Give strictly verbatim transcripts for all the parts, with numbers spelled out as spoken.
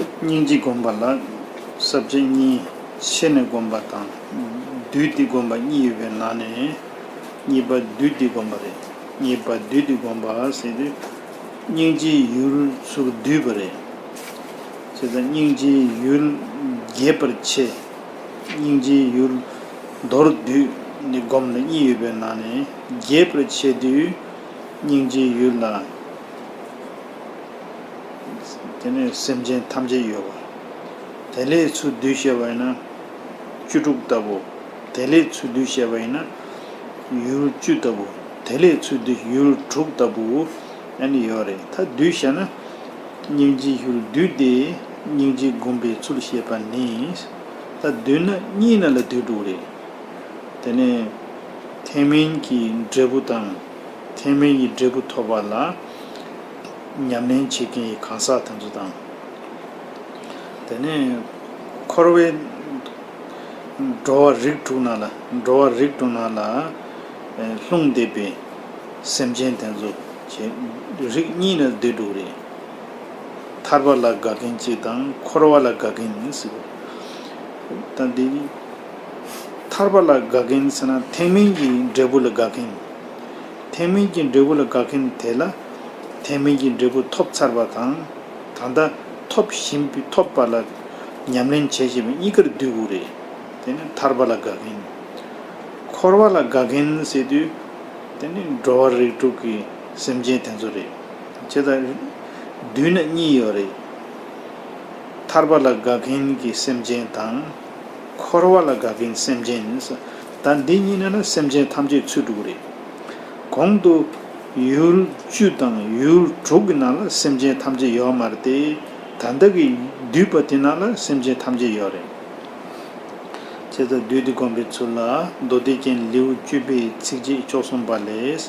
སྙིང་རྗེ་བསྒོམ་པ་ལ་ས་བཅད་གཉིས། ཕྱེ་ནས་བསྒོམ་པ་དང་བསྡུས་ཏེ་བསྒོམ་པ་གཉིས་ཡོད་པའི་ནང་ནས། གཉིས་པ་བསྡུས་ཏེ་བསྒོམ་པ་རེད། གཉིས་པ་བསྡུས་ཏེ་བསྒོམ་པ་ཟེར་དུས། སྙིང་རྗེའི་ཡུལ་ཚུར་བསྡུས་པ་རེད། བྱས་ཙང་སྙིང་རྗེའི་ཡུལ་རྒྱས་པར་ཕྱེ། སྙིང་རྗེའི་ཡུལ་མདོར་བསྡུས་ནས་བསྒོམ་ལ་གཉིས་ཡོད་པའི་ནང་ནས་རྒྱས་པར་ཕྱེ་དུས། སྙིང་རྗེའི་ཡུལ་ལ། དེ་ནས་སེམས་ཅན་ཐམས་ཅད་ཡོད་པ། དེ་ལས་ཚུར་བསྡུས་བཤད་པ་ཡིན་ན་བཅུ་དྲུག་ལྟ་བུ། དེ་ལས་ཚུར་བསྡུས་བཤད་པ་ཡིན་ན་ཡུལ་བཅུ་ལྟ་བུ། དེ་ལས་ཚུར་བསྡུས་ཡུལ་དྲུག་ལྟ་བུ་ཨ་ནི་ཡོད་རེད། ད་བསྡུས་བཤད་ན། སྙིང་རྗེའི་ཡུལ་བསྡུས་ཏེ་སྙིང་རྗེ་བསྒོམ་པའི་ཚུལ་བཤད་པ་ནི། ད་བསྡུས་ན་གཉིས་ནང་ལ་བསྡུས་འགྲོ་གི་རེད། དེ་ནས་ཐེག་དམན་གྱི་འབྲས་བུ་དང་། ཐེག་དམན་གྱི་འབྲས་བུ་ཐོབ་པ་ལ་ཉམས་ལེན་བྱེད་མཁན་གྱི་གང་ཟག་དེ་ཚོ་དང་། དེ་ནས་འཁོར་བའི་འགྲོ་བ་རིགས་དྲུག་ནང་ལ། འགྲོ་བ་རིགས་དྲུག་ནང་ལ་ལྷུང་བསྡད་པའི་སེམས་ཅན་དེ་ཚོ་བྱས། རིགས་གཉིས་ནང་བསྡུས་འགྲོ་གི་རེད། ཐར་པ་ལ་དགའ་མཁན་གཅིག་དང་འཁོར་བ་ལ་དགའ་མཁན་ཟེར་བ། ད་འདི་ནི་ཐར་པ་ལ་དགའ་མཁན་ཟེར་ན་ཐེག་དམན་གྱི་འབྲས་བུ་ལ་དགའ་མཁན། ཐེག་དམན་གྱི་འབྲས་བུ་ལ་དགའ་མཁན་དེ་ལ་ཐེག་དམན་གྱི་འབྲས་བུ་ཐོབ་ཚར་བ་དང་། ད་ལྟ་ཐོབ་བཞིན་པའི་ཐོབ་པ་ལ་ཉམས་ལེན་བྱེད་བཞིན་པའི་གཉིས་ཀར་བསྡུ་དགོས་རེད། དེ་ནི་ཐར་པ་ལ་དགའ་མཁན། འཁོར་བ་ལ་དགའ་མཁན་ཟེར་དུས། དེ་ནི་འགྲོ་བ་རིགས་དྲུག་གི་སེམས་ཅན་དེ་ཚོ་རེད། བྱས་ཙང་བསྡུས་ན་གཉིས་ཡོད་རེད། ཐར་པ་ལ་དགའ་མཁན་གྱི་སེམས་ཅན་དང་། འཁོར་བ་ལ་དགའ་མཁན་སེམས་ཅན་ཟེར། ད་འདི་གཉིས་ནང་ན་སེམས་ཅན་ཐམས་ཅད་ཚུད་འགྲོ་གི་རེད། གོང་དུ་ཡུལ་བཅུ་དང་ཡུལ་དྲུག་གི་ནང་ལ་སེམས་ཅན་ཐམས་ཅད་ཡོད་མ་རེད་དེ། ད་ལྟ་གི་བསྡུས་པ་དེ་ནང་ལ་སེམས་ཅན་ཐམས་ཅད་ཡོད་རེད། བྱས་ཙང་བསྡུས་ཏེ་བསྒོམ་པའི་ཚུལ་ལ། མདོ་སྡེ་རྒྱན་ལེའུ་བཅུ་པའི་ཚིགས་བཅད་བཅུ་གསུམ་པ་ལས།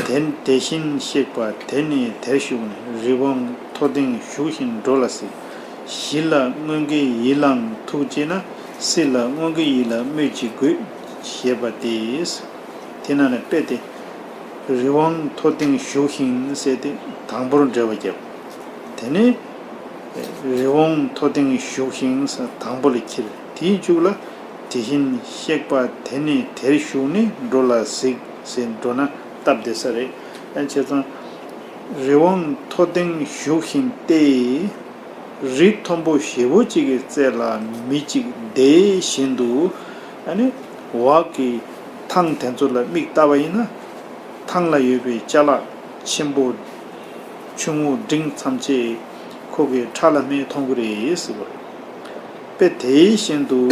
དེ་དེ་བཞིན་གཤེགས་པ་དེ་ནི་དེར་ཞུགས་ནས། རི་བོང་མཐོ་ལྡིང་གཞུ་བཞིན་འགྲོ་ལ་གཟིགས། ཞི་ལ་མངོན་དགའི་ཡིད་ལའང་ཐུགས་བསྐྱེད་ན། སྲིད་ལ་མངོན་དགའི་ཡིད་ལ་སྨོས་ཅི་དགོས། ཞེས་པ་སྟེ། དེ་ནང་ནས་དཔེ་དེ། རི་བོང་མཐོ་ལྡིང་གཞུ་བཞིན་ཟེར་ཏེ་དང་པོར་འགྲེལ་བ་བརྒྱབ། དེ་ནས་རི་བོང་མཐོ་ལྡིང་གཞུ་བཞིན་ཟེར་དང་པོ་ལ་ཁྱེར། དེའི་མཇུག་ལ་དེ་བཞིན་གཤེགས་པ་དེ་ནི་དེར་ཞུགས་ནས་འགྲོ་ལ་གཟིགས་ཟེར་འགྲོ་ན་སྟབས་བདེ་ས་རེད། ཨ་བྱས་ཙང་། རི་བོང་མཐོ་ལྡིང་གཞུ་བཞིན་ཏེ། རི་མཐོན་པོ་ཞེ་པོ་གཅིག་གི་རྩེ་ལ་མི་གཅིག་བསྡད་བཞིན་དུ། ཨ་ནི་འོག་གི་ཐང་དེ་ཚོ་ལ་མིག་བལྟ་བ་ཡིན་ན། ཐང་ལ་ཡོད་པའི་ཅ་ལག་ཆེན་པོ་ཆུང་ངུ་འབྲིང་ཐམས་ཅད་ཁོ་གི་ཕྲག་ལ་སྨད་མཐོང་གི་རེད་ཟེར་བ་རེད། དཔེ་དེ་བཞིན་དུ།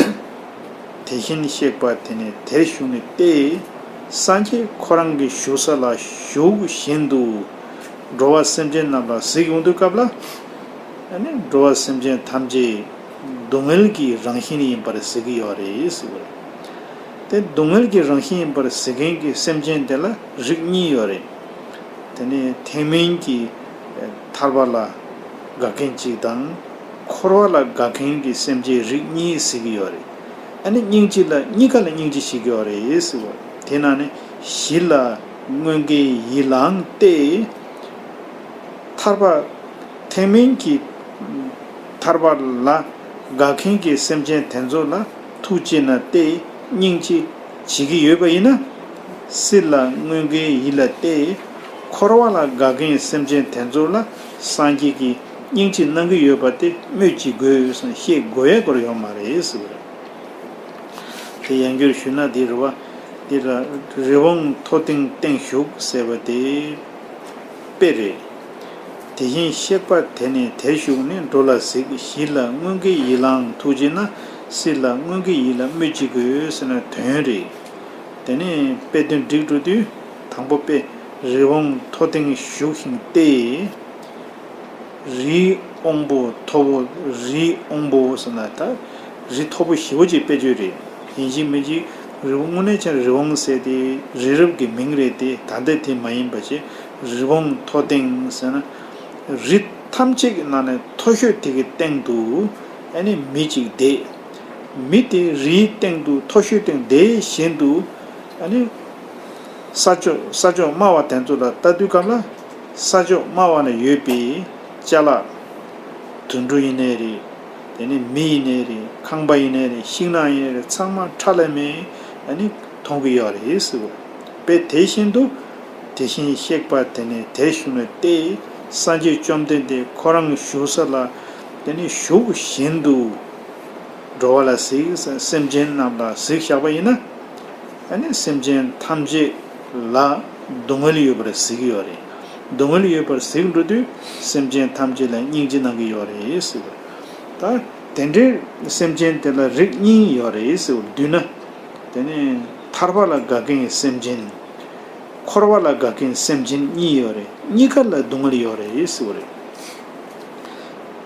དེ་བཞིན་གཤེགས་པ་དེ་ནི་དེར་ཞུགས་ནས་ཏེ། སངས་རྒྱས་ཁོ་རང་གི་བཞུགས་ས་ལ་བཞུགས་བཞིན་དུ། འགྲོ་བ་སེམས་ཅན་རྣམས་ལ་གཟིགས་ཡོང་དུས་སྐབས་ལ། ཨ་ནི་འགྲོ་བ་སེམས་ཅན་ཐམས་ཅད་སྡུག་བསྔལ་གྱི་རང་བཞིན་ཡིན་པར་གཟིགས་ཀྱི་ཡོད་རེད་ཟེར་བ་རེད། དེ་སྡུག་བསྔལ་གྱི་རང་བཞིན་ཡིན་པར་གཟིགས་མཁན་གྱི་སེམས་ཅན་དེ་ལ་རིགས་གཉིས་ཡོད་རེད། དེ་ནས་ཐེག་དམན་གྱི་ཐར་པ་ལ་དགའ་མཁན་གཅིག་དང་། འཁོར་བ་ལ་དགའ་མཁན་གྱི་སེམས་ཅན་རིགས་གཉིས་གཟིགས་ཀྱི་ཡོད་རེད། ཨ་ནི་སྙིང་རྗེ་ལ་གཉིས་ཀ་ལ་སྙིང་རྗེ་བྱེད་ཀྱི་ཡོད་རེད་ཟེར་བ། དེ་ནང་ནས་ཞི་ལ་མངོན་དགའི་ཡིད་ལའང་ཏེ། ཐར་པ། ཐེག་དམན་གྱི་ཐར་པ་ལ་དགའ་མཁན་གྱི་སེམས་ཅན་དེ་ཚོ་ལ་ཐུགས་དགྱེས་ན་སྟེ་སྙིང་རྗེ་བྱེད་ཀྱི་ཡོད་པ་ཡིན་ན། སྲིད་ལ་མངོན་དགའི་ཡིད་ལ་སྟེ། འཁོར་བ་ལ་དགའ་མཁན་སེམས་ཅན་དེ་ཚོ་ལ་སངས་རྒྱས་ཀྱིས་སྙིང་རྗེ་གནང་གི་ཡོད་པ་དེ་སྨོས་ཅི་དགོས་ཟེར་བཤད་དགོས་ཡ་སྐོར་ཡོད་མ་རེད་ཟེར་བ་རེད། དེ་ཡང་བསྐྱར་ཞུས་ན་འདི་རེད་བ། འདི་ལ་རི་བོང་མཐོ་ལྡིང་སྟེང་བཞུགས་ཟེར་བ་དེ། དཔེ་རེད། དེ་བཞིན་གཤེགས་པ་དེ་ནི་དེར་ཞུགས་ནས་འགྲོ་ལ་གཟིགས། ཞི་ལ་མངོན་དགའི་ཡིད་ལའང་ཐུགས་དགྱེས་ན། སྲིད་ལ་མངོན་དགའི་ཡིད་ལ་སྨོས་ཅི་དགོས་ཟེར་ན་དོན་རེད། དེ་ནས་དཔེ་དོན་འགྲིག་འགྲོ་དུས་དང་པོ་དཔེ་རི་བོང་མཐོ་ལྡིང་བཞུགས་ཤིང་སྟེ། རིའི་དབང་པོ་མཐོ་པོ། རིའི་དབང་པོ་ཟེར་ན་ད་རི་མཐོ་པོ་ཞེ་པོ་ཅིག་དཔེ་བརྗོད་རེད། ཡིན་གཅིག་མིན་གཅིག་རི་བོང་། དངོས་གནས་ཆ་རི་བོང་ཟེར་དེ་རི་རབ་ཀྱི་མིང་རེད་དེ། ད་ལྟ་དེ་མ་ཡིན་པ་བྱས། རི་བོང་མཐོ་ལྡིང་ཟེར་ན་རི་ཐམས་ཅད་ཀྱི་ནང་ནས་མཐོ་ཤོས་དེ་གི་སྟེང་དུ་ཨ་ནི་མི་གཅིག་བསྡད། མི་དེ་རིའི་སྟེང་དུ་མཐོ་ཤོས་སྟེང་བསྡད་བཞིན་དུ་ཨ་ནི། ས་ཕྱོགས་ས་ཕྱོགས་དམའ་བ་དེ་ཚོ་ལ་ལྟ་དུས་སྐབས་ལ། ས་ཕྱོགས་དམའ་བ་ན་ཡོད་པའི་ཅ་ལག་དུད་འགྲོ་ཡིན་ནའི་རེད། དེ་ནས་མི་ཡིན་ནའི་རེད། ཁང་པ་ཡིན་ནའི་རེད། ཤིང་ནགས་ཡིན་ནའི་རེད། ཚང་མ་ཁྲ་ལམ་མེ་ཨ་ནི་མཐོང་གི་ཡོད་རེད་ཟེར་བ། དཔེ་དེ་བཞིན་དུ་དེ་བཞིན་གཤེགས་པ་དེ་ནས་དེར་བཞུགས་ནས་ཏེ། སངས་རྒྱས་བཅོམ་ལྡན་འདས་ཁོ་རང་བཞུགས་ས་ལ་དེ་ནས་བཞུགས་བཞིན་དུ་འགྲོ་བ་ལ་གཟིགས། སེམས་ཅན་རྣམས་ལ་གཟིགས་བཞག་པ་ཡིན་ན། ཨ་ནི་སེམས་ཅན་ཐམས་ཅད་ལ་སྡུག་བསྔལ་ཡོད་པར་གཟིགས་ཡོད་རེད། སྡུག་བསྔལ་ཡོད་པར་གཟིགས་འགྲོ་དུས་སེམས་ཅན་ཐམས་ཅད་ལ་སྙིང་རྗེ་གནང་གི་ཡོད་རེད་ཟེར་བ། ད་དེ་འདྲའི་སེམས་ཅན་དེ་ལ་རིགས་གཉིས་ཡོད་རེད་ཟེར་བ་བསྡུས་ན། དེ་ནས་ཐར་པ་ལ་དགའ་མཁན་གྱི་སེམས་ཅན། འཁོར་བ་ལ་དགའ་མཁན་སེམས་ཅན་གཉིས་ཡོད་རེད། གཉིས་ཀ་ལ་སྡུག་བསྔལ་ཡོད་རེད་ཟེར་བ་རེད།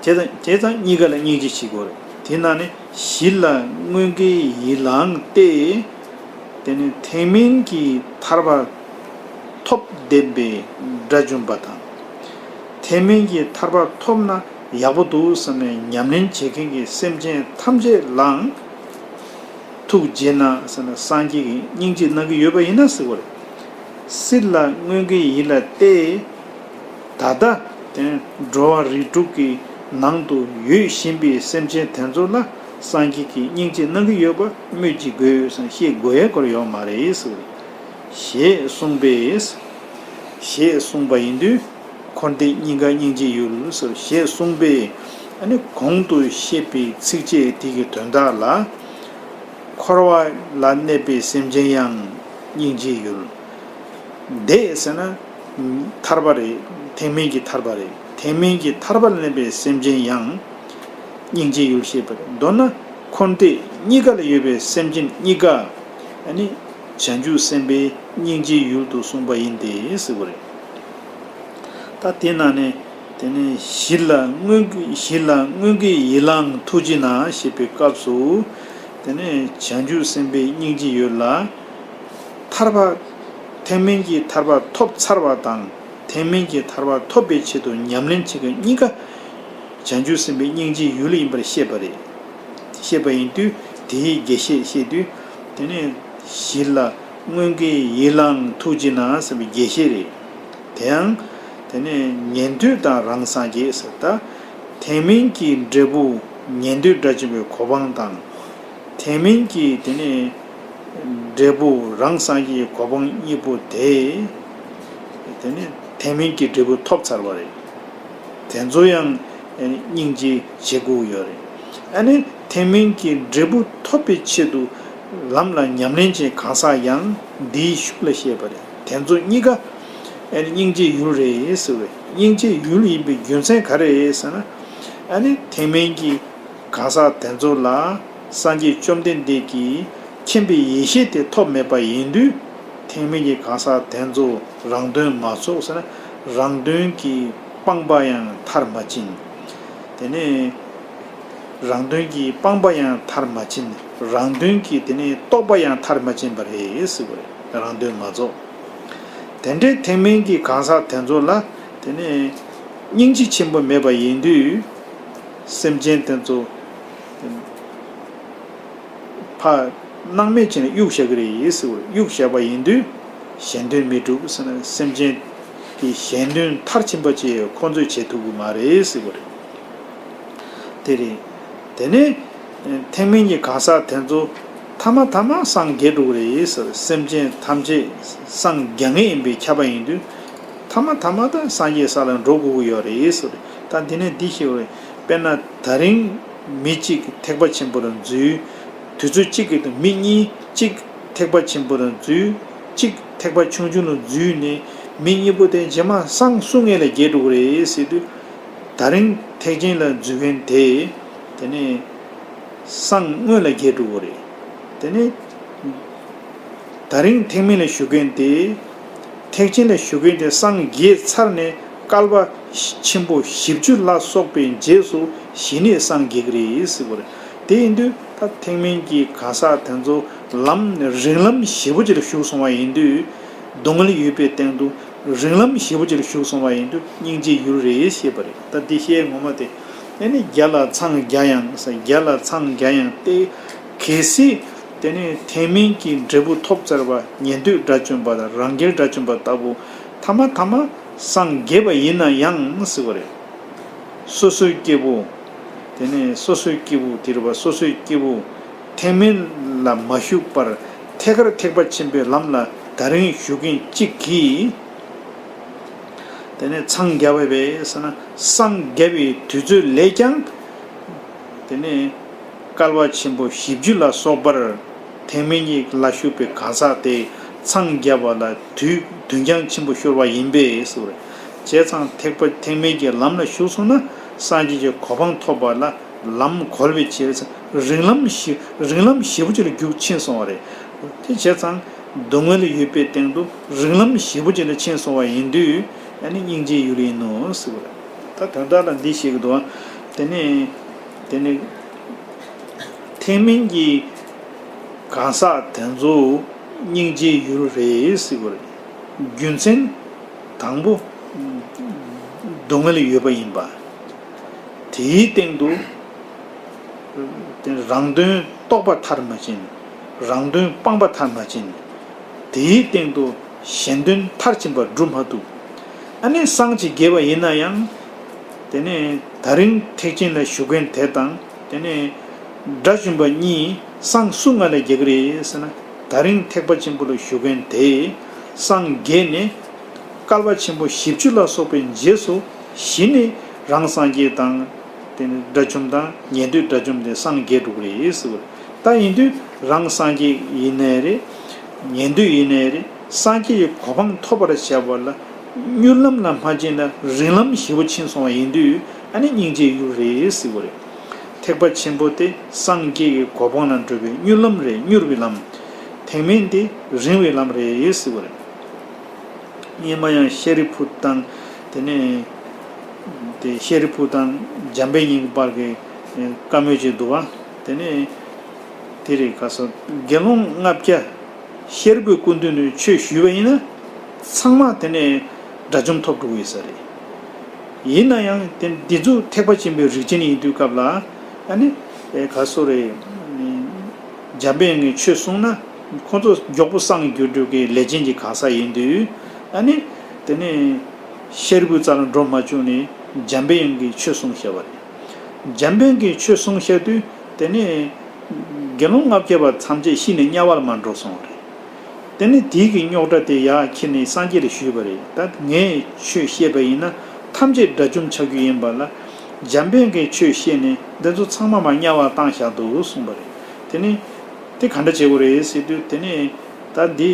དེ་དང་དེ་དང་གཉིས་ཀ་ལ་སྙིང་རྗེ་བྱེད་དགོས་རེད། དེ་ནང་ནས་ཞི་ལ་མངོན་དགའི་ཡིད་ལའང་སྟེ། དེ་ནི་ཐེག་དམན་གྱི་ཐར་པ་ཐོབ་བདེན་པའི་དགྲ་བཅོམ་པ་དང་། ཐེག་དམན་གྱི་ཐར་པ་ཐོབ་ན་ཡག་པོ་འདུག་བསམ་ནས་ཉམས་ལེན་བྱེད་མཁན་གྱི་སེམས་ཅན་ཐམས་ཅད་ལའང་། ཐུགས་རྗེ་ན་ཟེར་ན་སངས་རྒྱས་ཀྱིས་སྙིང་རྗེ་གནང་གི་ཡོད་པ་ཡིན་ན་ཟེར་བ་རེད། སྲིད་ལ་མངོན་དགའི་ཡིད་ལ་སྟེ། ད་ལྟ་དེ་འགྲོ་བ་རིགས་དྲུག་གི་ནང་དུ་ཡོད་བཞིན་པའི་སེམས་ཅན་དེ་ཚོ་ལ་སངས་རྒྱས་ཀྱིས་སྙིང་རྗེ་གནང་གི་ཡོད་པ་སྨོས་ཅི་དགོས་ཟེར་ན་བཤད་དགོས་ཡ་སྐོར་ཡོད་མ་རེད་ཟེར་བ་རེད། ཞེས་གསུངས་པས། ཞེས་གསུངས་པ་ཡིན་དུས། འཁོར་འདས་གཉིས་ཀ་སྙིང་རྗེའི་ཡུལ་ཟེར་ཞེས་གསུངས་པས། ཨ་ནི་གོང་དུ་བཤད་པའི་ཚིགས་བཅད་དེ་གི་དོན་དག་ལ། འཁོར་བ་ལ་གནས་པའི་སེམས་ཅན་ཡང་སྙིང་རྗེའི་ཡུལ། འདས་ཟེར་ན་ཐར་པ་རེད། ཐེག་དམན་གྱི་ཐར་པ་རེད། ཐེག་དམན་གྱི་ཐར་པ་ལ་གནས་པའི་སེམས་ཅན་ཡང་སྙིང་རྗེའི་ཡུལ་ཞེས་པ་རེད། མདོར་ན་འཁོར་འདས་གཉིས་ཀ་ལ་ཡོད་པའི་སེམས་ཅན་གཉིས་ཀ་ཨ་ནི་བྱང་ཆུབ་སེམས་དཔའི་སྙིང་རྗེའི་ཡུལ་དུ་གསུངས་པ་ཡིན་ཏེ་ཟེར་བ་རེད། ད་དེ་ནང་ནས་དེ་ནས་ཞི་ལ་མངོན་གྱི་ཞི་ལ་མངོན་གྱི་ཡིད་ལའང་ཐུགས་རྗེ་ན་ཞེས་པའི་སྐབས་སུ། དེ་ནས་བྱང་ཆུབ་སེམས་དཔའི་སྙིང་རྗེའི་ཡུལ་ལ། ཐར་པ། ཐེག་དམན་གྱི་ཐར་པ་ཐོབ་ཚར་བ་དང་། ཐེག་དམན་གྱི་ཐར་པ་ཐོབ་པའི་ཆེད་དུ་ཉམས་ལེན་བྱེད་མཁན་གཉིས་ཀ། བྱང་ཆུབ་སེམས་དཔའི་སྙིང་རྗེའི་ཡུལ་ཡིན་པར་བཤད་པ་རེད། བཤད་པ་ཡིན་དུས་དེའི་རྒྱས་བཤད་བཤད་དུས། དེ་ནས་ཞི་ལ་མངོན་དགའི་ཡིད་ལའང་ཐུགས་རྗེ་ན་ཟེར་བའི་རྒྱས་བཤད་རེད། དེའང་། དེ་ནས་ཉན་ཐོས་དང་རང་སངས་རྒྱས་ཟེར་ད། ཐེག་དམན་གྱི་འབྲས་བུ་ཉན་ཐོས་དགྲ་བཅོམ་པའི་གོ་འཕང་དང་། ཐེག་དམན་གྱི་དེ་ནས་འབྲས་བུ་རང་སངས་རྒྱས་ཀྱི་གོ་འཕང་གཉིས་པོ་དེ། དེ་ནས་ཐེག་དམན་གྱི་འབྲས་བུ་ཐོབ་ཚར་བ་རེད། དེ་ཚོ་ཡང་སྙིང་རྗེ་བྱེད་དགོས་ཡོད་རེད། ཨ་ནི་ཐེག་དམན་གྱི་འབྲས་བུ་ཐོབ་པའི་ཆེད་དུ་ལམ་ལ་ཉམས་ལེན་བྱེད་གང་ཟག་ཡང་འདིའི་ཤུགས་ལ་བཤད་པ་རེད། དེ་ཚོ་གཉིས་ཀ་ཨ་ནི་སྙིང་རྗེའི་ཡུལ་རེད་ཟེར་བས། སྙིང་རྗེའི་ཡུལ་ཡིན་པའི་རྒྱུ་མཚན་ག་རེ་རེད་ཟེར་ན། ཨ་ནི་ཐེག་དམན་གྱི་གང་ཟག་དེ་ཚོ་ལ་སངས་རྒྱས་བཅོམ་ལྡན་འདས་ཀྱི་མཁྱེན་པའི་ཡེ་ཤེས་དེ་ཐོབ་མེད་པ་ཡིན་དུས། ཐེག་དམན་གྱི་གང་ཟག་དེ་ཚོ་རང་དོན་མ་ཚོགས་ཟེར་ན། རང་དོན་གྱི་སྤངས་པ་ཡང་མཐར་མ་ཕྱིན། དེ་ནས་རང་དོན་གྱི་སྤངས་པ་ཡང་མཐར་མ་ཕྱིན། རང་དོན་གྱི་དེ་ནས་རྟོགས་པ་ཡང་མཐར་མ་ཕྱིན་པ་རེད་ཟེར་བ་རེད། རང་དོན་མ་རྫོགས། དེ་འདྲའི་ཐེག་དམན་གྱི་གང་ཟག་དེ་ཚོ་ལ་དེ་ནས་སྙིང་རྗེ་ཆེན་པོ་མེད་པ་ཡིན་དུས། སེམས་ཅན་དེ་ཚོ་ཕར་སྣང་མེད་བྱས་ནས་གཡུག་བཞག་གི་རེད་ཟེར་བ་རེད། གཡུག་བཞག་པ་ཡིན་དུས་གཞན་དོན་མི་འགྲུབ་ཟེར་ན། སེམས་ཅན་གྱི་གཞན་དོན་མཐར་ཕྱིན་པ་ཅིག་ཁོང་ཚོས་བྱེད་ཐུབ་ཀྱི་མ་རེད་ཟེར་བ་རེད། དེ་རེད། དེ་ནས་ཐེག་དམན་གྱི་གང་ཟག་དེ་ཚོ་ཐ་མ་ཐ་མ་སངས་རྒྱས་འགྲོ་གི་རེད་ཟེར། སེམས་ཅན་ཐམས་ཅད་སངས་རྒྱ་ངེས་ཡིན་པས་ཁྱབ་པ་ཡིན་དུས། ཐ་མ་ཐ་མ་ད་སངས་རྒྱས་ས་ལ་འགྲོ་དགོས་ཀྱི་ཡོད་རེད་ཟེར། ད་འདི་ནས་འདི་ཞེས་པ་རེད། དཔེར་ན་ད་རིང་མི་གཅིག་ཐེག་པ་ཆེན་པོ་ལ་འཛུལ། དུས་ཚོད་གཅིག་གི་མི་གཉིས་གཅིག་ཐེག་པ་ཆེན་པོ་ལ་འཛུལ། གཅིག་ཐེག་པ་ཆུང་ཆུང་ལ་འཛུལ་ནས་མི་གཉིས་པོ་དེ་རྗེས་མ་སངས་སུ་ངེས་ལ་རྒྱས་འགྲོ་གི་རེད་ཟེར་དུས། ད་རིང་ཐེག་ཆེན་ལ་འཛུལ་མཁན་དེ། དེ་ནས་སངས་སྔོན་ལ་རྒྱས་འགྲོ་གི་རེད། དེ་ནས་ད་རིང་ཐེག་དམན་ལ་ཞུགས་མཁན་དེ། ཐེག་ཆེན་ལ་ཞུགས་མཁན་དེ་སངས་རྒྱས་ཚར་ནས་བསྐལ་པ་ཆེན་པོ་བཞི་བཅུ་ལ་སོགས་པའི་རྗེས་སུ་ཞི་གནས་སངས་རྒྱས་ཀྱི་རེད་ཟེར་བ་རེད། དེ་ཡིན་དུས་ད་ཐེག་དམན་གྱི་གང་ཟག་དེ་ཚོ་ལམ་རིང་ལམ་ཞེ་པོ་ཅིག་ལ་ཞུགས་སོང་བ་ཡིན་དུས། སྡུག་བསྔལ་ཡོད་པའི་སྟེང་དུ་རིང་ལམ་ཞེ་པོ་ཅིག་ལ་ཞུགས་སོང་བ་ཡིན་དུས་སྙིང་རྗེའི་ཡུལ་རེད་ཞེས་པ་རེད། ད་འདི་བཤད་ངོ་མ་དེ། ཨ་ནི་བརྒྱ་ལ་འཚང་བརྒྱ་ཡང་ཟེར། བརྒྱ་ལ་འཚང་བརྒྱ་ཡང་སྟེ། གལ་སྲིད་དེ་ནས་ཐེག་དམན་གྱི་འབྲས་བུ་ཐོབ་ཚར་བ་ཉན་ཐོས་དགྲ་བཅོམ་པ་དང་རང་རྒྱལ་དགྲ་བཅོམ་པ་ལྟ་བུ་ཐ་མ་ཐ་མ་སངས་རྒྱས་པ་ཡིན་ན་ཡང་ཟེར་བ་རེད། སོ་སོའི་སྐྱེ་བོ་ དེ་ནས་སོ་སོའི་སྐྱེ་བོ་དེ་རེད་པ། སོ་སོའི་སྐྱེ་བོ་ཐེག་དམན་ལ་མ་ཞུགས་པར་ཐད་ཀར་ཐེག་པ་ཆེན་པོའི་ལམ་ལ་ད་རིང་ཞུགས་མཁན་གཅིག་གིས། དེ་ནས་འཚང་རྒྱ་བ་བས་ཟེར་ན་སངས་རྒྱ་བའི་དུས་ཚོད་ལས་ཀྱང་། དེ་ནས་བསྐལ་པ་ཆེན་པོ་བཞི་བཅུ་ལ་སོགས་པར་ཐེག་དམན་གྱི་ལ་ཞུགས་པའི་གང་ཟག་དེ་འཚང་རྒྱ་བ་ལ་དུས་དུས་འགྱངས་ཆེན་པོ་ཤོར་བ་ཡིན་པས་ཟེར། བྱས་ཙང་ཐེག་པ་ཐེག་དམན་གྱི་ལམ་ལ་ཞུགས་སོང་ན་སངས་རྒྱས་ཀྱི་གོ་འཕང་ཐོབ་པ་ལ་ལམ་གོལ་བའི་ཕྱིར། རིང་ལམ་ཞི་རིང་ལམ་ཞེ་པོ་ཅིག་ལ་རྒྱུགས་ཕྱིན་སོང་བ་རེད། དེ་བྱས་ཙང་སྡུག་བསྔལ་ཡོད་པའི་སྟེང་དུ་རིང་ལམ་ཞེ་པོ་ཅིག་ལ་ཕྱིན་སོང་བ་ཡིན་དུས་ཨ་ནི་སྙིང་རྗེའི་ཡུལ་ཡིན་ནོ་ཟེར་བ་རེད། ད་དོན་དག་ལ་འདི་ཞིག་འདུག་དེ་ནས་དེ་ནས་ཐེག་དམན་གྱི་གང་ཟག་དེ་ཚོ་སྙིང་རྗེའི་ཡུལ་རེད་ཟེར་བ་རེད། རྒྱུ་མཚན་དང་པོ་སྡུག་བསྔལ་ཡོད་པ་ཡིན་པ། དེའི་སྟེང་དུ་དེ་རང་དོན་རྟོགས་པ་མཐར་མ་ཕྱིན། རང་དོན་སྤངས་པ་མཐར་མ་ཕྱིན། དེའི་སྟེང་དུ་གཞན་དོན་མཐར་ཕྱིན་པ་སྒྲུབ་མ་ཐུབ། ཨ་ནི་སངས་ཅིག་རྒྱས་པ་ཡིན་ན་ཡང་། དེ་ནས་ད་རིང་ཐེག་ཆེན་ལ་ཞུགས་མཁན་དེ་དང་དེ་ནས་དགྲ་བཅོམ་པ་གཉིས་སངས་སུ་སྔ་ལ་རྒྱས་ཀྱི་རེད་ཟེར་ན། ད་རིང་ཐེག་པ་ཆེན་པོ་ལ་ཞུགས་མཁན་དེ་སངས་རྒྱས་ནས་བསྐལ་པ་ཆེན་པོ་བཞི་བཅུ་ལ་སོགས་པའི་རྗེས་སུ་གཞི་ནས་རང་སངས་རྒྱས་དང་། དེ་ནས་དགྲ་བཅོམ་དང་ཉན་ཐོས་དགྲ་བཅོམ་དེ་སངས་རྒྱས་འགྲོ་གི་རེད་ཟེར་བ་རེད། ད་ཡིན་དུས་རང་སངས་རྒྱས་ཡིན་ནའི་རེད། ཉན་ཐོས་ཡིན་ནའི་རེད། སངས་རྒྱས་ཀྱི་གོ་འཕང་ཐོབ་པར་བྱ་བ་ལ་མྱུར་ལམ་ལ་མ་ཕྱིན་ན་རིང་ལམ་ཞེ་པོ་ཕྱིན་སོང་བ་ཡིན་དུས་ཨ་ནི་སྙིང་རྗེའི་ཡུལ་རེད་ཟེར་བ་རེད། ཐེག་པ་ཆེན་པོ་དེ་སངས་རྒྱས་ཀྱི་གོ་འཕང་ལ་འགྲོ་བའི་མྱུར་ལམ་རེད། མྱུར་བའི་ལམ། ཐེག་དམན་དེ་རིང་བའི་ལམ་རེད་ཟེར་བ་རེད། སྔོན་མ་ཡང་ཤཱ་རིའི་བུ་དང་དེ་ནས་དེ་ཤཱ་རིའི་བུ་དང་འཇམ་དཔལ་གཉིས་ཀྱི་བར་གྱི་བཀའ་མོལ་ཅིག་འདུག་བ། དེ་ནས་དེ་རེད། ག་སོ་དགེ་སློང་ལྔ་བརྒྱ་ཤཱ་རིའི་བུའི་སྐུ་མདུན་ནས་ཆོས་ཞུས་པ་ཡིན་ན་ཚང་མ་དེ་ནས་དགྲ་བཅོམ་ཐོབ་འགྲོ་གི་ཡོད་ས་རེད། ཡིན་ན་ཡང་དེ་འདི་ཚོ་ཐེག་པ་ཆེན་པོའི་རིགས་ཅན་ཡིན་དུས་སྐབས་ལ་ཨ་ནི་ག་སོ་རེད། འཇམ་དཔལ་གྱི་ཆོས་གསུངས་ན་ཁོ་ཚོ་མགྱོགས་པོ་སངས་རྒྱས་འགྲོ་གི་ལས་ཅན་གྱི་གང་ཟག་ཡིན་དུས་ཨ་ནི་དེ་ནས་ཤཱ་རིའི་བུའི་རྩ་ལ་འགྲོ་མ་བཅུག་ནས་འཇམ་དཔལ་གྱི་ཆོས་གསུངས་བཞག་པ་རེད། འཇམ་དཔལ་གྱི་ཆོས་གསུངས་བཞག་དུས་དེ་ནས་དགེ་སློང་ལྔ་བརྒྱ་པ་ཐམས་ཅད་ཤི་ནས་དམྱལ་བ་ལ་མར་འགྲོ་སོང་བ་རེད། དེ་ནས་དེའི་གི་རྙོག་དྲ་དེ་ཡར་ཁྱེར་ནས་སངས་རྒྱས་ལ་ཞུས་པ་རེད། ད་ངས་ཆོས་བཤད་པ་ཡིན་ན་ཐམས་ཅད་དགྲ་བཅོམ་ཆགས་རྒྱུ་ཡིན་པ་ལ། འཇམ་དཔལ་གྱིས་ཆོས་བཤད་ནས་འདི་ཚོ་ཚང་མ་མར་དམྱལ་བར་བཏང་བཞག་འདུག་གསུངས་པ་རེད། དེ་ནས་དེ་ག་འདྲ་བྱེད་དགོས་རེད་ཟེར་དུས་དེ་ནས་ད་འདི་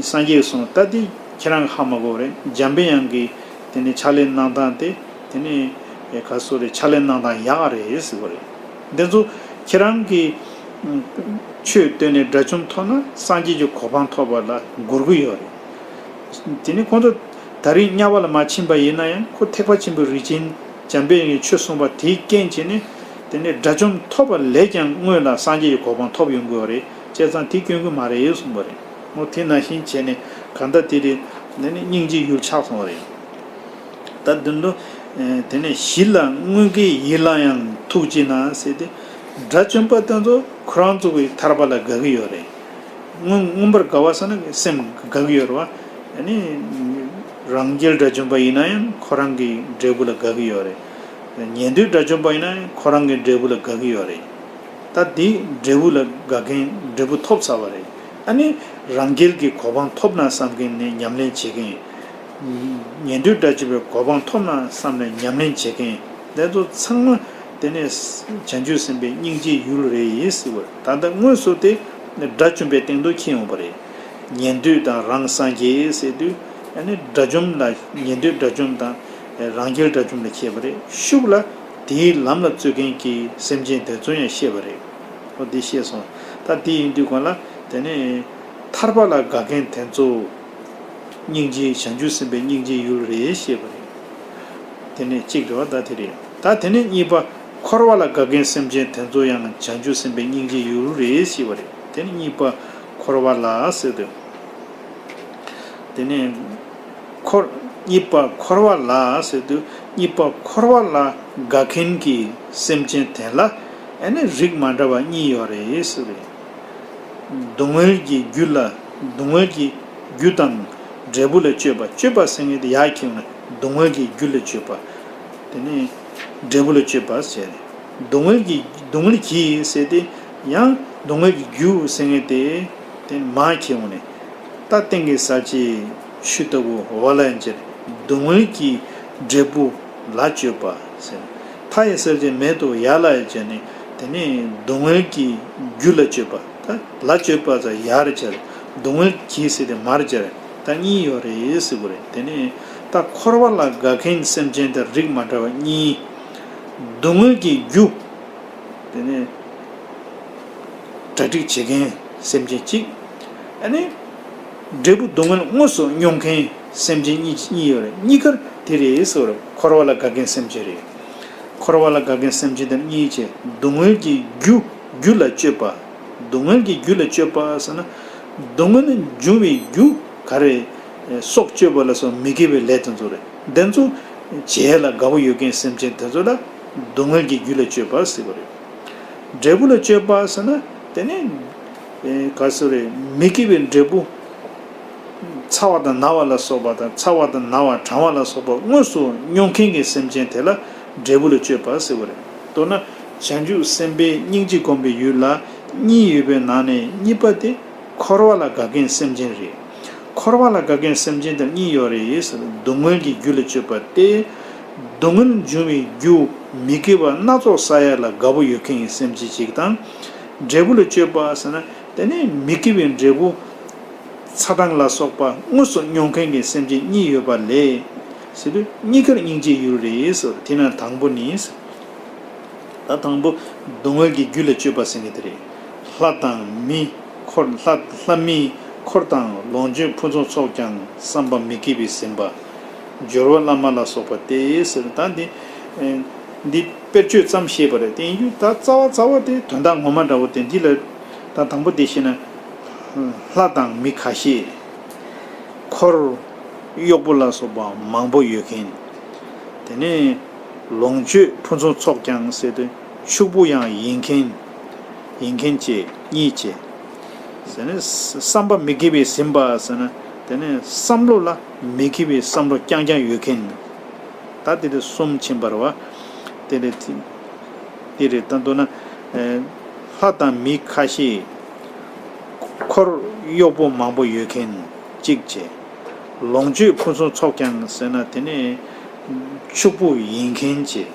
སངས་རྒྱས་གསུངས། ད་འདི་ཁྱེད་རང་གིས་ཧ་མ་གོ་བ་རེད། འཇམ་དཔལ་དབྱངས་ཀྱིས་དེ་ནས་ཕྱག་ལས་གནང་སྟངས་དེ། དེ་ནས་ཨེ་ག་སོ་རེ་ཕྱག་ལས་གནང་སྟངས་ཡག་རེད་ཟེར་བ་རེད། འདི་ཚོ་ཁྱེད་རང་གིས་ཆོས་བསྟན་ནས་དགྲ་བཅོམ་ཐོབ་ན་སངས་རྒྱས་ཀྱི་གོ་འཕང་ཐོབ་པ་ལ་འགོར་གྱི་ཡོད་རེད། དེ་ནི་ཁོང་ཚོ་ད་རེས་དམྱལ་བ་ལ་མ་ཕྱིན་པ་ཡིན་ན་ཡང་ཁོ་ཐེག་པ་ཆེན་པོའི་རིགས་ཅན་འཇམ་དཔལ་དབྱངས་ཀྱིས་ཆོས་གསུངས་པ་དེའི་རྐྱེན་བྱས་ནས་དེ་ནས་དགྲ་བཅོམ་ཐོབ་པ་ལས་ཀྱང་སྔོན་ལ་སངས་རྒྱས་ཀྱི་གོ་འཕང་ཐོབ་ཡོང་གི་ཡོད་རེད། བྱས་ཙང་དེ་སྐྱོན་གྱི་མ་རེད་གསུངས་པ་རེད། འོ་དེ་ནང་བཞིན་བྱས་ནས་གང་ལྟར་དེ་རེད། དེ་ནི་སྙིང་རྗེའི་ཡུལ་ཆགས་སོང་བ་རེད། ད་དོན་དུ། དེ་ནས་ཞི་ལ་མངོན་དགའི་ཡིད་ལ་ཡང་ཐུགས་ཅི་ན་ཟེར་ཏེ། དགྲ་བཅོམ་པ་དེ་ཚོ་ཁོ་རང་ཚོ་གི་ཐར་པ་ལ་དགའ་གི་ཡོད་རེད། མངོན་མངོན་པར་དགའ་བ་ཟེར་ན་སེམས་དགའ་གི་ཡོད་རེད་བ། ཨ་ནི། རང་རྒྱལ་དགྲ་བཅོམ་པ་ཡིན་ན་ཡང་ཁོ་རང་གི་འབྲས་བུ་ལ་དགའ་གི་ཡོད་རེད། ཉན་ཐོས་དགྲ་བཅོམ་པ་ཡིན་ན་ཡང་ཁོ་རང་གི་འབྲས་བུ་ལ་དགའ་གི་ཡོད་རེད། ད་འདི་འབྲས་བུ་ལ་དགའ་མཁན་འབྲས་བུ་ཐོབ་ཚར་བ་རེད། ཨ་ནི་རང་རྒྱལ་གྱི་གོ་འཕང་ཐོབ་ན་བསམ་མཁན་ནི་ཉམས་ལེན་བྱེད་མཁན། ཉན་ཐོས་དགྲ་བཅོམ་པའི་གོ་འཕང་ཐོབ་ན་བསམ་ནས་ཉམས་ལེན་བྱེད་མཁན་དེ་ཚོ་ཚང་མ་དེ་ནས་བྱང་ཆུབ་སེམས་དཔའི་སྙིང་རྗེའི་ཡུལ་རེད་ཟེར་བ་རེད། ད་ལྟ་དངོས་སུ་དེ་དགྲ་བཅོམ་པའི་སྟེང་དུ་འཁྱེར་ཡོང་བ་རེད། ཉན་ཐོས་དང་རང་སངས་རྒྱས་ཟེར་དུས་ཨ་ནི་དགྲ་བཅོམ་ལ་ཉན་ཐོས་དགྲ་བཅོམ་དང་རང་རྒྱལ་དགྲ་བཅོམ་ལ་འཁྱེར་བ་རེད། ཤུགས་ལ་དེའི་ལམ་ལ་རྩོད་མཁན་གྱི་སེམས་ཅན་དེ་ཚོ་ཡང་བཤད་པ་རེད། ཨོ་འདི་ཤེས་སོང་། ད་འདི་ཡིན་དུས་གོང་ལ་དེ་ནས་ཐར་པ་ལ་དགའ་མཁན་དེ་ཚོ་སྙིང་རྗེ་བྱང་ཆུབ་སེམས་དཔའི་སྙིང་རྗེའི་ཡུལ་རེད་ཞེས་པ་རེད། དེ་ནས་གཅིག་རེད་བ། ད་དེ་རེད། ད་དེ་ནས་གཉིས་པ་འཁོར་བ་ལ་དགའ་མཁན་སེམས་ཅན་དེ་ཚོ་ཡང་བྱང་ཆུབ་སེམས་དཔའི་སྙིང་རྗེའི་ཡུལ་རེད་ཞེས་པ་རེད། དེ་ནས་གཉིས་པ་འཁོར་བ་ལ་ཟེར་དུས། དེ་ནས་འཁོར་གཉིས་པ་འཁོར་བ་ལ་ཟེར་དུས་གཉིས་པ་འཁོར་བ་ལ་དགའ་མཁན་གྱི་སེམས་ཅན་དེ་ལ་ཨ་ནི་རིགས་མ་འདྲ་བ་གཉིས་ཡོད་རེད་ཟེར་བས། སྡུག་བསྔལ་གྱི་རྒྱུ་ལ་སྡུག་བསྔལ་གྱི་རྒྱུ་དང་འབྲས་བུ་ལ་སྤྱོད་པ། སྤྱོད་པ་ཟེར་མཁན་དེ་ཡར་འཁྱེར་ན་སྡུག་བསྔལ་གྱི་རྒྱུ་ལ་སྤྱོད་པ། དེ་ནས་འབྲས་བུ་ལ་སྤྱོད་པ་ཟེར་རེད། སྡུག་བསྔལ་གྱི་སྡུག་བསྔལ་གྱིས་ཟེར་ཏེ། ཡང་སྡུག་བསྔལ་གྱི་རྒྱུ་ཟེར་མཁན་དེ་དེ་མར་ཁྱེར་འོང་ནས། ད་སྟེང་གི་ཟག་བཅས་ཆུ་ལྟ་བུ་བ་ལ་ཡང་སྦྱར། སྡུག་བསྔལ་གྱི་འབྲས་བུ་ལ་སྤྱོད་པ་ཟེར། མཐའ་ཡི་ཟག་བཅས་མེད་དོ་ཡ་ལ་ཡང་སྦྱར་ནས། དེ་ནས་སྡུག་བསྔལ་གྱི་རྒྱུ་ལ་སྤྱོད་པ། ད་ལ་སྤྱོད་པ་ཟེར་ཡར་སྦྱར། སྡུག་བསྔལ་གྱིས་ཟེར་ཏེ་མར་སྦྱར། ད་གཉིས་ཡོད་རེད་ཟེར་གོ་རེད། དེ་ནས་ད་འཁོར་བ་ལ་དགའ་མཁན་སེམས་ཅན་དང་རིགས་མ་འདྲ་བ་གཉིས། སྡུག་བསྔལ་གྱི་རྒྱུ། དེ་ནས་གྲ་སྒྲིག་བྱེད་མཁན་སེམས་ཅན་གཅིག། ཨ་ནི་འབྲས་བུ་སྡུག་བསྔལ་དངོས་སུ་མྱོང་མཁན་སེམས་ཅན་གཉིས་གཉིས་ཡོད་རེད། གཉིས་ཀ་དེ་རེད་ཟེར་བ་རེད། འཁོར་བ་ལ་དགའ་མཁན་སེམས་ཅན་རེད། འཁོར་བ་ལ་དགའ་མཁན་སེམས་ཅན་དེ་གཉིས་བྱས། སྡུག་བསྔལ་གྱི་རྒྱུ་རྒྱུ་ལ་སྤྱོད་པ། སྡུག་བསྔལ་གྱི་རྒྱུ་ལ་སྤྱོད་པ་ཟེར་ན། སྡུག་བསྔལ་འབྱུང་བའི་རྒྱུ་ག་རེ། སྲོག་གཅོད་པ་ལ་སོགས་མི་དགེ་བའི་ལས་དེ་ཚོ་རེད། དེ་ཚོ་བྱེད་ཡ་ལ་དགའ་པོ་ཡོད་མཁན་སེམས་ཅན་དེ་ཚོ་ལ་སྡུག་བསྔལ་གྱི་རྒྱུ་ལ་སྤྱོད་པ་ཟེར་བ་རེད། འབྲས་བུ་ལ་སྤྱོད་པ་ཟེར་ན། དེ་ནི་ག་ཟེར་རེད། མི་དགེ་བའི་འབྲས་བུ། ཚ་བ་དང་ན་བ་ལ་སོགས་པ་དང་། ཚ་བ་དང་ན་བ་གྲང་བ་ལ་སོགས་པ་དངོས་སུ་མྱོང་མཁན་གྱི་སེམས་ཅན་དེ་ལ་འབྲས་བུ་ལ་སྤྱོད་པ་ཟེར་བ་རེད། མདོར་ན་བྱང་ཆུབ་སེམས་དཔའི་སྙིང་རྗེ་བསྒོམ་པའི་ཡུལ་ལ་གཉིས་ཡོད་པའི་ནང་ནས་གཉིས་པ་དེ་འཁོར་བ་ལ་དགའ་མཁན་སེམས་ཅན་རེད། འཁོར་བ་ལ་དགའ་མཁན་སེམས་ཅན་དེ་གཉིས་ཡོད་རེད་ཟེར། སྡུག་བསྔལ་གྱི་རྒྱུ་ལ་སྤྱོད་པ་སྟེ། སྡུག་བསྔལ་འབྱུང་བའི་རྒྱུ་མི་དགེ་བ་སྣ་ཚོགས་བསགས་ཡ་ལ་དགའ་པོ་ཡོད་མཁན་གྱི་སེམས་ཅན་གཅིག་དང་། འབྲས་བུ་ལ་སྤྱོད་པ་ཟེར་ན། དེ་ནས་མི་དགེ་བའི་འབྲས་བུ་ཚ་གྲང་ལ་སོགས་པ་དངོས་སུ་མྱོང་མཁན་གྱི་སེམས་ཅན་གཉིས་ཡོད་པ་ལས་ཟེར་དུས། གཉིས་ཀར་སྙིང་རྗེའི་ཡུལ་རེད་ཟེར། དེ་ན་དང་པོ་ནི་ཟེར། ད་དང་པོ་སྡུག་བསྔལ་གྱི་རྒྱུ་ལ་སྤྱོད་པ་ཟེར་མཁན་དེ་རེད། ལྷ་དང་མི། འཁོར་ལྷ་ལྷ་མི་འཁོར་དང་། ལོངས་སྤྱོད་ཕུན་སུམ་ཚོགས་ཀྱང་། བསམ་པ་མི་དགེ་བས་ཟིན་པ། སྦྱོར་བ་བླ་མ་ལ་སོགས་པ་སྟེ་ཟེར། ད་འདི་འདི་དཔེར་བརྗོད་ཙམ་བཤད་པ་རེད། དེ་ཡིན་དུས་ད་རྩ་བ་རྩ་བ་དེ་དོན་དག་ངོ་མ་འདྲ་བོ་དེ་འདི་ལ། ད་དང་པོ་དེ་བཤད་ན། ལྷ་དང་མི་ཁ་ཤས། འཁོར་གཡོག་པོ་ལ་སོགས་པ་མང་པོ་ཡོད་མཁན། དེ་ནས་ལོངས་སྤྱོད་ཕུན་སུམ་ཚོགས་ཀྱང་ཟེར་དུས། ཕྱུག་པོ་ཡང་ཡིན་མཁན། ཡིན་མཁན་བཅས་གཉིས་བཅས། ཟེར་ནས་བསམ་པ་མི་དགེ་བས་ཟིན་པ་ཟེར་ན། དེ་ནས་བསམ་བློ་ལ་མི་དགེ་བའི་བསམ་བློ་རྐྱང་རྐྱང་ཡོད་མཁན། ད་དེ་དེ་གསུམ་ཕྱིན་པ་རེད་བ། དེ་ལས་དེ་རེད། ད་མདོར་ན། ལྷ་དང་མི་ཁ་ཤས། འཁོར་གཡོག་པོ་མང་པོ་ཡོད་མཁན་གཅིག་བྱས། ལོངས་སྤྱོད་ཕུན་སུམ་ཚོགས་ཀྱང་ཟེར་ན། དེ་ནས་ཕྱུག་པོ་ཡིན་མཁན་བྱས།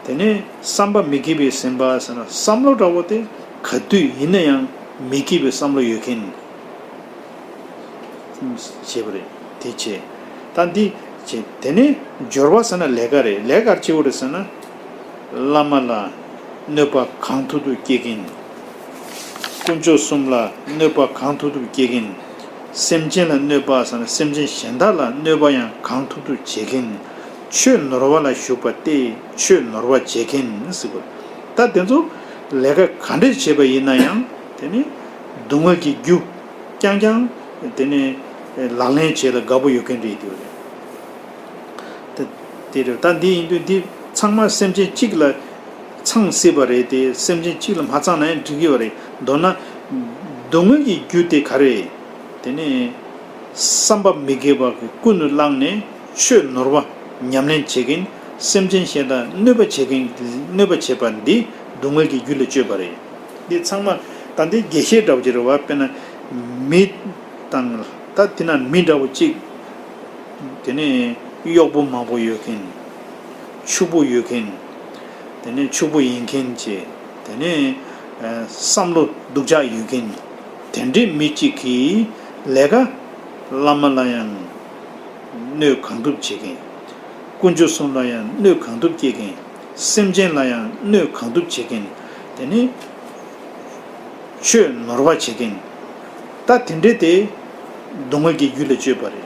དེ་ནས་བསམ་པ་མི་དགེ་བས་ཟིན་པ་ཟེར་ན། བསམ་བློ་འདྲ་བོ་དེ་ག་དུས་ཡིན་ན་ཡང་མི་དགེ་བའི་བསམ་བློ་ཡོད་མཁན་བྱས་པ་རེད། དེ་བྱས། ད་འདི་བྱས། དེ་ནས་སྦྱོར་བ་ཟེར་ན་ལས་ཀ་རེད། ལས་ཀ་ག་རེ་བྱེད་དགོས་རེད་ཟེར་ན། བླ་མ་ལ་གནོད་པ་གང་ཐུབ་ཐུབ་སྐྱེལ་མཁན། དཀོན་མཆོག་གསུམ་ལ་གནོད་པ་གང་ཐུབ་ཐུབ་སྐྱེལ་མཁན། སེམས་ཅན་ལ་གནོད་པ་ཟེར་ན། སེམས་ཅན་གཞན་དག་ལ་གནོད་པ་ཡང་གང་ཐུབ་ཐུབ་བྱེད་མཁན། ཆོས་ནོར་བ་ལ་ཞུགས་པ་སྟེ། ཆོས་ནོར་བ་བྱེད་མཁན་ཟེར་དགོས། ད་དེ་ཚོ་ལས་ཀ་ག་འདྲས་བྱས་པ་ཡིན་ན་ཡང་། དེ་ནི་སྡུག་བསྔལ་གྱི་རྒྱུ་རྐྱང་རྐྱང་། དེ་ནི་ལག་ལེན་བྱེད་ལ་དགའ་པོ་ཡོད་མཁན་རེད་དེ་རེད། ད་དེ་རེད། ད་འདི་ཡིན་དུས་འདི་ཚང་མ་སེམས་ཅན་གཅིག་ལ་ཚང་སྲིད་པ་རེད་དེ། སེམས་ཅན་གཅིག་ལ་མ་ཚང་ན་ཡང་འགྲིག་གི་ཡོད་རེད། མདོར་ན་སྡུག་བསྔལ་གྱི་རྒྱུ་དེ་ག་རེ། དེ་ནས་བསམ་པ་མི་དགེ་བ་གི་ཀུན་ཏུ་བསླངས་ནས་ཆོས་ནོར་བ་ཉམས་ལེན་བྱེད་མཁན། སེམས་ཅན་གཞན་དག་གནོད་པ་བྱེད་མཁན། གནོད་པ་བྱེད་པ་འདི་སྡུག་བསྔལ་གྱི་རྒྱུ་ལ་སྤྱོད་པ་རེད། འདི་ཚང་མ་ད་འདི་རྒྱས་བཤད་འདྲ་བོ་ཅིག་རེད་བ། དཔེར་ན་མི་དང་། ད་དེ་ན་མི་འདྲ་བོ་གཅིག། དེ་ནས་གཡོག་པོ་མང་པོ་ཡོད་མཁན། ཕྱུག་པོ་ཡོད་མཁན། དེ་ནས་ཕྱུག་པོ་ཡིན་མཁན་བྱས། དེ་ནས་ཨ་བསམ་བློ་སྡུག་ཅག་ཡོད་མཁན། དེ་འདྲའི་མི་གཅིག་གིས་ལས་ཀ་བླ་མ་ལ་ཡང་གནོད་གང་ཐུབ་བྱེད་མཁན། དཀོན་མཆོག་གསུམ་ལ་ཡང་གནོད་གང་ཐུབ་སྐྱེལ་མཁན། སེམས་ཅན་ལ་ཡང་གནོད་གང་ཐུབ་བྱེད་མཁན། དེ་ནས་ཆོས་ནོར་བ་བྱེད་མཁན། ད་དེ་འདྲས་དེ་སྡུག་བསྔལ་གྱི་རྒྱུ་ལ་སྤྱོད་པ་རེད།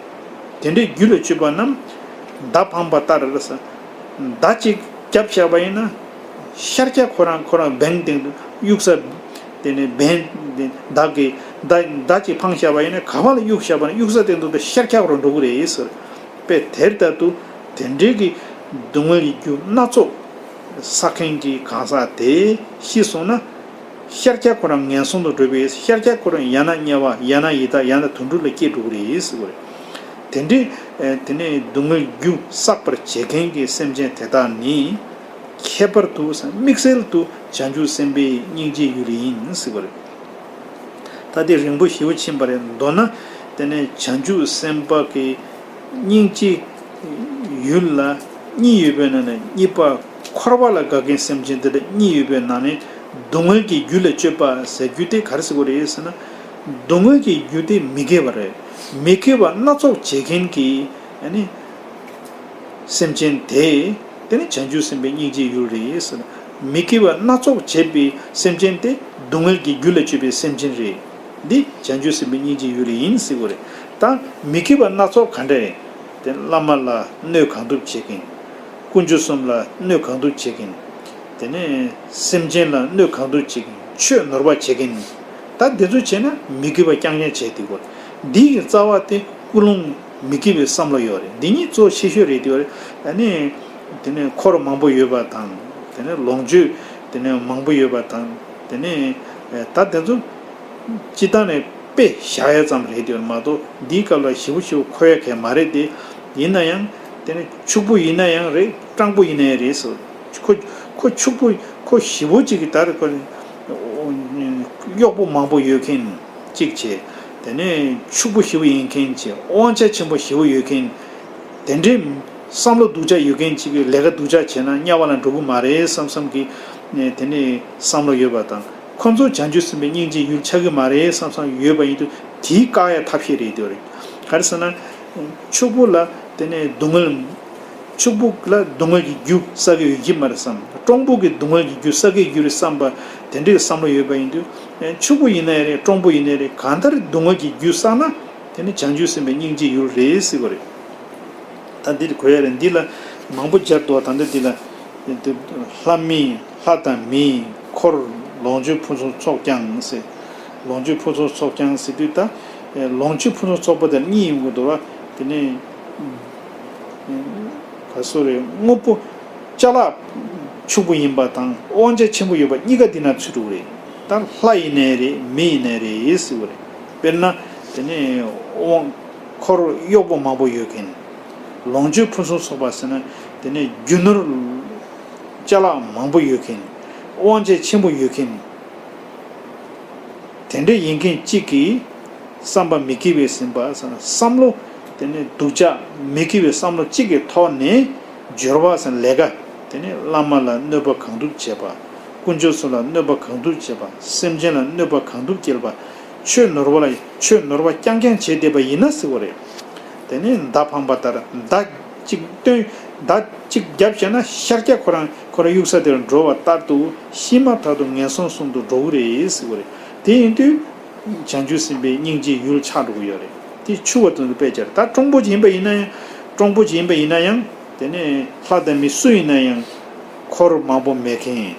དེ་འདྲའི་རྒྱུ་ལ་སྤྱོད་པ་རྣམས་མདའ་འཕངས་པ་ལྟར་ཟེར། མདའ་གཅིག་བརྒྱབ་བཞག་པ་ཡིན་ན། ཤར་རྒྱག་ཁོ་རང་ཁོ་རང་འབེན་སྟེང་དུ་གཡུག་ས། དེ་ནས་འབེན་དེ་མདའ་གི་མདའ་མདའ་གཅིག་འཕངས་བཞག་པ་ཡིན་ན། ག་བ་ལ་གཡུག་བཞག་པ་ན་གཡུག་ས་སྟེང་དུ་ཤར་རྒྱག་རུ་འགྲོ་གི་རེད་ཟེར། དཔེ་དེར་ལྟར་དུ་དེ་འདྲའི་གི་སྡུག་བསྔལ་གྱི་རྒྱུ་སྣ་ཚོགས་བསགས་མཁན་གྱི་གང་ཟག་དེ་ཤི་སོང་ན། ཤར་རྒྱག་ཁོ་རང་ངན་སོང་དུ་འགྲོ་བའི། ཤར་རྒྱག་ཁོ་རང་ཡང་ན་དམྱལ་བ། ཡང་ན་ཡི་དྭགས། ཡང་ན་དུད་འགྲོ་ལ་སྐྱེ་འགྲོ་གི་རེད་ཟེར་བ་རེད། དེ་འདྲའི་ཨེ་དེ་ནས་སྡུག་བསྔལ་རྒྱུ་བསགས་པར་བྱེད་མཁན་གྱི་སེམས་ཅན་དེ་དག་ནི། ཁྱད་པར་དུ་དམིགས་བསལ་དུ་བྱང་ཆུབ་སེམས་དཔའི་སྙིང་རྗེའི་ཡུལ་ཡིན་ཟེར་བ་རེད། ད་དེ་རིང་པོ་ཞེ་པོ་ཕྱིན་པ་རེད། མདོར་ན་དེ་ནས་བྱང་ཆུབ་སེམས་དཔའ་གི་སྙིང་རྗེའི་ཡུལ་ལ་གཉིས་ཡོད་པའི་ནང་ནས་གཉིས་པ་འཁོར་བ་ལ་དགའ་མཁན་སེམས་ཅན་དེ་ལ་གཉིས་ཡོད་པའི་ནང་ནས་སྡུག་བསྔལ་གྱི་རྒྱུ་ལ་སྤྱོད་པ་ཟེར་རྒྱུ་དེ་ག་རེ་ཟེར་དགོས་རེད་ཟེར་ན། སྡུག་བསྔལ་གྱི་རྒྱུ་དེ་མི་དགེ་བ་རེད། མི་དགེ་བ་སྣ་ཚོགས་བྱེད་མཁན་གྱི་ཨ་ནི། སེམས་ཅན་དེ། དེ་ནི་བྱང་ཆུབ་སེམས་དཔའི་སྙིང་རྗེའི་ཡུལ་རེད་ཟེར། མི་དགེ་བ་སྣ་ཚོགས་བྱེད་པའི་སེམས་ཅན་དེ་སྡུག་བསྔལ་གྱི་རྒྱུ་ལ་སྤྱོད་པའི་སེམས་ཅན་རེད། འདི་བྱང་ཆུབ་སེམས་དཔའི་སྙིང་རྗེའི་ཡུལ་ཡིན་ཟེར་དགོས་རེད། ད་མི་དགེ་བ་སྣ་ཚོགས་ག་འདྲ་རེད། དེ་བླ་མ་ལ་གནོད་གང་ཐུབ་བྱེད་མཁན། དཀོན་མཆོག་གསུམ་ལ་གནོད་གང་ཐུབ་བྱེད་མཁན། དེ་ནས་སེམས་ཅན་ལ་གནོད་གང་ཐུབ་བྱེད་མཁན། ཆོས་ནོར་བ་བྱེད་མཁན། ད་འདི་ཚོ་བྱས་ན་མི་དགེ་བ་རྐྱང་རྐྱང་བྱས་དེ་དགོས། འདི་ཡི་རྩ་བ་དེ་ཀུན་སློང་མི་དགེ་བའི་བསམ་བློ་ཡོད་རེད། འདི་གཉིས་གཙོ་ཆེ་ཤོས་རེད་དེ་ཡོད་རེད། ཨ་ནི། དེ་ནས་འཁོར་མང་པོ་ཡོད་པ་དང་། དེ་ནས་ལོངས་སྤྱོད་དེ་ནས་མང་པོ་ཡོད་པ་དང་། དེ་ནས་ད་དེ་ཚོ་སྤྱི་བཏང་ནས་དཔེ་བཞག་ཡ་ཙམ་རེད་དེ་ཡོད་མ་གཏོགས་འདིའི་སྐབས་ལ་ཞིབ་པོ་ཞིབ་པོ་འཁོད་ཡ་གལ་མ་རེད་དེ། ཡིན་ན་ཡང་དེ་ནས་ཕྱུག་པོ་ཡིན་ན་ཡང་རེད། སྤྲང་པོ་ཡིན་ན་ཡང་རེད་ཟེར། ཁོ་ཁོ་ཕྱུག་པོ་ཁོ་ཞེ་པོ་ཅིག་གི་ད་རེ་ཁོ་གཡོག་པོ་མང་པོ་ཡོད་མཁན་གཅིག་བྱས། དེ་ནས་ཕྱུག་པོ་ཞེ་པོ་ཡིན་མཁན་བྱས། དབང་ཆ་ཆེན་པོ་ཞེ་པོ་ཡོད་མཁན། དེ་འདྲའི་བསམ་བློ་སྡུག་ཅག་ཡོད་མཁན་གཅིག་གིས་ལས་ཀ་སྡུག་ཅག་བྱས་ན་དམྱལ་བ་ལ་འགྲོ་གི་མ་རེད་བསམ་བསམ་གྱི་དེ་ནས་བསམ་བློ་ཡོད་པ་དང་། ཁོ་ཚོ་བྱང་ཆུབ་སེམས་དཔའི་སྙིང་རྗེའི་ཡུལ་ཆགས་ཀྱི་མ་རེད་བསམ་བསམ་ཡོད་པ་ཡིན་དུས་དེའི་བཀག་ཡ་ཐབས་ཤེས་རེད་དེ་རེད། ག་རེ་ཟེར་ན། ཕྱུག་པོ་ལ་དེ་ནས་སྡུག་བསྔལ། ཕྱུག་པོ་ལ་སྡུག་བསྔལ་གྱི་རྒྱུ་བསགས་ཀྱི་ཡོད་ཀྱི་མ་རེད་བསམ། སྤྲང་པོ་གི་སྡུག་བསྔལ་གྱི་རྒྱུ་བསགས་ཀྱི་ཡོད་རེད་བསམ་པ་དེ་འདྲའི་བསམ་བློ་ཡོད་པ་ཡིན་དུས། ཕྱུག་པོ་ཡིན་ནའི་རེད། སྤྲང་པོ་ཡིན་ནའི་རེད། གང་ལྟར་སྡུག་བསྔལ་གྱི་རྒྱུ་བསགས་ན་དེ་ནི་བྱང་ཆུབ་སེམས་དཔའི་སྙིང་རྗེའི་ཡུལ་རེད་ཟེར་བ་རེད། ད་འདི་དེ་གོ་ཡ་རེད། འདི་ལ་མང་པོ་སྦྱར་འདུག་ད་འདི་འདི་ལ། ལྷ་མི། ལྷ་དང་མི། འཁོར། ལོངས་སྤྱོད་ཕུན་སུམ་ཚོགས་ཀྱང་ཟེར། ལོངས་སྤྱོད་ཕུན་སུམ་ཚོགས་ཀྱང་ཟེར་དུས་ད། ལོངས་སྤྱོད་ཕུན་སུམ་ཚོགས་པ་དེ་གཉིས་ཡོང་གི་འདུག་བ། དེ་ནས། ག་སོ་རེད། དངོས་པོ་ཅ་ལག་ཕྱུག་པོ་ཡིན་པ་དང་དབང་ཆ་ཆེན་པོ་ཡོད་པ་གཉིས་ཀ་འདི་ན་ཚུད་འགྲོ་གི་རེད། ད་ལྷ་ཡིན་ནའི་རེད། མི་ཡིན་ནའི་རེད་ཟེར་བ་རེད། དཔེར་ན། དེ་ནས་དབང་། འཁོར་གཡོག་པོ་མང་པོ་ཡོད་མཁན། ལོངས་སྤྱོད་ཕུན་སུམ་ཚོགས་པ་ཟེར་ན། དེ་ནས་རྒྱུ་ནོར་ཅ་ལག་མང་པོ་ཡོད་མཁན། དབང་ཆ་ཆེན་པོ་ཡོད་མཁན། དེ་འདྲ་ཡིན་མཁན་གཅིག་གིས་བསམ་པ་མི་དགེ་བའི་ཟིན་པ་ཟེར་ན་བསམ་བློ། དེ་ནས་སྡུག་ཅག་མི་དགེ་བའི་བསམ་བློ་གཅིག་གི་ཐོག་ནས་སྦྱོར་བ་ཟེར་ན་ལས་ཀ། དེ་ནས་བླ་མ་ལ་གནོད་པ་གང་ཐུབ་བྱེད་པ། དཀོན་མཆོག་གསུམ་ལ་གནོད་པ་གང་ཐུབ་བྱེད་པ། སེམས་ཅན་ལ་གནོད་པ་གང་ཐུབ་བསྐྱེད་པ། ཆོས་ནོར་བ་ལ་ཆོས་ནོར་བ་རྐྱང་རྐྱང་བྱས་བསྡད་པ་ཡིན་ན་ཟེར་བ་རེད། དེ་ནས་མདའ་འཕངས་པ་ལྟར་མདའ་གཅིག་བཏོན། མདའ་གཅིག་བརྒྱབ་བྱས་ན་ཤར་རྒྱག་ཁོ་རང་ཁོ་རང་གཡུག་ས་དེར་འགྲོ་བ་ལྟར་དུ་ཤི་མ་ཐག་ཏུ་ངན་སོང་གསུམ་དུ་འགྲོ་གི་རེད་ཟེར་བ་རེད། དེ་ཡིན་དུས། བྱང་ཆུབ་སེམས་དཔའི་སྙིང་རྗེའི་ཡུལ་ཆགས་འགྲོ་གི་ཡོད་རེད། དེ་ཕྱུག་པ་དེ་ཚོ་དཔེ་སྦྱར། ད་སྤྲང་པོ་ཅིག་ཡིན་པ་ཡིན་ན་ཡང་། སྤྲང་པོ་ཅིག་ཡིན་པ་ཡིན་ན་ཡང་། དེ་ནས་ལྷ་དང་མི་སུ་ཡིན་ན་ཡང་། འཁོར་མང་པོ་མེད་མཁན།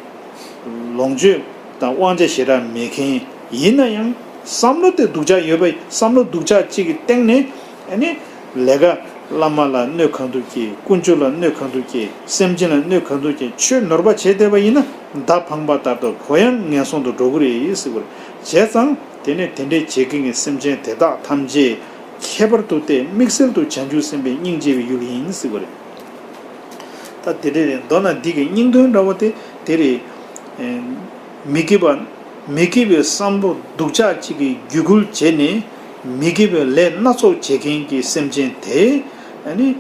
ལོངས་སྤྱོད་དང་དབང་ཆ་ཞེ་དྲག་མེད་མཁན་ཡིན་ན་ཡང་། བསམ་བློ་དེ་སྡུག་ཅག་ཡོད་པ། བསམ་བློ་སྡུག་ཅག་ཅིག་གི་སྟེང་ནས། ཨ་ནི། ལས་ཀ། བླ་མ་ལ་གནོད་གང་ཐུབ་བསྐྱེད། དཀོན་མཆོག་ལ་གནོད་གང་ཐུབ་བསྐྱེད། སེམས་ཅན་ལ་གནོད་གང་ཐུབ་བསྐྱེད། ཆོས་ནོར་བ་བྱས་བསྡད་པ་ཡིན་ན་མདའ་འཕངས་པ་ལྟར་དུ་ཁོ་ཡང་ངན་སོང་དུ་འགྲོ་གི་རེད་ཟེར་བ་རེད། བྱས་ཙང་དེ་ནས་དེ་འདྲའི་བྱེད་མཁན་གྱི་སེམས་ཅན་དེ་དག་ཐམས་ཅད་ཁྱད་པར་དུ་བལྟས་དམིགས་བསལ་དུ་བྱང་ཆུབ་སེམས་དཔའི་སྙིང་རྗེ་བའི་ཡུལ་ཡིན་ཟེར་བ་རེད། ད་དེ་འདྲ་རེད། མདོར་ན་འདི་གི་སྙིང་དོན་འདྲ་བོ་དེ་དེ་རེད། མི་དགེ་བ། མི་དགེ་བའི་བསམ་བློ་སྡུག་ཅག་ཅིག་གིས་བརྒྱུད་སྐུལ་བྱས་ནས་མི་དགེ་བའི་ལས་སྣ་ཚོགས་བྱེད་མཁན་གྱི་སེམས་ཅན་དེ། ཨ་ནི།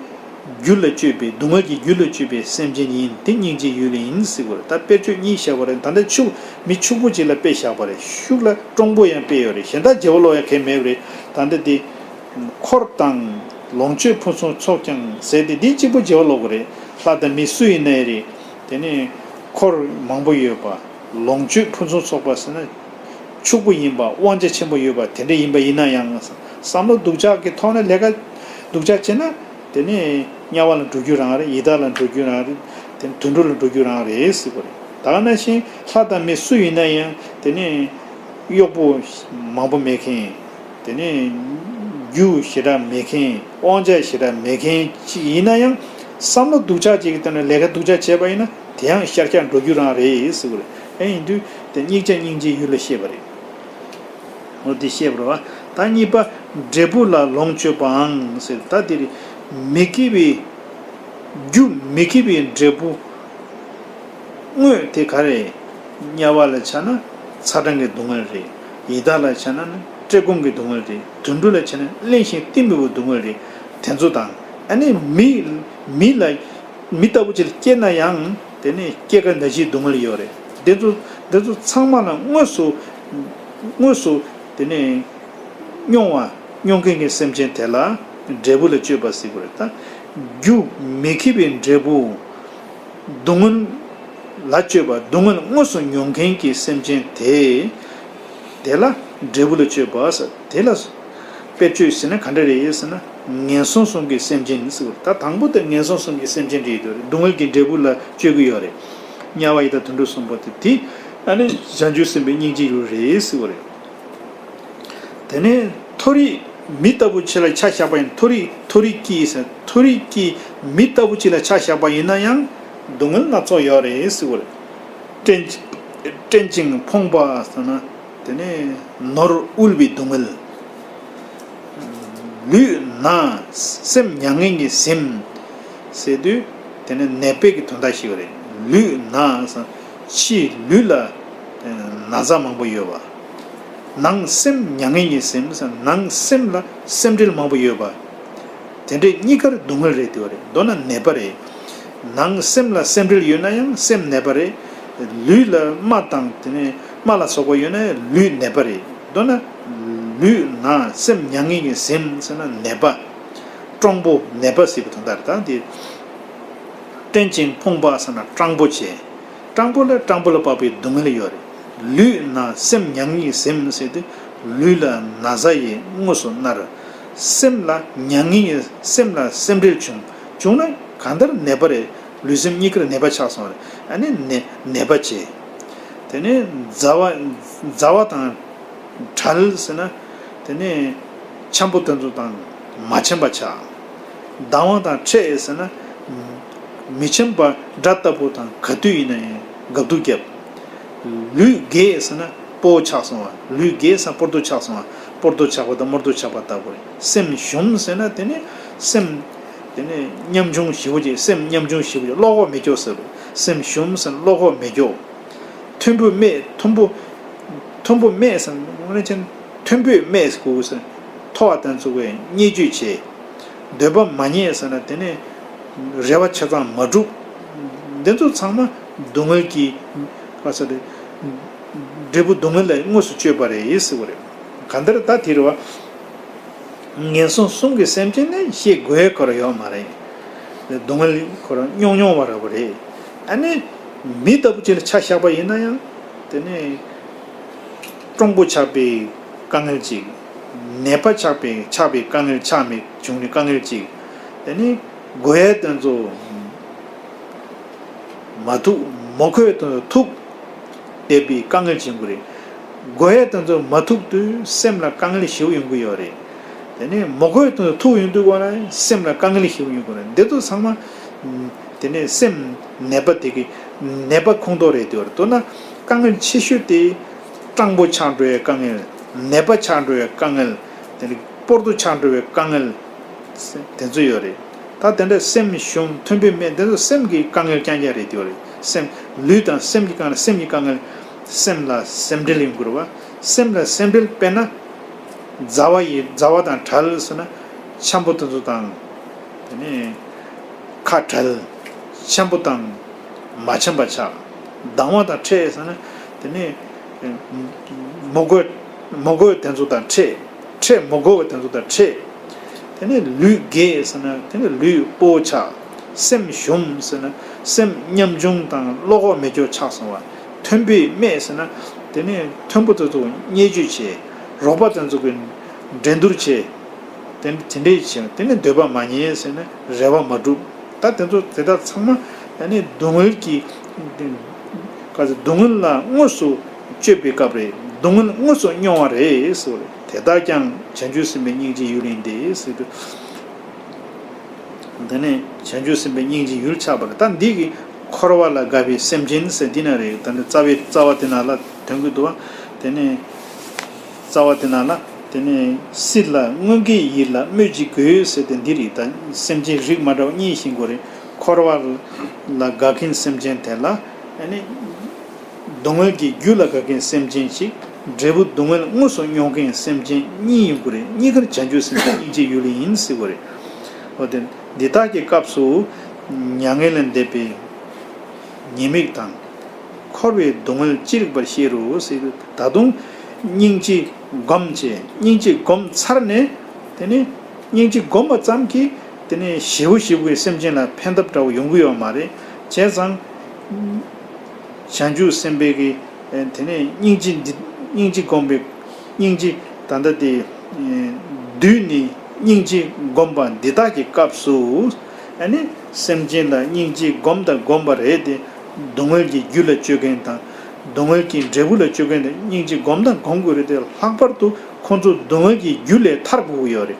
རྒྱུ་ལ་སྤྱོད་པའི་སྡུག་བསྔལ་གྱི་རྒྱུ་ལ་སྤྱོད་པའི་སེམས་ཅན་ཡིན། དེ་སྙིང་རྗེའི་ཡུལ་ཡིན་ཟེར་བ་རེད། ད་དཔེ་བརྗོད་གཉིས་བཞག་པ་རེད། ད་ལྟ་ཕྱུག་མི་ཕྱུག་པོ་ཅིག་ལ་དཔེ་བཞག་པ་རེད། ཕྱུག་ལ་སྤྲང་པོ་ཡང་དཔེ་ཡོད་རེད། གཞན་དག་བརྗེ་བ་ལོག་ཡང་གང་ཡང་མེད་པ་རེད། ད་ལྟ་དེ། འཁོར་དང་། ལོངས་སྤྱོད་ཕུན་སུམ་ཚོགས་ཀྱང་ཟེར་ཏེ་འདི་གཅིག་པུ་བརྗེ་བ་ལོག་གི་རེད། ལྷ་དང་མི་སུ་ཡིན་ནའི་རེད། དེ་ནས་འཁོར་མང་པོ་ཡོད་པ། ལོངས་སྤྱོད་ཕུན་སུམ་ཚོགས་པ་ཟེར་ན། ཕྱུག་པོ་ཡིན་པ། དབང་ཆ་ཆེན་པོ་ཡོད་པ་དེ་འདྲ་ཡིན་པ་ཡིན་ན་ཡང་། བསམ་བློ་སྡུག་ཅག་གི་ཐོག་ནས་ལས་ཀ་སྡུག་ཅག་བྱས་ན། དེ་ནས་དམྱལ་བ་ལ་འགྲོ་རྒྱུ་རང་རེད། ཡི་དྭགས་ལ་འགྲོ་རྒྱུ་རང་རེད། དེ་དུད་འགྲོ་ལ་འགྲོ་རྒྱུ་རང་རེད་ཟེར་བ་རེད། ད་ག་ནང་བཞིན་ལྷ་དང་མི་སུ་ཡིན་ན་ཡང་དེ་ནས་གཡོག་པོ་མང་པོ་མེད་མཁན། དེ་ནས་རྒྱུ་ཞེ་དྲག་མེད་མཁན། དབང་ཆ་ཞེ་དྲག་མེད་མཁན་ཅིག་ཡིན་ན་ཡང་། བསམ་བློ་སྡུག་ཅག་ཅིག་གི་སྟེང་ནས་ལས་ཀ་སྡུག་ཅག་བྱས་པ་ཡིན་ན་དེ་ཡང་ཤར་རྒྱག་འགྲོ་རྒྱུ་རང་རེད་ཟེར་བ་རེད། ཨེ་ཡིན་དུས་དེ་སྙིང་རྗེ་སྙིང་རྗེའི་ཡུལ་ལ་བཤད་པ་རེད། འོ་དེ་བཤད་པ་རེད་བ། ད་གཉིས་པ། འབྲས་བུ་ལ་ལོངས་སྤྱོད་པའང་ཟེར། ད་དེ་རེད། མི་དགེ་བའི་རྒྱུ། མི་དགེ་བའི་འབྲས་བུ། དངོས་དེ་ག་རེ། དམྱལ་བ་ལ་ཆ་ན་ཚ་གྲང་གི་སྡུག་བསྔལ་རེད། ཡི་དྭགས་ལ་ཆ་ན་ནི་བཀྲེས་སྐོམ་གྱི་སྡུག་བསྔལ་རེད། དུད་འགྲོ་ལ་ཆ་ན་གླེན་ཞིང་གཏིང་མི་དབུ་སྡུག་བསྔལ་རེད། དེ་ཚོ་དང་། ཨ་ནི་མི། མི་ལ། མི་ལྟ་བུ་ཅིག་ལ་སྐྱེས་ན་ཡང་དེ་ནི་སྐྱེ་རྒ་ན་འཆིའི་སྡུག་བསྔལ་ཡོད་རེད། དེ་ཚོ། དེ་ཚོ་ཚང་མ་ལ་དངོས་སུ། དངོས་སུ་དེ་ནི་མྱོང་བ། མྱོང་མཁན་གྱི་སེམས་ཅན་དེ་ལ་འབྲས་བུ་ལ་སྤྱོད་པ་ཟེར་དགོས་རེད་ད། རྒྱུ་མི་མཁས་པའི་འབྲས་བུ། སྡུག་བསྔལ་ལ་སྤྱོད་པ། སྡུག་བསྔལ་དངོས་སུ་མྱོང་མཁན་གྱི་སེམས་ཅན་དེ། དེ་ལ་འབྲས་བུ་ལ་སྤྱོད་པ་ཟེར། དེ་ལ་དཔེར་བརྗོད་ཟེར་ན་ག་འདྲ་རེད་ཟེར་ན། ངན་སོང་གསུམ་གྱི་སེམས་ཅན་ཟེར་བ་རེད། ད་དང་པོ་དེ་ངན་སོང་གསུམ་གྱི་སེམས་ཅན་རེད་འདུག་སྡུག་བསྔལ་གྱི་འབྲས་བུ་ལ་སྤྱོད་ཀྱི་ཡོད་རེད། དམྱལ་བ་ཡི་དྭགས་དུད་འགྲོ་གསུམ་པོ་དེ། དེ་ཨ་ནི་བྱང་ཆུབ་སེམས་དཔའི་སྙིང་རྗེའི་ཡུལ་རེད་ཟེར་བ་རེད། དེ་ནས་མཐོ་རིས་མི་ལྟ་བུ་ཅིག་ལ་ཆ་བཞག་པ་ཡིན། མཐོ་རིས། མཐོ་རིས་ཀྱི་ཟེར། མཐོ་རིས་ཀྱི་མི་ལྟ་བུ་ཅིག་ལ་ཆ་བཞག་པ་ཡིན་ན་ཡང་སྡུག་བསྔལ་སྣ་ཚོགས་ཡོད་རེད་ཟེར་བ་རེད། བཀྲེན། བཀྲེན་ཅིང་ཕོངས་པ་ཟེར་ན། དེ་ནས་ནོར་དབུལ་བའི་སྡུག་བསྔལ། ལུས་ན། སེམས་མྱ་ངན་གྱིས་ཟིན་ཟེར་དུས། དེ་ནི་ནད་པའི་གི་དོན་དག་ཞིག་རེད། ལུས་ན་ཟེར། ཕྱིའི་ལུས་ལ་ན་ཚ་མང་པོ་ཡོད་པ། ནང་སེམས་མྱ་ངན་གྱིས་ཟིན་ཟེར། ནང་སེམས་ལ་སེམས་ཁྲལ་མང་པོ་ཡོད་པ། དེ་འདྲའི་གཉིས་ཀར་སྡུག་བསྔལ་རེད་དེ་བ་རེད། མདོར་ན་ནད་པ་རེད། ནང་སེམས་ལ་སེམས་ཁྲལ་ཡོད་ན་ཡང་སེམས་ནད་པ་རེད། ལུས་ལ་རྨ་དང་དེ་ནས་རྨ་ལ་སོགས་པ་ཡོད་ན་ཡང་ལུས་ནད་པ་རེད། མདོར་ན་ལུས་ན་སེམས་མྱ་ངན་གྱིས་ཟིན་ཟེར་ན་ནད་པ། སྤྲང་པོ་ནད་པ་ཟེར་བའི་དོན་དག་རེད། ད་འདི་བཀྲེན་ཅིང་ཕོངས་པ་ཟེར་ན་སྤྲང་པོ་བྱས། སྤྲང་པོ་ལ་སྤྲང་པོ་ལ་དཔག་པའི་སྡུག་བསྔལ་ཡོད་རེད། ལུས་ན་སེམས་མྱ་ངན་གྱིས་ཟིན་ཟེར་ཏེ་ལུས་ལ་ན་ཚ་ཡིས་དངོས་སུ་མནར། སེམས་ལ་མྱ་ངན་གྱིས་སེམས་ལ་སེམས་ཁྲལ་བྱུང་། བྱུང་ན་གང་ལྟར་ནད་པ་རེད། ལུས་སེམས་གཉིས་ཀར་ནད་པ་ཆགས་སོང་རེད། ཨ་ནི་ནད་ནད་པ་བྱས། དེ་ནས་མཛའ་བ་མཛའ་བ་དང་བྲལ་ཟེར་ན། དེ་ནས་འཆམ་པོ་དེ་ཚོ་དང་མ་འཆམ་པ་ཆགས། སྡང་བ་དང་ཕྲད་ཟེར་ན། མི་འཆམ་པ་དགྲ་ལྟ་བུ་དང་ག་དུས་ཡིན་ན་ཡང་དགག་སྡུག་བརྒྱབ། ལུས་རྒས་ཟེར་ན་སྤོ་བོ་ཆགས་སོང་བ། ལུས་རྒས་ཟེར་ན་སྤོ་རྡོ་ཆགས་སོང་བ། སྤོ་རྡོ་ཆགས་པ་དང་རྨོ་རྡོ་ཆགས་པ་ལྟ་བུ་རེད། སེམས་ཞུམ་ཟེར་ན་དེ་ནི་སེམས། དེ་ནི་ཉམ་ཆུང་ཞེ་པོ་ཅིག་སེམས་ཉམ་ཆུང་ཞེ་པོ་ཅིག་བློ་ཁོག་མེད་སྐྱོ་ཟེར་རེད། སེམས་ཞུམ་ཟེར་ན་བློ་ཁོག་མེད་སྐྱོ། མཐོན་པོས་སྨད། མཐོན་པོ། མཐོན་པོ་སྨད་ཟེར་ན་དངོས་གནས་བྱས་ན་མཐོན་པོས་སྨད་ཟེར་དགོས་ཟེར། མཐོ་བ་དེ་ཚོ་གིས་བརྙས་བཅོས་བྱས། འདོད་པ་མ་རྙེད་ཟེར་ན་དེ་ནི་རེ་བ་ཆ་ཚང་མ་འགྲུབ། འདི་ཚོ་ཚང་མ་སྡུག་བསྔལ་གྱི་ག་ཟེར་རེད། འབྲས་བུ་སྡུག་བསྔལ་ལ་དངོས་སུ་སྤྱོད་པ་རེད་ཟེར་བ་རེད། གང་ལྟར་ད་དེ་རེད་བ། ངན་སོང་གསུམ་གྱི་སེམས་ཅན་ནི་བཤད་དགོས་ཁོ་རང་ཡོད་མ་རེད། སྡུག་བསྔལ་ཁོ་རང་མྱོང་མྱོང་བ་ར་བ་རེད། ཨ་ནི་མི་ལྟ་བུ་ཅིག་ལ་ཆ་བཞག་པ་ཡིན་ན་ཡང་དེ་ནི་སྤྲང་པོ་ཆགས་པའི་དཀའ་ངལ་ཅིག་ནད་པ་ཆགས་པའི་ཆགས་པའི་དཀའ་ངལ། ཆགས་མེད་བྱུང་ནས་དཀའ་ངལ་ཅིག་དེ་ནི་དགོས་ཡས་དེ་ཚོ་མ་ཐུག་མ་དགོས་དེ་ཚོ་ཐུག་བསྡད་པའི་དཀའ་ངལ་ཆེན་པོ་རེད། དགོས་ཡས་དེ་ཚོ་མ་ཐུག་དུས་སེམས་ལ་དཀའ་ངལ་ཞེ་པོ་ཡོང་གི་ཡོད་རེད། དེ་ནས་མ་དགོས་དེ་ཚོ་ཐུག་ཡོང་དུས་ག་ལ་སེམས་ལ་དཀའ་ངལ་ཞེ་པོ་ཡོང་གི་རེད། འདི་ཚོ་ཚང་མ་དེ་ནས་སེམས་ནད་པ་དེ་གི་ནད་པ་ཁོངས་གཏོགས་རེད་དེ་བར་དུ་ན། དཀའ་ངལ་ཆེ་ཤོས་དེ་སྤྲང་པོ་ཆགས་འགྲོ་བའི་དཀའ་ངལ། ནད་པ་ཆགས་འགྲོ་བའི་དཀའ་ངལ། དེ་ནས་སྤོ་རྡོ་ཆགས་འགྲོ་བའི་དཀའ་ངལ། དེ་ཚོ་ཡོད་རེད། ད་དེ་འདྲ་སེམས་ཞུམ། མཐོན་པོས་སྨད། དེ་ཚོ་སེམས་ཀྱི་དཀའ་ངལ་རྐྱང་རྐྱང་རེད་དེ་བ་རེད། སེམས་ལུས་དང་སེམས་ཀྱི་དཀའ་ངལ། སེམས་ཀྱི་དཀའ་ངལ། སེམས་ལ་སེམས་ཁྲལ་ཡོང་དགོས་རེད་བ། སེམས་ལ་སེམས་ཁྲལ་དཔེར་ན། མཛའ་བ་ཡི་མཛའ་བ་དང་བྲལ་ཟེར་ན། འཆམ་པོ་དེ་ཚོ་དང་། དེ་ནས་ཁ་བྲལ། འཆམ་པོ་དང་མ་འཆམ་པ་ཆགས། སྡང་བ་དང་ཕྲད་ཟེར་ན། དེ་ནས་མ་དགོས་མ་དགོས་དེ་ཚོ་དང་ཕྲད། ཕྲད་མ་དགོས་པ་དེ་ཚོ་དང་ཕྲད། དེ་ནས་ལུས་རྒས་ཟེར་ན་དེ་ནས་ལུས་སྤོ་བོ་ཆགས། སེམས་ཞུམ་ཟེར་ན་སེམས་ཉམ་ཆུང་དང་བློ་ཁོག་མེད་སྐྱོ་ཆགས་སོང་བ། མཐོན་པོས་སྨད་ཟེར་ན་དེ་ནས་མཐོན་པོ་དེ་ཚོ་བརྙས་བཅོས་བྱས། རོགས་པ་དེ་ཚོ་གིས་འགྲན་བསྡུར་བྱས། དེ་དེ་འདྲས་བྱས། དེ་ནས་འདོད་པ་མ་རྙེད་ཟེར་ན་རེ་བ་མ་འགྲུབ། ད་དེ་ཚོ་དེ་དག་ཚང་མ་ཨ་ནི་སྡུག་བསྔལ་གྱི་ག་ཚོད་སྡུག་བསྔལ་ལ་དངོས་སུ་སྤྱོད་པའི་སྐབས་རེད། སྡུག་བསྔལ་དངོས་སུ་མྱོང་བ་རེད་ཟེར་བ་རེད། དེ་དག་ཀྱང་བྱང་ཆུབ་སེམས་དཔའི་སྙིང་རྗེའི་ཡུལ་ཡིན་ཏེ་ཟེར་དུས། འདི་ནི་བྱང་ཆུབ་སེམས་དཔའི་སྙིང་རྗེའི་ཡུལ་ཆགས་པ་རེད། ད་འདི་གི་འཁོར་བ་ལ་དགའ་བའི་སེམས་ཅན་ཟེར་འདི་ན་རེད། ད་འདི་རྩ་བའི་རྩ་བ་དེ་ན་ལ་དོན་གྱི་འདུག་བ། དེ་ནི་རྩ་བ་དེ་ན་ལ་དེ་ནི་སྲིད་ལ་མངོན་དགའི་ཡིད་ལ་སྨོད་ཅི་དགོས་ཟེར་ཏེ་འདི་རེད། ད་སེམས་ཅན་རིགས་མ་འདྲ་བ་གཉིས་ཤིང་གོ་རེད། འཁོར་བ་ལ་དགའ་མཁན་སེམས་ཅན་དེ་ལ་ ཨ་ནི། སྡུག་བསྔལ་གྱི་རྒྱུ་ལ་དགའ་མཁན་སེམས་ཅན་གཅིག་འབྲས་བུ་སྡུག་བསྔལ་དངོས་སུ་མྱོང་མཁན་སེམས་ཅན་གཉིས་ཡིན་དགོས་རེད། གཉིས་ཀར་བྱང་ཆུབ་སེམས་དཔའི་སྙིང་རྗེའི་ཡུལ་ཡིན་ཟེར་དགོས་རེད། འོ་དེ་འདི་དག་གི་སྐབས་སུ་མྱ་ངན་ལས་འདས་པའི་ཉེས་དམིགས་དང་། འཁོར་བའི་སྡུག་བསྔལ་ཅི་རིགས་པར་ཤེས་རུང་ཟེར་དུས་ད་དུང་སྙིང་རྗེ་སྒོམ་བྱས། སྙིང་རྗེ་སྒོམ་ཚར་ནས་དེ་ནས་སྙིང་རྗེ་སྒོམ་པ་ཙམ་གྱིས་དེ་ནས་ཞེ་པོ་ཞེ་པོའི་སེམས་ཅན་ལ་ཕན་ཐབས་འདྲ་བོ་ཡོང་གི་ཡོད་མ་རེད། བྱས་ཙང་། བྱང་ཆུབ་སེམས་དཔའི་གི་དེ་ནས་སྙིང་རྗེ་འདི་སྙིང་རྗེ་སྒོམ་པའི་སྙིང་རྗེ་ད་ལྟ་དེ་བསྡུས་ནས་སྙིང་རྗེ་སྒོམ་པ་འདི་དག་གི་སྐབས་སུ། ཨ་ནི་སེམས་ཅན་ལ་སྙིང་རྗེ་སྒོམ་དང་སྒོམ་པ་རེད་དེ། སྡུག་བསྔལ་གྱི་རྒྱུ་ལ་སྤྱོད་མཁན་དང་། སྡུག་བསྔལ་གྱི་འབྲས་བུ་ལ་སྤྱོད་མཁན་དང་སྙིང་རྗེ་སྒོམ་དང་སྒོམ་དགོས་རེད་དེ། ལྷག་པར་དུ་ཁོང་ཚོ་སྡུག་བསྔལ་གྱི་རྒྱུ་ལས་ཐར་དགོས་ཀྱི་ཡོད་རེད།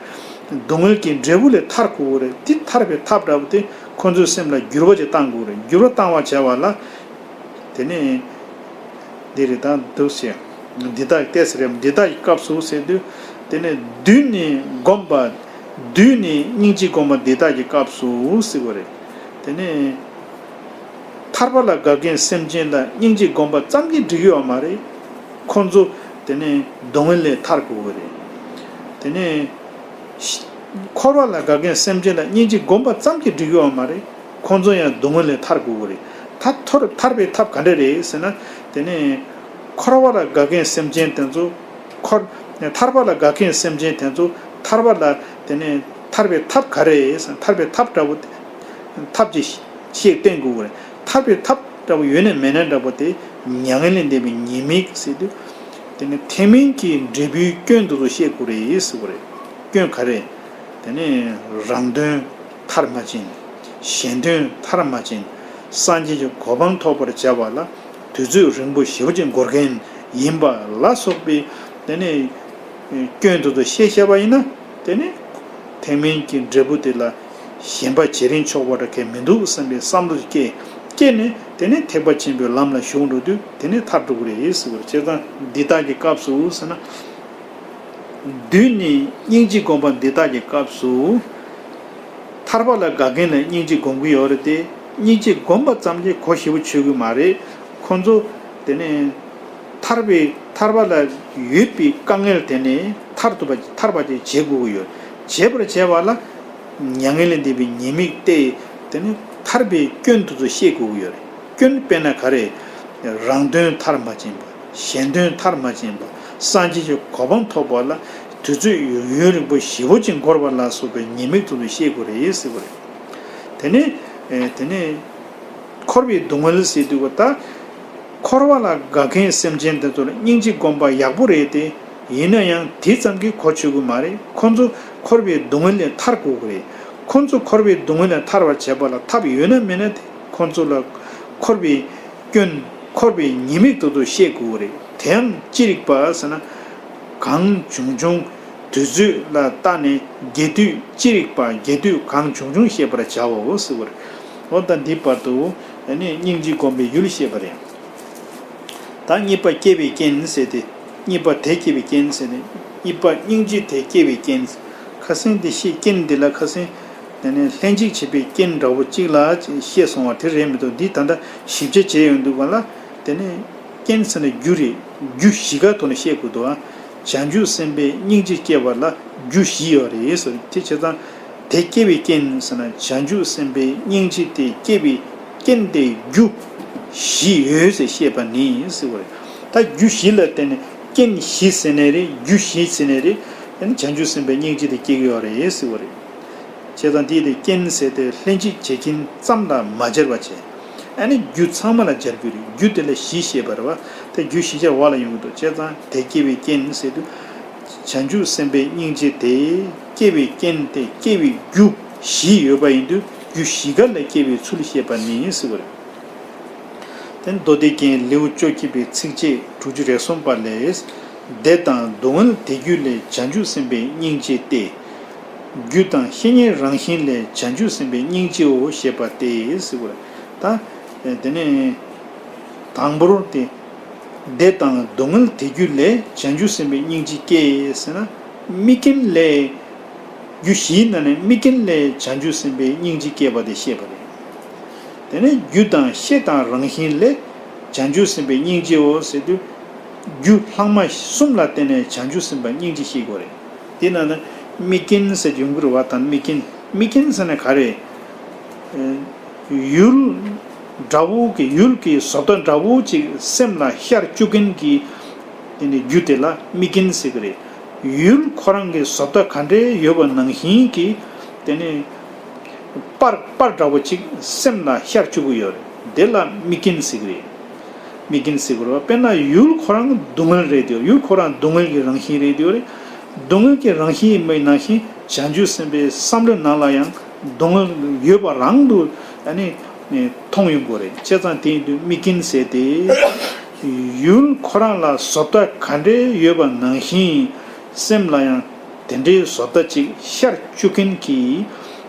སྡུག་བསྔལ་གྱི་འབྲས་བུ་ལས་ཐར་དགོས་ཀྱི་རེད། དེ་ཐར་བའི་ཐབས་འདྲ་བོ་དེ་ཁོང་ཚོའི་སེམས་ལ་འགྱུར་བ་ཅིག་བཏང་དགོས་རེད། འགྱུར་བ་བཏང་བ་བྱས་པ་ལ། དེ་ནས་འདི་རེད་དང་འདུག་ཟེར། འདི་དག་ཏོག་ཙམ་རེད། འདི་དག་གི་སྐབས་སུ་ཟེར་དུས། དེ་ནས་བསྡུས་ནས་སྒོམ་པ། བསྡུས་ནས་སྙིང་རྗེ་སྒོམ་པ་འདི་དག་གི་སྐབས་སུ་ཟེར་བ་རེད། དེ་ནས་ཐར་པ་ལ་དགའ་མཁན་སེམས་ཅན་ལ་སྙིང་རྗེ་སྒོམ་པ་ཙམ་གྱིས་འགྲིག་ཡོད་མ་རེད། ཁོང་ཚོ་དེ་ནས་སྡུག་བསྔལ་ལས་ཐར་དགོས་ཀྱི་རེད། དེ་ནས་འཁོར་བ་ལ་དགའ་མཁན་སེམས་ཅན་ལ་སྙིང་རྗེ་སྒོམ་པ་ཙམ་གྱིས་འགྲིག་ཡོད་མ་རེད། ཁོང་ཚོ་ཡང་སྡུག་བསྔལ་ལས་ཐར་དགོས་ཀྱི་རེད། ད་ཐོར་ཐར་པའི་ཐབས་ག་འདྲ་རེད་ཟེར་ན། དེ་ནས་འཁོར་བ་ལ་དགའ་མཁན་སེམས་ཅན་དེ་ཚོ་འཁོར། ཐར་པ་ལ་དགའ་མཁན་སེམས་ཅན་དེ་ཚོ་ཐར་པ་ལ་དེ་ནས་ཐར་པའི་ཐབས་ག་རེ་རེད་ཟེར་ན། ཐར་པའི་ཐབས་འདྲ་བོ་ཐབས་ཀྱི་ཤེས་བསྟན་དགོས་ཀྱི་རེད། ཐར་པའི་ཐབས་འདྲ་བོ་ཡོད་ནའི་མེད་ནའི་འདྲ་བོ་དེ་མྱ་ངན་ལས་འདས་པའི་ཉེས་དམིགས་ཟེར་དུས། དེ་ནས་ཐེག་དམན་གྱི་འབྲས་བུའི་སྐྱོན་དེ་ཚོ་ཤེས་དགོས་རེད་ཟེར་བ་རེད། སྐྱོན་ག་རེ། དེ་ནས་རང་དོན་མཐར་མ་ཕྱིན། གཞན་དོན་མཐར་མ་ཕྱིན། སངས་རྒྱས་ཀྱི་གོ་འཕང་ཐོབ་པར་བྱ་བ་ལ་དུས་ཚོད་རིང་པོ་ཞེ་པོ་ཅིག་འགོར་མཁན་ཡིན་པ་ལ་སོགས་པའི་དེ་ནས་སྐྱོན་དེ་ཚོ་ཤེས་ཤེས་པ་ཡིན་ན། དེ་ནས་ཐེག་དམན་གྱི་འབྲས་བུ་དེ་ལ་ཞེན་པ་བྱེད་རིན་ཆོག་པ་འདྲ་གང་མི་འདུག་བསམ་པའི་བསམ་བློ་སྐྱེ། སྐྱེས་ནས་དེ་ནས་ཐེག་པ་ཆེན་པོའི་ལམ་ལ་ཞུགས་འགྲོ་དུས་དེ་ནས་ཐར་འགྲོ་གི་རེད་ཟེར་བ་རེད། བྱས་ཙང་འདི་དག་གི་སྐབས་སུ་ཟེར་ན། བསྡུས་ནས་སྙིང་རྗེ་སྒོམ་པ་འདི་དག་གི་སྐབས་སུ། ཐར་པ་ལ་དགའ་མཁན་ལ་སྙིང་རྗེ་སྒོམ་གྱི་ཡོད་རེད་དེ། སྙིང་རྗེ་སྒོམ་པ་ཙམ་གྱིས་གོ་ཞེ་པོ་ཆོད་ཀྱི་མ་རེད། ཁོང་ཚོ་དེ་ནས་ཐར་པའི་ཐར་པ་ལ་ཡོད་པའི་དཀའ་ངལ་དེ་ནས་ཐར་ཐུབ་པ་ཐར་པ་ཅིག་བྱེད་དགོས་ཀྱི་ཡོད། བྱེད་པར་བྱས་པ་ལ་མྱ་ངན་ལས་འདས་པའི་ཉེས་དམིགས་ཏེ། དེ་ནས་ཐར་པའི་སྐྱོན་དེ་ཚོ་ཤེས་དགོས་ཀྱི་ཡོད་རེད། སྐྱོན་དཔེར་ན་ག་རེ། རང་དོན་མཐར་མ་ཕྱིན་པ། གཞན་དོན་མཐར་མ་ཕྱིན་པ། སངས་རྒྱས་ཀྱི་གོ་འཕང་ཐོབ་པ་ལ་དུས་ཚོད་ཡུན་རིང་པོ་ཞེ་པོ་ཅིག་འགོར་བ་ལ་སོགས་པའི་ཉེས་དམིགས་དེ་ཚོ་ཤེས་དགོས་རེད་ཟེར་བ་རེད། དེ་ནས་དེ་ནས་འཁོར་བའི་སྡུག་བསྔལ་ཟེར་དུས་ཀ་ད། འཁོར་བ་ལ་དགའ་མཁན་སེམས་ཅན་དེ་ཚོར་སྙིང་རྗེ་སྒོམ་པ་ཡག་པོ་རེད་དེ། ཡིན་ན་ཡང་དེ་ཙམ་གྱིས་གོ་ཆོད་ཀྱི་མ་རེད། ཁོ་ཚོ་འཁོར་བའི་སྡུག་བསྔལ་ལས་ཐར་དགོས་ཀྱི་རེད། ཁོ་ཚོ་འཁོར་བའི་སྡུག་བསྔལ་ལས་ཐར་བར་བྱེད་པ་ལ་ཐབས་ཡོད་ན་མེད་ན་དེ་ཁོ་ཚོ་ལ་འཁོར་བའི་སྐྱོན། འཁོར་བའི་ཉེས་དམིགས་དེ་ཚོ་ཤེས་དགོས་ཀྱི་རེད། དེའང་ཅི་རིགས་པ་ཟེར་ན། གང་བྱུང་བྱུང་དུས་ཚོད་ལ་བལྟས་ནས་རྒྱས་བསྡུས་ཅི་རིགས་པ་རྒྱས་བསྡུས་གང་བྱུང་བྱུང་ཤེས་པར་བྱའོ་ཟེར་བ་རེད། འོ་ད་འདི་བར་དུ་ནི་སྙིང་རྗེ་སྒོམ་པའི་ཡུལ་བཤད་པ་རེད། ད་གཉིས་པ་སྐྱེ་བའི་རྐྱེན་ཟེར་ཏེ། གཉིས་པ་དེ་སྐྱེ་བའི་རྐྱེན་ཟེར་ཏེ། གཉིས་པ་སྙིང་རྗེ་དེ་སྐྱེ་བའི་རྐྱེན། ཁ་སང་དེ་བཤད་རྐྱེན་འདི་ལ་ཁ་སང་དེ་ནས་ལྷན་ཅིག་བྱེད་པའི་རྐྱེན་འདྲ་བོ་གཅིག་ལ་བཤད་སོང་བ་དེ་རེད་མི་འདུག་འདི་ད་ལྟ་ཞིབ་ཆ་བྱས་ཡོང་དུས་ག་ལ། དེ་ནས་རྐྱེན་ཟེར་ན་རྒྱུ་རེད། རྒྱུ་བཞི་ཀ་ཐོག་ནས་བཤད་དགོས་འདུག་ཨ། བྱང་ཆུབ་སེམས་དཔའི་སྙིང་རྗེ་སྐྱེ་བ་ལ་རྒྱུ་བཞི་ཡོད་རེད་ཟེར། དེ་བྱས་ཙང་དེ་སྐྱེ་བའི་རྐྱེན་ཟེར་ན་བྱང་ཆུབ་སེམས་དཔའི་སྙིང་རྗེ་དེ་སྐྱེ་བའི་རྐྱེན་དེ་རྒྱུ་བཞི་ཡོད་ཟེར་བཤད་པ་ནི་ཟེར་བ་རེད། ད་རྒྱུ་བཞི་ལ་བརྟེན་ནས་རྐྱེན་བཞི་ཟེར་ནའི་རེད། རྒྱུ་བཞི་ཟེར་ནའི་རེད། དེ་ནི་བྱང་ཆུབ་སེམས་དཔའི་སྙིང་རྗེ་དེ་སྐྱེ་གི་ཡོད་རེད་ཟེར་བ་རེད། བྱས་ཙང་དེ་དེ་རྐྱེན་ཟེར་ཏེ་ལྷན་ཅིག་བྱེད་རྐྱེན་ཙམ་ལ་མ་སྦྱར་བ་བྱས། ཨ་ནི་རྒྱུ་ཚང་མ་ལ་སྦྱར་རྒྱུ་རེད། རྒྱུ་དེ་ལ་བཞི་བཤད་པ་རེད་བ། དེ་རྒྱུ་བཞི་ཆར་བ་ལ་ཡོང་གི་འདུག་བྱས་ཙང་དེ་སྐྱེ་བའི་རྐྱེན་ཟེར་དུས། བྱང་ཆུབ་སེམས་དཔའི་སྙིང་རྗེ་དེ་སྐྱེ་བའི་རྐྱེན་དེ་སྐྱེ་བའི་རྒྱུ་བཞི་ཡོད་པ་ཡིན་དུས་རྒྱུ་བཞི་ཀ་ལ་སྐྱེ་བའི་ཚུལ་བཤད་པ་ནི་ཟེར་བ་རེད། དེ་མདོ་སྡེ་རྒྱན་ལེའུ་བཅོ་བརྒྱད་པའི་ཚིགས་བཅད་དྲུག་ཅུ་རེ་གསུམ་པ་ལས། བདེ་དང་སྡུག་བསྔལ་དེ་རྒྱུ་ལས་བྱང་ཆུབ་སེམས་དཔའི་སྙིང་རྗེ་སྟེ། རྒྱུ་དང་བཤེས་གཉེན་རང་བཞིན་ལས་བྱང་ཆུབ་སེམས་དཔའི་སྙིང་རྗེའོ་ཞེས་པ་སྟེ་ཟེར་བ་རེད། ད་དེ་ནས་དང་པོར་དེ། བདེ་དང་སྡུག་བསྔལ་དེ་རྒྱུ་ལས་བྱང་ཆུབ་སེམས་དཔའི་སྙིང་རྗེ་སྐྱེ་ཟེར་ན། དམིགས་རྐྱེན་ལས། རྒྱུ་བཞིའི་ནང་ནས་དམིགས་རྐྱེན་ལས་བྱང་ཆུབ་སེམས་དཔའི་སྙིང་རྗེ་སྐྱེས་པ་དེ་བཤད་པ་རེད། དེ་ནས་རྒྱུ་དང་ཤེས་དང་རང་བཞིན་ལས། བྱང་ཆུབ་སེམས་དཔའི་སྙིང་རྗེའོ་ཟེར་དུས། རྒྱུ་ལྷག་མ་གསུམ་ལ་བརྟེན་ནས་བྱང་ཆུབ་སེམས་དཔའི་སྙིང་རྗེ་ཤེས་དགོས་རེད། དེ་ན་ནི་དམིགས་རྐྱེན་ཟེར་ཡོང་གི་རེད་བ། ད་དམིགས་རྐྱེན། དམིགས་རྐྱེན་ཟེར་ན་ག་རེ། ཡུལ་འདྲ་བོ་གི། ཡུལ་གྱི་བཟོ་ལྟ་འདྲ་བོ་ཅིག་སེམས་ལ་ཤར་བཅུག་མཁན་གྱི། དེ་ནི་རྒྱུ་དེ་ལ་དམིགས་རྐྱེན་ཟེར་གི་རེད། ཡུལ་ཁོ་རང་གི་བཟོ་ལྟ་ག་འདྲའི་ཡོད་པ་ནང་བཞིན་གྱི། དེ་ནི། པར། པར་འདྲ་བོ་ཅིག་སེམས་ལ་ཤར་བཅུག་གི་ཡོད་རེད། དེ་ལ་དམིགས་རྐྱེན་ཟེར་གི་རེད། དམིགས་རྐྱེན་ཟེར་གི་རེད་བ། དཔེར་ན་ཡུལ་ཁོ་རང་སྡུག་བསྔལ་རེད་དེ། ཡུལ་ཁོ་རང་སྡུག་བསྔལ་གྱི་རང་བཞིན་རེད་དེ་རེད། སྡུག་བསྔལ་གྱི་རང་བཞིན་ཡིན་པའི་ནང་བཞིན་བྱང་ཆུབ་སེམས་དཔའི་བསམ་བློའི་ནང་ལ་ཡང་སྡུག་བསྔལ་ཡོད་པ་རང་དུ། ཨ་ནི། མཐོང་ཡོང་གི་རེད། བྱས་ཙང་དེ་ཡིན་དུས་དམིགས་རྐྱེན་ཟེར་ཏེ། ཡུལ་ཁོ་རང་ལ་བཟོ་ལྟ་ག་འདྲའི་ཡོད་པ་ནང་བཞིན་སེམས་ལ་ཡང་དེ་འདྲའི་བཟོ་ལྟ་ཅིག་ཤར་བཅུག་མཁན་གྱི།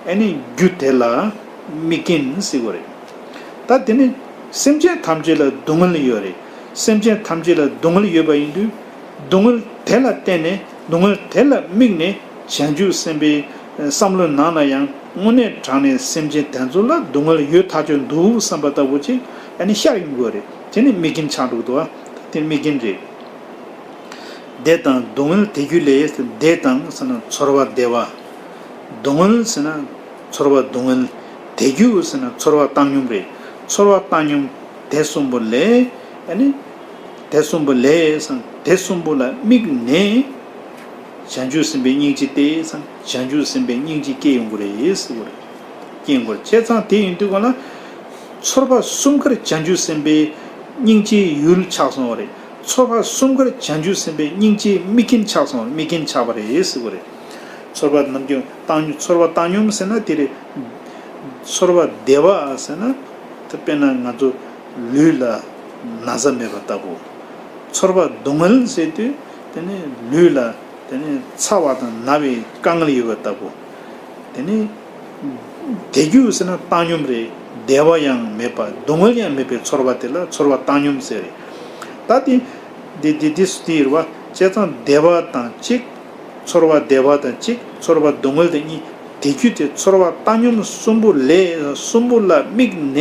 ཨ་ནི། རྒྱུ་དེ་ལ་དམིགས་རྐྱེན་ཟེར་གི་རེད། ད་དེ་ནི་སེམས་ཅན་ཐམས་ཅད་ལ་སྡུག་བསྔལ་ཡོད་རེད། སེམས་ཅན་ཐམས་ཅད་ལ་སྡུག་བསྔལ་ཡོད་པ་ཡིན་དུས། སྡུག་བསྔལ་དེ་ལ་བརྟེན་ནས། སྡུག་བསྔལ་དེ་ལ་དམིགས་ནས་བྱང་ཆུབ་སེམས་དཔའི་བསམ་བློའི་ནང་ལ་ཡང་དངོས་གནས་དྲང་གནས་སེམས་ཅན་དེ་ཚོ་ལ་སྡུག་བསྔལ་ཡོད་ཐག་ཆོད་འདུག་བསམ་པ་ལྟ་བུ་ཅིག་ཨ་ནི་ཤར་ཡོང་དགོས་རེད། དེ་ནི་དམིགས་རྐྱེན་ཆགས་འགྲོ་གི་འདུག་བ། དེ་དམིགས་རྐྱེན་རེད། བདེ་དང་སྡུག་བསྔལ་དེ་རྒྱུ་ལས། བདེ་དང་ཟེར་ན་ཚོར་བ་བདེ་བ། སྡུག་བསྔལ་ཟེར་ན་ཚོར་བ་སྡུག་བསྔལ། དེ་རྒྱུ་ཟེར་ན་ཚོར་བ་བཏང་སྙོམས་རེད། ཚོར་བ་བཏང་སྙོམས་དེ་གསུམ་པོ་ལས། ཨ་ནི། དེ་གསུམ་པོ་ལས་སམ། དེ་གསུམ་པོ་ལ་དམིགས་ནས། བྱང་ཆུབ་སེམས་དཔའི་སྙིང་རྗེ་སྟེ་སམ། བྱང་ཆུབ་སེམས་དཔའི་སྙིང་རྗེ་སྐྱེ་ཡོང་གི་རེད་ཟེར་གི་རེད། སྐྱེ་ཡོང་གི་རེད། བྱས་ཙང་དེ་ཡིན་དུས་གང་ལ། ཚོར་བ་གསུམ་ཀར་བྱང་ཆུབ་སེམས་དཔའི་སྙིང་རྗེའི་ཡུལ་ཆགས་སོང་བ་རེད། ཚོར་བ་གསུམ་ཀར་བྱང་ཆུབ་སེམས་དཔའི་སྙིང་རྗེའི་དམིགས་རྐྱེན་ཆགས་སོང་བ། དམིགས་རྐྱེན་ཆགས་པ་རེད་ཟེར་གི་རེད། ཚོར་བ་ནམ་རྒྱུན་བཏང་སྙོམས། ཚོར་བ་བཏང་སྙོམས་ཟེར་ན་དེ་རེད། ཚོར་བ་བདེ་བ་ཟེར་ན། དཔེར་ན་ང་ཚོ་ལུས་ལ་ན་ཚ་མེད་པ་ལྟ་བུ། ཚོར་བ་སྡུག་བསྔལ་ཟེར་དུས་དེ་ནི་ལུས་ལ་དེ་ནི་ཚ་བ་དང་ན་བའི་དཀའ་ངལ་ཡོད་པ་ལྟ་བུ། དེ་ནི་བདེ་རྒྱུ་ཟེར་ན་བཏང་སྙོམས་རེད། བདེ་བ་ཡང་མེད་པ། སྡུག་བསྔལ་ཡང་མེད་པའི་ཚོར་བ་དེ་ལ་ཚོར་བ་བཏང་སྙོམས་ཟེར་རེད། ད་དེ་དེ་དེ་དེ་སུ་དེ་ཡིན་བ། བྱས་ཙང་བདེ་བ་དང་གཅིག་ཚོར་བ་བདེ་བ་དང་གཅིག་ཚོར་བ་སྡུག་བསྔལ་དང་གཉིས། དེ་རྒྱུ་དེ་ཚོར་བ་བཏང་སྙོམས་གསུམ་པོ་ལས། གསུམ་པོ་ལ་དམིགས་ནས།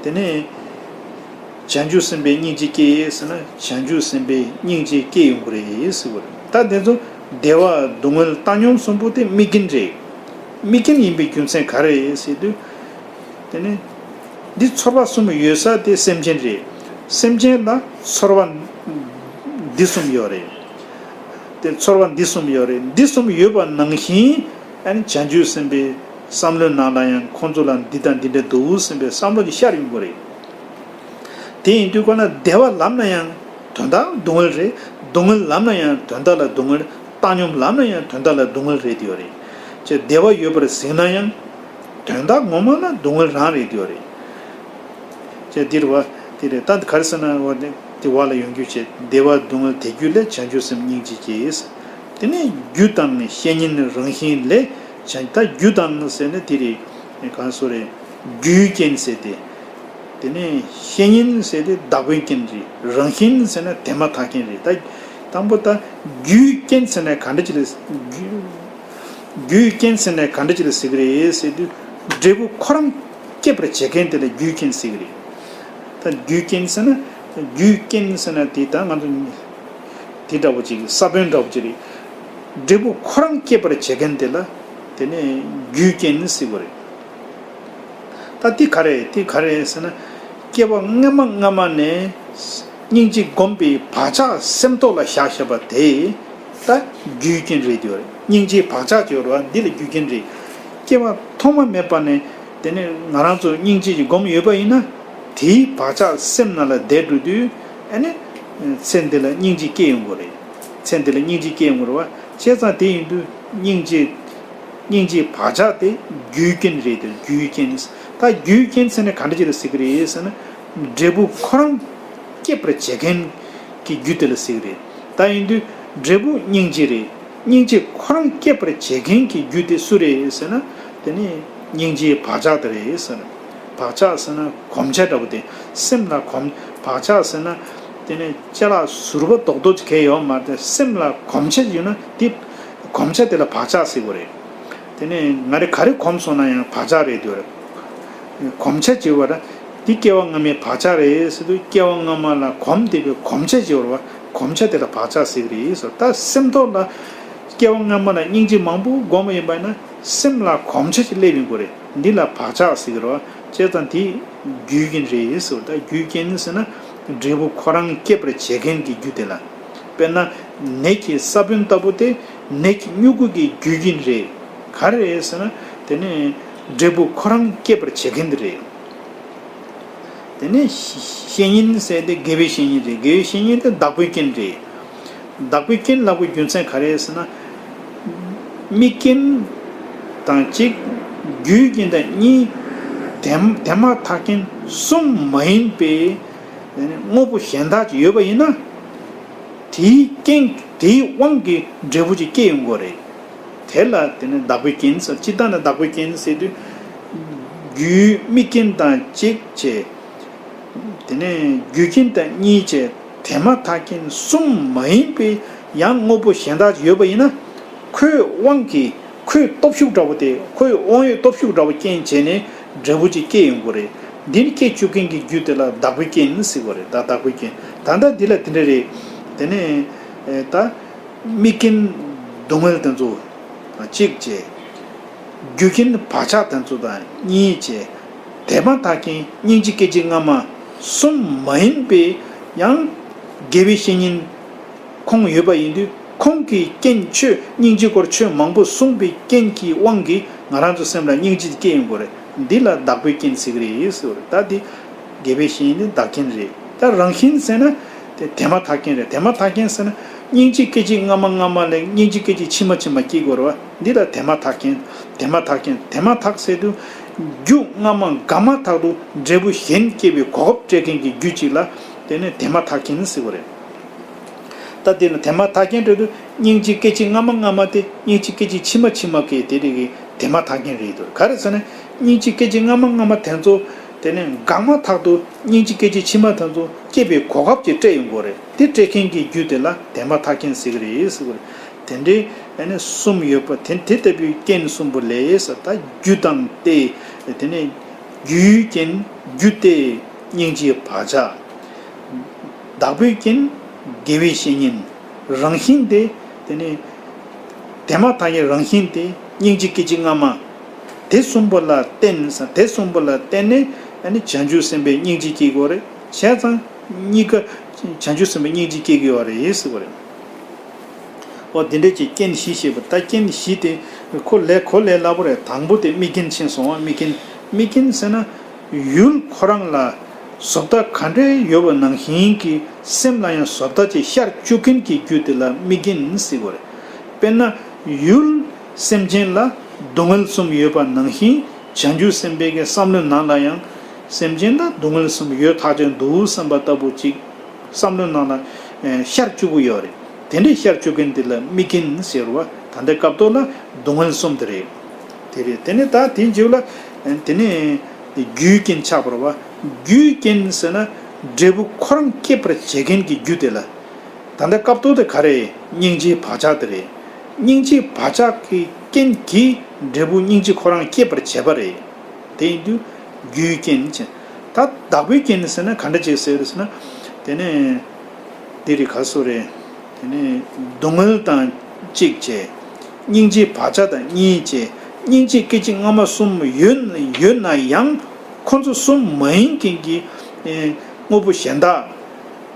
དེ་ནས་བྱང་ཆུབ་སེམས་དཔའི་སྙིང་རྗེ་སྐྱེ་ཟེར་ན། བྱང་ཆུབ་སེམས་དཔའི་སྙིང་རྗེ་སྐྱེ་ཡོང་གི་རེད་ཟེར་བ་རེད། ད་དེ་ཚོ་བདེ་བ་སྡུག་བསྔལ་བཏང་སྙོམས་གསུམ་པོ་དེ་དམིགས་རྐྱེན་རེད། དམིགས་རྐྱེན་ཡིན་པའི་རྒྱུ་མཚན་ག་རེ་རེད་ཟེར་དུས། དེ་ནས་འདི་ཚོར་བ་གསུམ་ཡོད་ས་དེ་སེམས་ཅན་རེད། སེམས་ཅན་ལ་ཚོར་བ་འདི་གསུམ་ཡོད་རེད། དེ་ཚོར་བ་འདི་གསུམ་ཡོད་རེད། འདི་གསུམ་ཡོད་པ་ནང་བཞིན་ཨ་ནི་བྱང་ཆུབ་སེམས་དཔའི་བསམ་བློའི་ནང་ལ་ཡང་ཁོང་ཚོ་ལ་འདི་དང་འདི་འདྲ་འདུག་སེམས་པའི་བསམ་བློ་ཅིག་ཤར་ཡོང་གི་རེད། དེ་ཡིན་དུས་ཁོ་ན་བདེ་བ་ལབ་ན་ཡང་དོན་དག་སྡུག་བསྔལ་རེད། སྡུག་བསྔལ་ལབ་ན་ཡང་དོན་དག་ལ་སྡུག་བསྔལ། བཏང་སྙོམས་ལབ་ན་ཡང་དོན་དག་ལ་སྡུག་བསྔལ་རེད་དེ་ཡོད་རེད། ཅེས་བདེ་བ་ཡོད་པར་གཟིགས་ན་ཡང་། དོན་དག་ངོ་མ་ལ་སྡུག་བསྔལ་རང་རེད་དེ་ཡོད་རེད། ཅེས་འདིར་བ། དེ་རེད། ད་ག་རེ་ཟེར་ན་བ་དེ་དེ་བ་ལ་ཡོང་རྒྱུ་བྱེད། བདེ་བ་སྡུག་བསྔལ་དེ་རྒྱུ་ལས། བྱང་ཆུབ་སེམས་སྙིང་རྗེ་སྐྱེ། དེ་ནས་རྒྱུ་དང་བཤེས་གཉེན་རང་བཞིན་ལས། བྱང་། ད་རྒྱུ་དང་ཟེར་ན་དེ་རེད། གང་སོ་རེད། རྒྱུའི་རྐྱེན་ཟེར་ཏེ། དེ་ནས་བཤེས་གཉེན་ཟེར་ཏེ་བདག་པོའི་རྐྱེན་རེད། རང་བཞིན་ཟེར་ན་དེ་མ་ཐག་རྐྱེན་རེད། ད་དང་པོ་ད་རྒྱུའི་རྐྱེན་ཟེར་ན་ག་འདྲ་ཅིག་ལ། རྒྱུ། རྒྱུའི་རྐྱེན་ཟེར་ན་ག་འདྲ་ཅིག་ལ་ཟེར་གི་རེད་ཟེར་དུས། འབྲས་བུ་ཁོ་རང་སྐྱེད་པར་བྱེད་མཁན་དེ་ལ་རྒྱུའི་རྐྱེན་ཟེར་གི་རེད། ད་རྒྱུའི་རྐྱེན་ཟེར་ན། རྒྱུའི་རྐྱེན་ཟེར་ན་དེ་ད་ང་ཚོ་དེ་འདྲ་བོ་ཅིག་ས་བོན་འདྲ་བོ་ཅིག་རེད། འབྲས་བུ་ཁོ་རང་སྐྱེད་པར་བྱེད་མཁན་དེ་ལ་དེ་ནས་རྒྱུའི་རྐྱེན་ཟེར་གི་རེད། ད་དེ་ག་རེ་དེ་ག་རེ་ཟེར་ན། སྐྱེ་བ་སྔ་མ་སྔ་མ་ནས་སྙིང་རྗེ་སྒོམ་པའི་བག་ཆགས་སེམས་ཐོག་ལ་བཞག་བཞག་པ་དེ་ད་རྒྱུའི་རྐྱེན་རེད་དེ་ཡོད་རེད། སྙིང་རྗེའི་བག་ཆགས་ཅིག་ཡོད་རེད་བ། འདི་ལ་རྒྱུ་རྐྱེན་རེད། སྐྱེ་བ་ཐོག་མ་མེད་པ་ནས་དེ་ནས་ང་རང་ཚོ་སྙིང་རྗེ་ཞིག་སྒོམ་ཡོད་པ་ཡིན་ན། དེའི་བག་ཆགས་སེམས་ནང་ལ་བསྡད་འགྲོ་དུས་ཨ་ནི་ཚེ་འདི་ལ་སྙིང་རྗེ་སྐྱེ་ཡོང་གི་རེད། ཚེ་འདི་ལ་སྙིང་རྗེ་སྐྱེ་ཡོང་གི་རེད་བ། བྱས་ཙང་དེ་ཡིན་དུས་སྙིང་རྗེ། སྙིང་རྗེའི་བག་ཆགས་དེ་རྒྱུའི་རྐྱེན་རེད་དེ། རྒྱུའི་རྐྱེན། ད་རྒྱུའི་རྐྱེན་ཟེར་ན་ག་འདྲ་ཅིག་ལ་ཟེར་གི་རེད་ཟེར་ན། འབྲས་བུ་ཁོ་རང་སྐྱེད་པར་བྱེད་མཁན་གྱི་རྒྱུ་དེ་ལ་ཟེར་གི་རེད། ད་ཡིན་དུས་འབྲས་བུ་སྙིང་རྗེ་རེད། སྙིང་རྗེ་ཁོ་རང་སྐྱེད་པར་བྱེད་མཁན་གྱི་རྒྱུ་དེ་སུ་རེད་ཟེར་ན། དེ་ནི་སྙིང་རྗེའི་བག་ཆགས་དེ་རེད་ཟེར། བག་ཆགས་ཟེར་ན་གོམས་ཆ་འདྲ་བོ་དེ། སེམས་ལ་གོམས། བག་ཆགས་ཟེར་ན་དེ་ནི་ཅ་ལག་ཟུར་པ་རྡོག་རྡོག་ཅིག་གས་ཡོད་མ་རེད། སེམས་ལ་གོམས་ཆ་ཡོད་ན་དེ། གོམས་ཆ་དེ་ལ་བག་ཆགས་ཟེར་གི་རེད། དེ་ནས་ང་རེ་ག་རེ་གོམས་སོང་ན་ཡང་བག་ཆགས་རེད་དེ་རེད། གོམས་ཆ་བྱེད་པ་ར། འདི་སྐྱེ་བ་སྔ་མའི་བག་ཆགས་རེད་ཟེར་དུས་སྐྱེ་བ་སྔ་མ་ལ་གོམས་བསྡད་པའི་གོམས་ཆ་བྱེད་པ་ར། གོམས་ཆ་དེ་ལ་བག་ཆགས་ཟེར་གི་རེད་ཟེར། ད་སེམས་ཐོག་ལ་སྐྱེ་བ་སྔ་མ་ལ་སྙིང་རྗེ་མང་པོ་བསྒོམས་པ་ཡིན་པ་ཡིན་ན་སེམས་ལ་གོམས་ཆ་ཞིག་སླེབས་ཡོང་གི་རེད། འདི་ལ་བག་ཆགས་ཟེར་གི་རེད་བ། བྱས་ཙང་དེ་རྒྱུ་རྐྱེན་རེད་ཟེར་བ། ད་རྒྱུ་རྐྱེན་ཟེར་ན་འབྲས་བུ་ཁོ་རང་སྐྱེད་པར་བྱེད་མཁན་གྱི་རྒྱུ་དེ་ལ། དཔེར་ན་ནད་ཀྱི་ས་བོན་ལྟ་བུ་དེ་ནད་ཀྱི་མྱུ་གུ་གི་རྒྱུ་རྐྱེན་རེད། ག་རེ་རེད་ཟེར་ན་དེ་ནི་འབྲས་བུ་ཁོ་རང་སྐྱེད་པར་བྱེད་མཁན་དེ་རེད། དེ་ནས་བཤེས་གཉེན་ཟེར་དེ་དགེ་བའི་བཤེས་གཉེན་རེད། དགེ་བའི་བཤེས་གཉེན་དེ་བདག་པོའི་རྐྱེན་རེད། བདག་པོའི་རྐྱེན་ལབ་པའི་རྒྱུ་མཚན་ག་རེ་ཟེར་ན། དམིགས་རྐྱེན་དང་གཅིག་རྒྱུའི་རྐྱེན་དང་གཉིས། དེ་དེ་མ་ཐག་རྐྱེན་གསུམ་མ་ཡིན་པའི་དེ་ནི་དངོས་པོ་གཞན་དག་ཅིག་ཡོད་པ་ཡིན་ན། དེའི་རྐྱེན་དེའི་དབང་གིས་འབྲས་བུ་ཅིག་སྐྱེ་ཡོང་གི་རེད། དེ་ལ་དེ་ནི་བདག་པོའི་རྐྱེན་ཟེར། སྤྱིར་བཏང་ནི་བདག་པོའི་རྐྱེན་ཟེར་དུས། རྒྱུའི་དམིགས་རྐྱེན་དང་གཅིག་བྱས། དེ་ནས་རྒྱུ་རྐྱེན་དང་གཉིས་བྱས། དེ་མ་ཐག་རྐྱེན་གསུམ་མ་ཡིན་པའི་ཡང་དངོས་པོ་གཞན་དག་ཅིག་ཡོད་པ་ཡིན་ན། ཁོའི་དབང་གིས་ཁོའི་སྟོབས་ཤུགས་འདྲ་པོ་དེ། ཁོའི་དབང་ཡོད་སྟོབས་ཤུགས་འདྲ་པོ་རྐྱེན་བྱས་ནས་འབྲས་བུ་ཅིག་སྐྱེ་ཡོང་གི་རེད། འདི་ནི་སྐྱེ་བཅུག་མཁན་གྱི་རྒྱུ་དེ་ལ་བདག་པོའི་རྐྱེན་ཟེར་གི་རེད། ད་བདག་པོའི་རྐྱེན། ད་ལྟ་འདི་ལ་དེ་འདྲ་རེད། དེ་ནས་ད་དམིགས་རྐྱེན་སྡུག་བསྔལ་དེ་ཚོ་གཅིག་བྱས། རྒྱུ་རྐྱེན་བག་ཆགས་དེ་ཚོ་དང་གཉིས་བྱས། དེ་མ་ཐག་རྐྱེན་སྙིང་རྗེ་སྐད་ཅིག་སྔ་མ་གསུམ་མ་ཡིན་པའི་ཡང་དགེ་བའི་བཤེས་གཉེན་ཁོང་ཡོད་པ་ཡིན་དུས། ཁོང་གིས་རྐྱེན་ཆོས་སྙིང་རྗེ་སྐོར་ཆོས་མང་པོ་གསུངས་པའི་རྐྱེན་གྱི་དབང་གིས་ང་རང་ཚོ་སེམས་ལ་སྙིང་རྗེ་དེ་སྐྱེ་ཡོང་གི་རེད། འདི་ལ་བདག་པོའི་རྐྱེན་ཟེར་གི་རེད་ཟེར་བ་རེད། ད་འདི་དགེ་བའི་བཤེས་གཉེན་ནི་བདག་རྐྱེན་རེད། ད་རང་བཞིན་ཟེར་ན་དེ་དེ་མ་ཐག་རྐྱེན་རེད། དེ་མ་ཐག་རྐྱེན་ཟེར་ན་སྙིང་རྗེ་སྐད་ཅིག་སྔ་མ་སྔ་མ་ལས་སྙིང་རྗེ་སྐད་ཅིག་ཕྱི་མ་ཕྱི་མ་སྐྱེ་དགོས་རེད་བ། འདི་ལ་དེ་མ་ཐག་རྐྱེན། དེ་མ་ཐག་རྐྱེན། དེ་མ་ཐག་ཟེར་དུས་རྒྱུ་སྔ་མ་འགག་མ་ཐག་ཏུ་འབྲས་བུ་གཞན་སྐྱེ་བའི་གོ་སྐབས་སྤྲད་མཁན་གྱི་རྒྱུ་གཅིག་ལ་དེ་ནི་དེ་མ་ཐག་རྐྱེན་ཟེར་བ་རེད། ད་དེ་ལ་དེ་མ་ཐག་རྐྱེན་སྤྲད་དུས་སྙིང་རྗེ་སྐད་ཅིག་སྔ་མ་སྔ་མ་དེ་སྙིང་རྗེ་སྐད་ཅིག་ཕྱི་མ་ཕྱི་མ་གི་དེ་རིགས་ཀྱི་དེ་མ་ཐག་རྐྱེན་རེད་འདུག་ག་རེ་ཟེར་ན་སྙིང་རྗེ་སྐད་ཅིག་སྔ་མ་སྔ་མ་དེ་ཚོ་དེ་ནས་འགག་མ་ཐག་ཏུ་སྙིང་རྗེ་སྐད་ཅིག་ཕྱི་མ་དེ་ཚོ་སྐྱེ་བའི་གོ་སྐབས་ཅིག་སྤྲད་ཡོང་གི་རེད། དེ་སྤྲད་མཁན་གྱི་རྒྱུ་དེ་ལ་དེ་མ་ཐག་རྐྱེན་ཟེར་གི་རེད་ཟེར་གི་རེད། དེ་འདྲའི་ཨ་ནི་གསུམ་ཡོད་པ་དེ་དེ་ལྟ་བུའི་རྐྱེན་གསུམ་པོ་ལས་ཟེར། ད་རྒྱུ་དང་སྟེ། དེ་ནས་རྒྱུའི་རྐྱེན་རྒྱུ་སྟེ་སྙིང་རྗེའི་བག་ཆགས། བདག་པོའི་རྐྱེན་དགེ་བའི་བཤེས་གཉེན། རང་བཞིན་དེ་དེ་ནི་དེ་མ་ཐག་རྐྱེན་རང་བཞིན་དེ་སྙིང་རྗེ་སྐད་ཅིག་སྔ་མ། དེ་གསུམ་པོ་ལ་བརྟེན་ས། དེ་གསུམ་པོ་ལ་བརྟེན་ནས་ཨ་ནི་བྱང་ཆུབ་སེམས་དཔའི་སྙིང་རྗེ་སྐྱེ་དགོས་རེད། བྱས་ཙང་གཉིས་ཀ་བྱང་ཆུབ་སེམས་དཔའི་སྙིང་རྗེ་སྐྱེ་གི་ཡོད་རེད་ཟེར་བ་རེད། འོ་དེ་འདྲས་ཀྱི་རྐྱེན་བཞི་བཤད་པ། ད་རྐྱེན་བཞི་དེ་ཁོ་ལས་ཁོ་ལས་སླ་པོ་རེད། དང་པོ་དེ་དམིགས་རྐྱེན་ཕྱིན་སོང་བ། དམིགས་རྐྱེན། དམིགས་རྐྱེན་ཟེར་ན་ཡུལ་ཁོ་རང་ལ་བཟོ་ལྟ་ག་འདྲས་ཡོད་པ་ནང་བཞིན་གྱི་སེམས་ལ་ཡང་བཟོ་ལྟ་ཅིག་ཤར་བཅུག་མཁན་གྱི་རྒྱུ་དེ་ལ་དམིགས་རྐྱེན་ཟེར་བ་རེད། དཔེར་ན་ཡུལ་སེམས་ཅན་ལ་སྡུག་བསྔལ་གསུམ་ཡོད་པ་ནང་བཞིན་བྱང་ཆུབ་སེམས་དཔའི་གི་བསམ་བློའི་ནང་ལ་ཡང་སེམས་ཅན་ལ་སྡུག་བསྔལ་གསུམ་ཡོད་ཐག་ཆོད་འདུག་བསམ་པ་ལྟ་བུ་ཅིག་བསམ་བློའི་ནང་ལ་ཨེ་ཤར་བཅུག་གི་ཡོད་རེད། དེ་འདྲའི་ཤར་བཅུག་མཁན་དེ་ལ་དམིགས་རྐྱེན་ཟེར་བ། ད་ལྟའི་སྐབས་ཐོག་ལ་སྡུག་བསྔལ་གསུམ་དེ་རེད། དེ་རེད། དེ་ནས་ད་དེའི་རྗེས་ལ་ཨེ་དེ་ནས་རྒྱུའི་རྐྱེན་ཆགས་པ་རེད་བ། རྒྱུའི་རྐྱེན་ཟེར་ན་འབྲས་བུ་ཁོ་རང་སྐྱེད་པར་བྱེད་མཁན་གྱི་རྒྱུ་དེ་ལ། ད་ལྟའི་སྐབས་ཐོག་དེ་ག་རེ། སྙིང་རྗེའི་བག་ཆགས་དེ་རེད། སྙིང་རྗེའི་བག་ཆགས་ཀྱི་རྐྱེན་གྱིས་འབྲས་བུ་སྙིང་རྗེ་ཁོ་རང་སྐྱེད་པར་བྱེད་པ་རེད། དེ་ཡིན་དུས་རྒྱུའི་རྐྱེན་བྱས། ད་བདག་པོའི་རྐྱེན་ཟེར་ན་ག་འདྲ་ཅིག་ཟེར་རེད་ཟེར་ན། དེ་ནས་འདི་རེད། ག་སོ་རེད། དེ་ནས་སྡུག་བསྔལ་དང་གཅིག་བྱས། སྙིང་རྗེའི་བག་ཆགས་དང་གཉིས་བྱས། སྙིང་རྗེ་སྐད་ཅིག་སྔ་མ་གསུམ་ཡོད་ཡོད་ན་ཡང་ཁོ་ཚོ་གསུམ་མ་ཡིན་མཁན་གྱི་ཨེ་དངོས་པོ་གཞན་དག་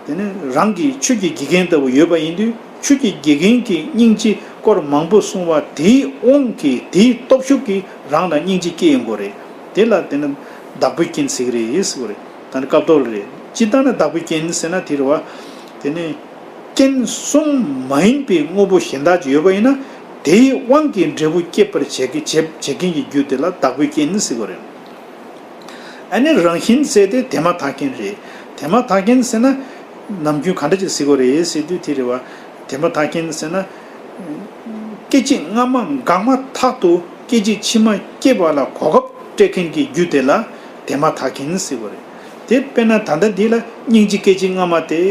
དེ་ནི་རང་གི་ཆོས་ཀྱི་དགེ་རྒན་ལྟ་བུ་ཡོད་པ་ཡིན་དུས། ཆོས་ཀྱི་དགེ་རྒན་གྱིས་སྙིང་རྗེ་སྐོར་མང་པོ་གསུངས་པ་དེའི་དབང་གིས། དེའི་སྟོབས་ཤུགས་ཀྱིས་རང་ལ་སྙིང་རྗེ་སྐྱེ་ཡོང་གི་རེད། དེ་ལ་དེ་ནི་བདག་པོའི་རྐྱེན་ཟེར་གི་རེད་ཟེར་གི་རེད། ད་ནི་སྐབས་ཐོག་ལ་རེད། སྤྱིར་བཏང་ནི་བདག་པོའི་རྐྱེན་ཟེར་ན་དེ་རེད་བ། དེ་ནི་རྐྱེན་གསུམ་མ་ཡིན་པའི་དངོས་པོ་གཞན་དག་ཅིག་ཡོད་པ་ཡིན་ན། དེའི་དབང་གིས་འབྲས་བུ་སྐྱེད་པར་བྱེད་ཀྱི་བྱེད་བྱེད་མཁན་གྱི་རྒྱུ་དེ་ལ་བདག་པོའི་རྐྱེན་ཟེར་གི་རེད། ཨ་ནི་རང་བཞིན་ཟེར་དེ་དེ་མ་ཐག་རྐྱེན་རེད། དེ་མ་ཐག་རྐྱེན་ཟེར་ན་ནམ་རྒྱུན་ག་འདྲ་ཅིག་ཟེར་དགོས་རེད་ཟེར་དུས་དེ་རེད་བ། དེ་མ་ཐག་རྐྱེན་ཟེར་ན་སྐད་ཅིག་སྔ་མ་འགག་མ་ཐག་ཏུ་སྐད་ཅིག་ཕྱི་མ་སྐྱེ་བ་ལ་གོ་སྐབས་སྤྲད་མཁན་གྱི་རྒྱུ་དེ་ལ་དེ་མ་ཐག་རྐྱེན་ཟེར་དགོས་རེད། དེ་དཔེར་ན་ད་ལྟ་འདི་ལ་སྙིང་རྗེ་སྐད་ཅིག་སྔ་མ་དེ་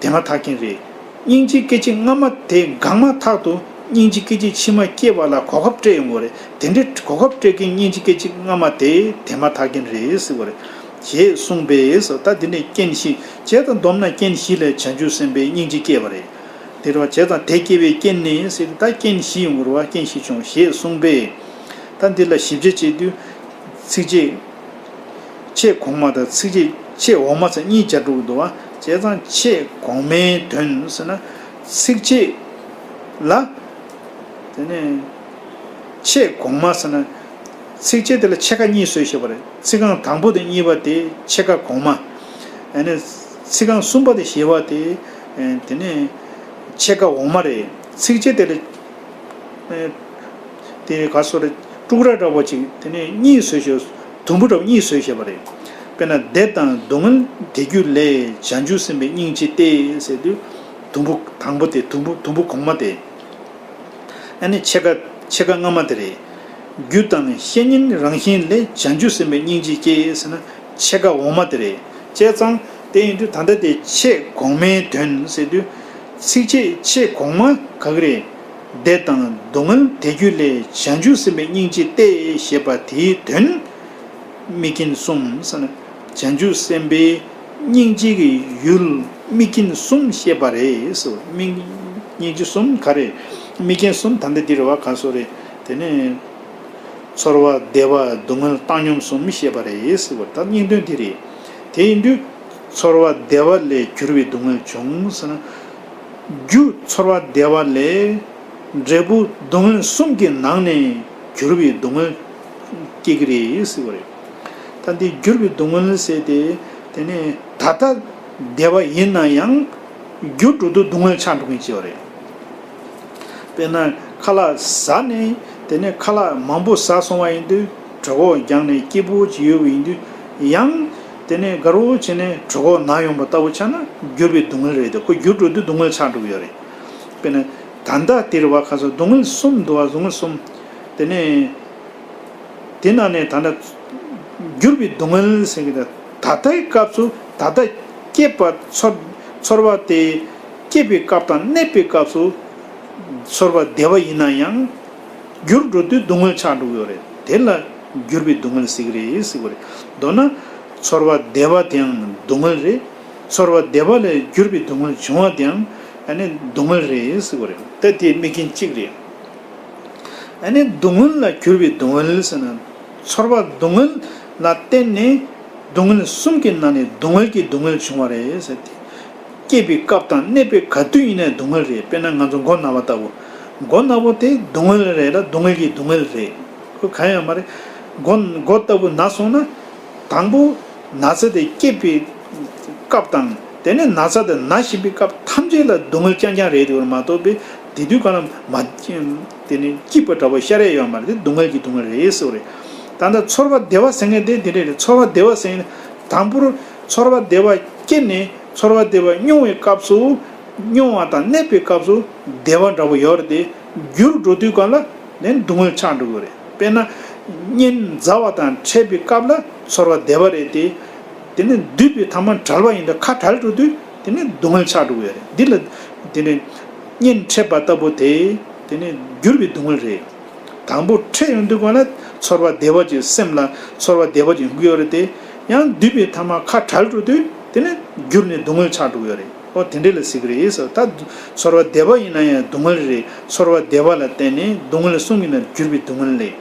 དེ་མ་ཐག་རྐྱེན་རེད། སྙིང་རྗེ་སྐད་ཅིག་སྔ་མ་དེ་འགག་མ་ཐག་ཏུ་ སྙིང་རྗེ་སྐད་ཅིག་ཕྱི་མ་སྐྱེ་བ་ལ་གོ་སྐབས་སྤྲད་ཡོང་གི་རེད། དེ་འདྲའི་གོ་སྐབས་སྤྲད་མཁན་སྙིང་རྗེ་སྐད་ཅིག་སྔ་མ་དེ་དེ་མ་ཐག་རྐྱེན་རེད་ཟེར་བ་རེད། ཞེས་གསུངས་པས་སོ། ད་འདི་ནས་རྐྱེན་བཞི་བྱས་དང་བསྡོམས་ན་རྐྱེན་བཞི་ལས་བྱང་ཆུབ་སེམས་དཔའི་སྙིང་རྗེ་སྐྱེས་པ་རེད། དེ་རེད་བ། བྱས་ཙང་དེ་སྐྱེ་བའི་རྐྱེན་ནི་ཟེར་ད་རྐྱེན་བཞི་ཡོང་གི་རེད་བ། རྐྱེན་བཞི་བྱུང་ཞེས་གསུངས་པས། ད་འདི་ལ་ཞིབ་ཆ་བྱེད་དུས་ཚིགས་བཅད་ཆེས་གོང་མ་དང་ཚིགས་བཅད་ཆེས་འོག་མ་ཚང་གཉིས་སྦྱར་འགྲོ་གི་འདུག་བ། བྱས་ཙང་ཆེས་གོང་མའི་དོན་ཟེར་ན་ཚིགས་བཅད་ལ་དེ་ནས་ཆེས་གོང་མ་ཟེར་ན་ཚིགས་བཅད་དེ་ལ་ཕྱེད་ཀ་གཉིས་བཟོས་བཞག་པ་རེད། ཚིག་རྐང་དང་པོ་དང་གཉིས་པ་དེ་ཕྱེད་ཀ་གོང་མ། ཨ་ནི་ཚིག་རྐང་གསུམ་པ་དང་བཞི་པ་དེ་དེ་ནས་ཕྱེད་ཀ་འོག་མ་རེད། ཚིགས་བཅད་དེ་ལ་དེ་ག་སོ་རེ་དཀྲུག་ར་འདྲ་པོ་ཅིག་དེ་ནས་གཉིས་བཟོས་ཤོག་དུམ་བུ་འདྲ་པོ་གཉིས་བཟོས་བཞག་པ་རེད། དཔེར་ན་བདེ་དང་སྡུག་བསྔལ་དེ་རྒྱུ་ལས། བྱང་ཆུབ་སེམས་དཔའི་སྙིང་རྗེ་སྟེ་ཟེར་དུས་དུམ་བུ་དང་པོ་དེ་དུམ་བུ་དུམ་བུ་གོང་མ་དེ། ཨ་ནི་ཕྱེད་ཀ་ཕྱེད་ཀ་སྔ་མ་དེ་རེད། རྒྱུ་དང་བཤེས་གཉེན་རང་བཞིན་ལས། བྱང་ཆུབ་སེམས་དཔའི་སྙིང་རྗེ་སྐྱེ་ཟེར་ན་ཕྱེད་ཀ་འོག་མ་དེ་རེད། བྱས་ཙང་དེ་ཡིན་དུས་ད་ལྟ་དེ་ཆེས་གོང་མའི་དོན་ཟེར་དུས་ཚིགས་བཅད་ཆེས་གོང་མ་ག་གི་རེད། བདེ་དང་སྡུག་བསྔལ་དེ་རྒྱུ་ལས། བྱང་ཆུབ་སེམས་དཔའི་སྙིང་རྗེ་སྟེ་ཞེས་པ་དེའི་དོན་དམིགས་རྐྱེན་གསུམ་ཟེར་ན། བྱང་ཆུབ་སེམས་དཔའི་སྙིང་རྗེ་གི་ཡུལ་དམིགས་རྐྱེན་གསུམ་བཤད་པ་རེད་ཟེར། དམིགས་སྙིང་རྗེ་གསུམ་ག་རེ། དམིགས་རྐྱེན་གསུམ་ད་ལྟ་འདི་རེད་བ། ག་སོ་རེད། དེ་ནས་ཚོར་བ་བདེ་བ་སྡུག་བསྔལ་བཏང་སྙོམས་གསུམ་བཤད་པ་རེད་ཟེར་བ། ད་སྙིང་དོན་འདི་རེད། དེ་ཡིན་དུས་ཚོར་བ་བདེ་བ་ལས་གྱུར་པའི་སྡུག་བསྔལ་བྱུང་ཟེར་ན། རྒྱུ་ཚོར་བ་བདེ་བ་ལས་འབྲས་བུ་སྡུག་བསྔལ་གསུམ་གྱི་ནང་ནས་གྱུར་པའི་སྡུག་བསྔལ་སྐྱེ་གི་རེད་ཟེར་བ་རེད། ད་འདི་གྱུར་པའི་སྡུག་བསྔལ་ཟེར་ཏེ་དེ་ནས་ད་ལྟ་བདེ་བ་ཡིན་ན་ཡང་འགྱུར་འགྲོ་དུས་སྡུག་བསྔལ་ཆགས་འགྲོ་མཁན་ཅིག་ཡོད་རེད། དཔེར་ན་ཁ་ལག་ཟ་ནས་དེ་ནས་ཁ་ལག་མང་པོ་ཟ་སོང་བ་ཡིན་དུས་གྲོད་ཁོག་རྒྱགས་ནས་སྐྱིད་པོ་ཅིག་ཡོད་པ་ཡིན་དུས་ཡང་དེ་ནས་དགའ་རོགས་བྱས་ནས་གྲོད་ཁོག་ན་ཡོང་པ་ལྟ་བུ་ཆགས་ན་གྱུར་པའི་སྡུག་བསྔལ་རེད་དེ། ཁོ་འགྱུར་འགྲོ་དུས་སྡུག་བསྔལ་ཆགས་འགྲོ་གི་ཡོད་རེད། དཔེར་ན་ད་ལྟ་དེ་རེད་བ། ག་སོ་སྡུག་བསྔལ་གསུམ་འདུག་བ། སྡུག་བསྔལ་གསུམ། དེ་ནས་དེ་ནང་ནས་ད་ལྟ་གྱུར་པའི་སྡུག་བསྔལ་ཟེར་གྱི་ད་ད་ལྟའི་སྐབས་སུ་ད་ལྟ་སྐྱེས་པ་ཚོར་ཚོར་བ་དེ་སྐྱེས་པའི་སྐབས་དང་གནས་པའི་སྐབས་སུ་ཚོར་བ་བདེ་བ་ཡིན་ན་ཡང་འགྱུར་འགྲོ་དུས་སྡུག་བསྔལ་ཆགས་འགྲོ་གི་ཡོད་རེད། དེ་ལ་གྱུར་པའི་སྡུག་བསྔལ་ཟེར་གྱི་རེད་ཟེར་གྱི་རེད། མདོར་ན་ཚོར་བ་བདེ་བ་དེའང་སྡུག་བསྔལ་རེད། ཚོར་བ་བདེ་བ་ལས་གྱུར་པའི་སྡུག་བསྔལ་བྱུང་བ་དེའང་ཨ་ནི་སྡུག་བསྔལ་རེད་ཟེར་གྱི་རེད། ད་དེ་དམིགས་རྐྱེན་གཅིག་རེད། ཨ་ནི་སྡུག་བསྔལ་ལ་གྱུར་པའི་སྡུག་བསྔལ་ཟེར་ན། ཚོར་བ་སྡུག་བསྔལ་ལ་བརྟེན་ནས་སྡུག་བསྔལ་གསུམ་གྱི་ནང་ནས་སྡུག་བསྔལ་གྱི་སྡུག་བསྔལ་བྱུང་བ་རེད་ཟེར་ཏེ། སྐྱེས་པའི་སྐབས་དང་གནས་པའི་ག་དུས་ཡིན་ནའི་སྡུག་བསྔལ་རེད། དཔེར་ན་ང་ཚོ་མགོ་ན་བ་ལྟ་བུ། མགོ་ན་བ་དེ་སྡུག་བསྔལ་རེད་ལ་སྡུག་བསྔལ་གྱི་སྡུག་བསྔལ་རེད། ཁོ་གང་ཡང་མ་རེད། མགོ་མགོ་ལྟ་བུ་ན་སོང་ན། དང་པོ་ན་ཚ་དེ་སྐྱེས་པའི་སྐབས་དང་དེ་ནས་ན་ཚ་དེ་ན་བཞིན་པའི་སྐབས་ཐམས་ཅད་ལ་སྡུག་བསྔལ་རྐྱང་རྐྱང་རེད་དེ་མ་གཏོགས་པའི་དེ་དུས་གང་ལ་མ་དེ་ནས་སྐྱིད་པ་འདྲ་བོ་ཤར་ཡ་ཡོད་མ་རེད། དེ་སྡུག་བསྔལ་གྱི་སྡུག་བསྔལ་རེད་ཟེར་བ་རེད། ད་ལྟ་ཚོར་བ་བདེ་བ་ཟེར་མཁན་དེ་དེ་འདྲ་རེད། ཚོར་བ་བདེ་བ་ཟེར་མཁན་དང་པོར་ཚོར་བ་བདེ་བ་སྐྱེས་ནས་ཚོར་བ་བདེ་བ་མྱོང་བའི་སྐབས་སུ། མྱོང་བ་དང་གནས་པའི་སྐབས་སུ་བདེ་བ་འདྲ་བོ་ཡོད་རེད་དེ། འགྱུར་འགྲོ་དུས་གང་ལ་ནི་སྡུག་བསྔལ་ཆགས་འགྲོ་གི་རེད། དཔེར་ན་གཉེན་མཛའ་བ་དང་འཕྲད་པའི་སྐབས་ལ་ཚོར་བ་བདེ་བ་རེད་དེ། དེ་ནི་འདུས་པའི་ཐ་མ་བྲལ་བ་ཡིན་དུས་ཁ་བྲལ་འགྲོ་དུས་དེ་ནི་སྡུག་བསྔལ་ཆགས་འགྲོ་གི་རེད། འདི་ལ་དེ་ནི་གཉེན་འཕྲད་པ་ལྟ་བུ་དེ་དེ་ནི་འགྱུར་བའི་སྡུག་བསྔལ་རེད། དང་པོ་འཕྲད་ཡོང་དུས་གང་ལ་ཚོར་བ་བདེ་བ་ཅིག་སེམས་ལ་ཚོར་བ་བདེ་བ་ཅིག་ཡོང་གི་ཡོད་རེད་དེ། ཡང་འདུས་པའི་ཐ་མ་ཁ་བྲལ་འགྲོ་དུས་དེ་ནི་འགྱུར་ནས་སྡུག་བསྔལ་ཆགས་འགྲོ་གི་ཡོད་རེད། ཨོ་དེ་འདྲས་ལ་ཟེར་གི་རེད་ཟེར། ད་ཚོར་བ་བདེ་བ་ཡིན་ན་ཡང་སྡུག་བསྔལ་རེད། ཚོར་བ་བདེ་བ་ལ་བརྟེན་ནས་སྡུག་བསྔལ་གསུམ་གྱི་ནང་གྱུར་པའི་སྡུག་བསྔལ་ལས།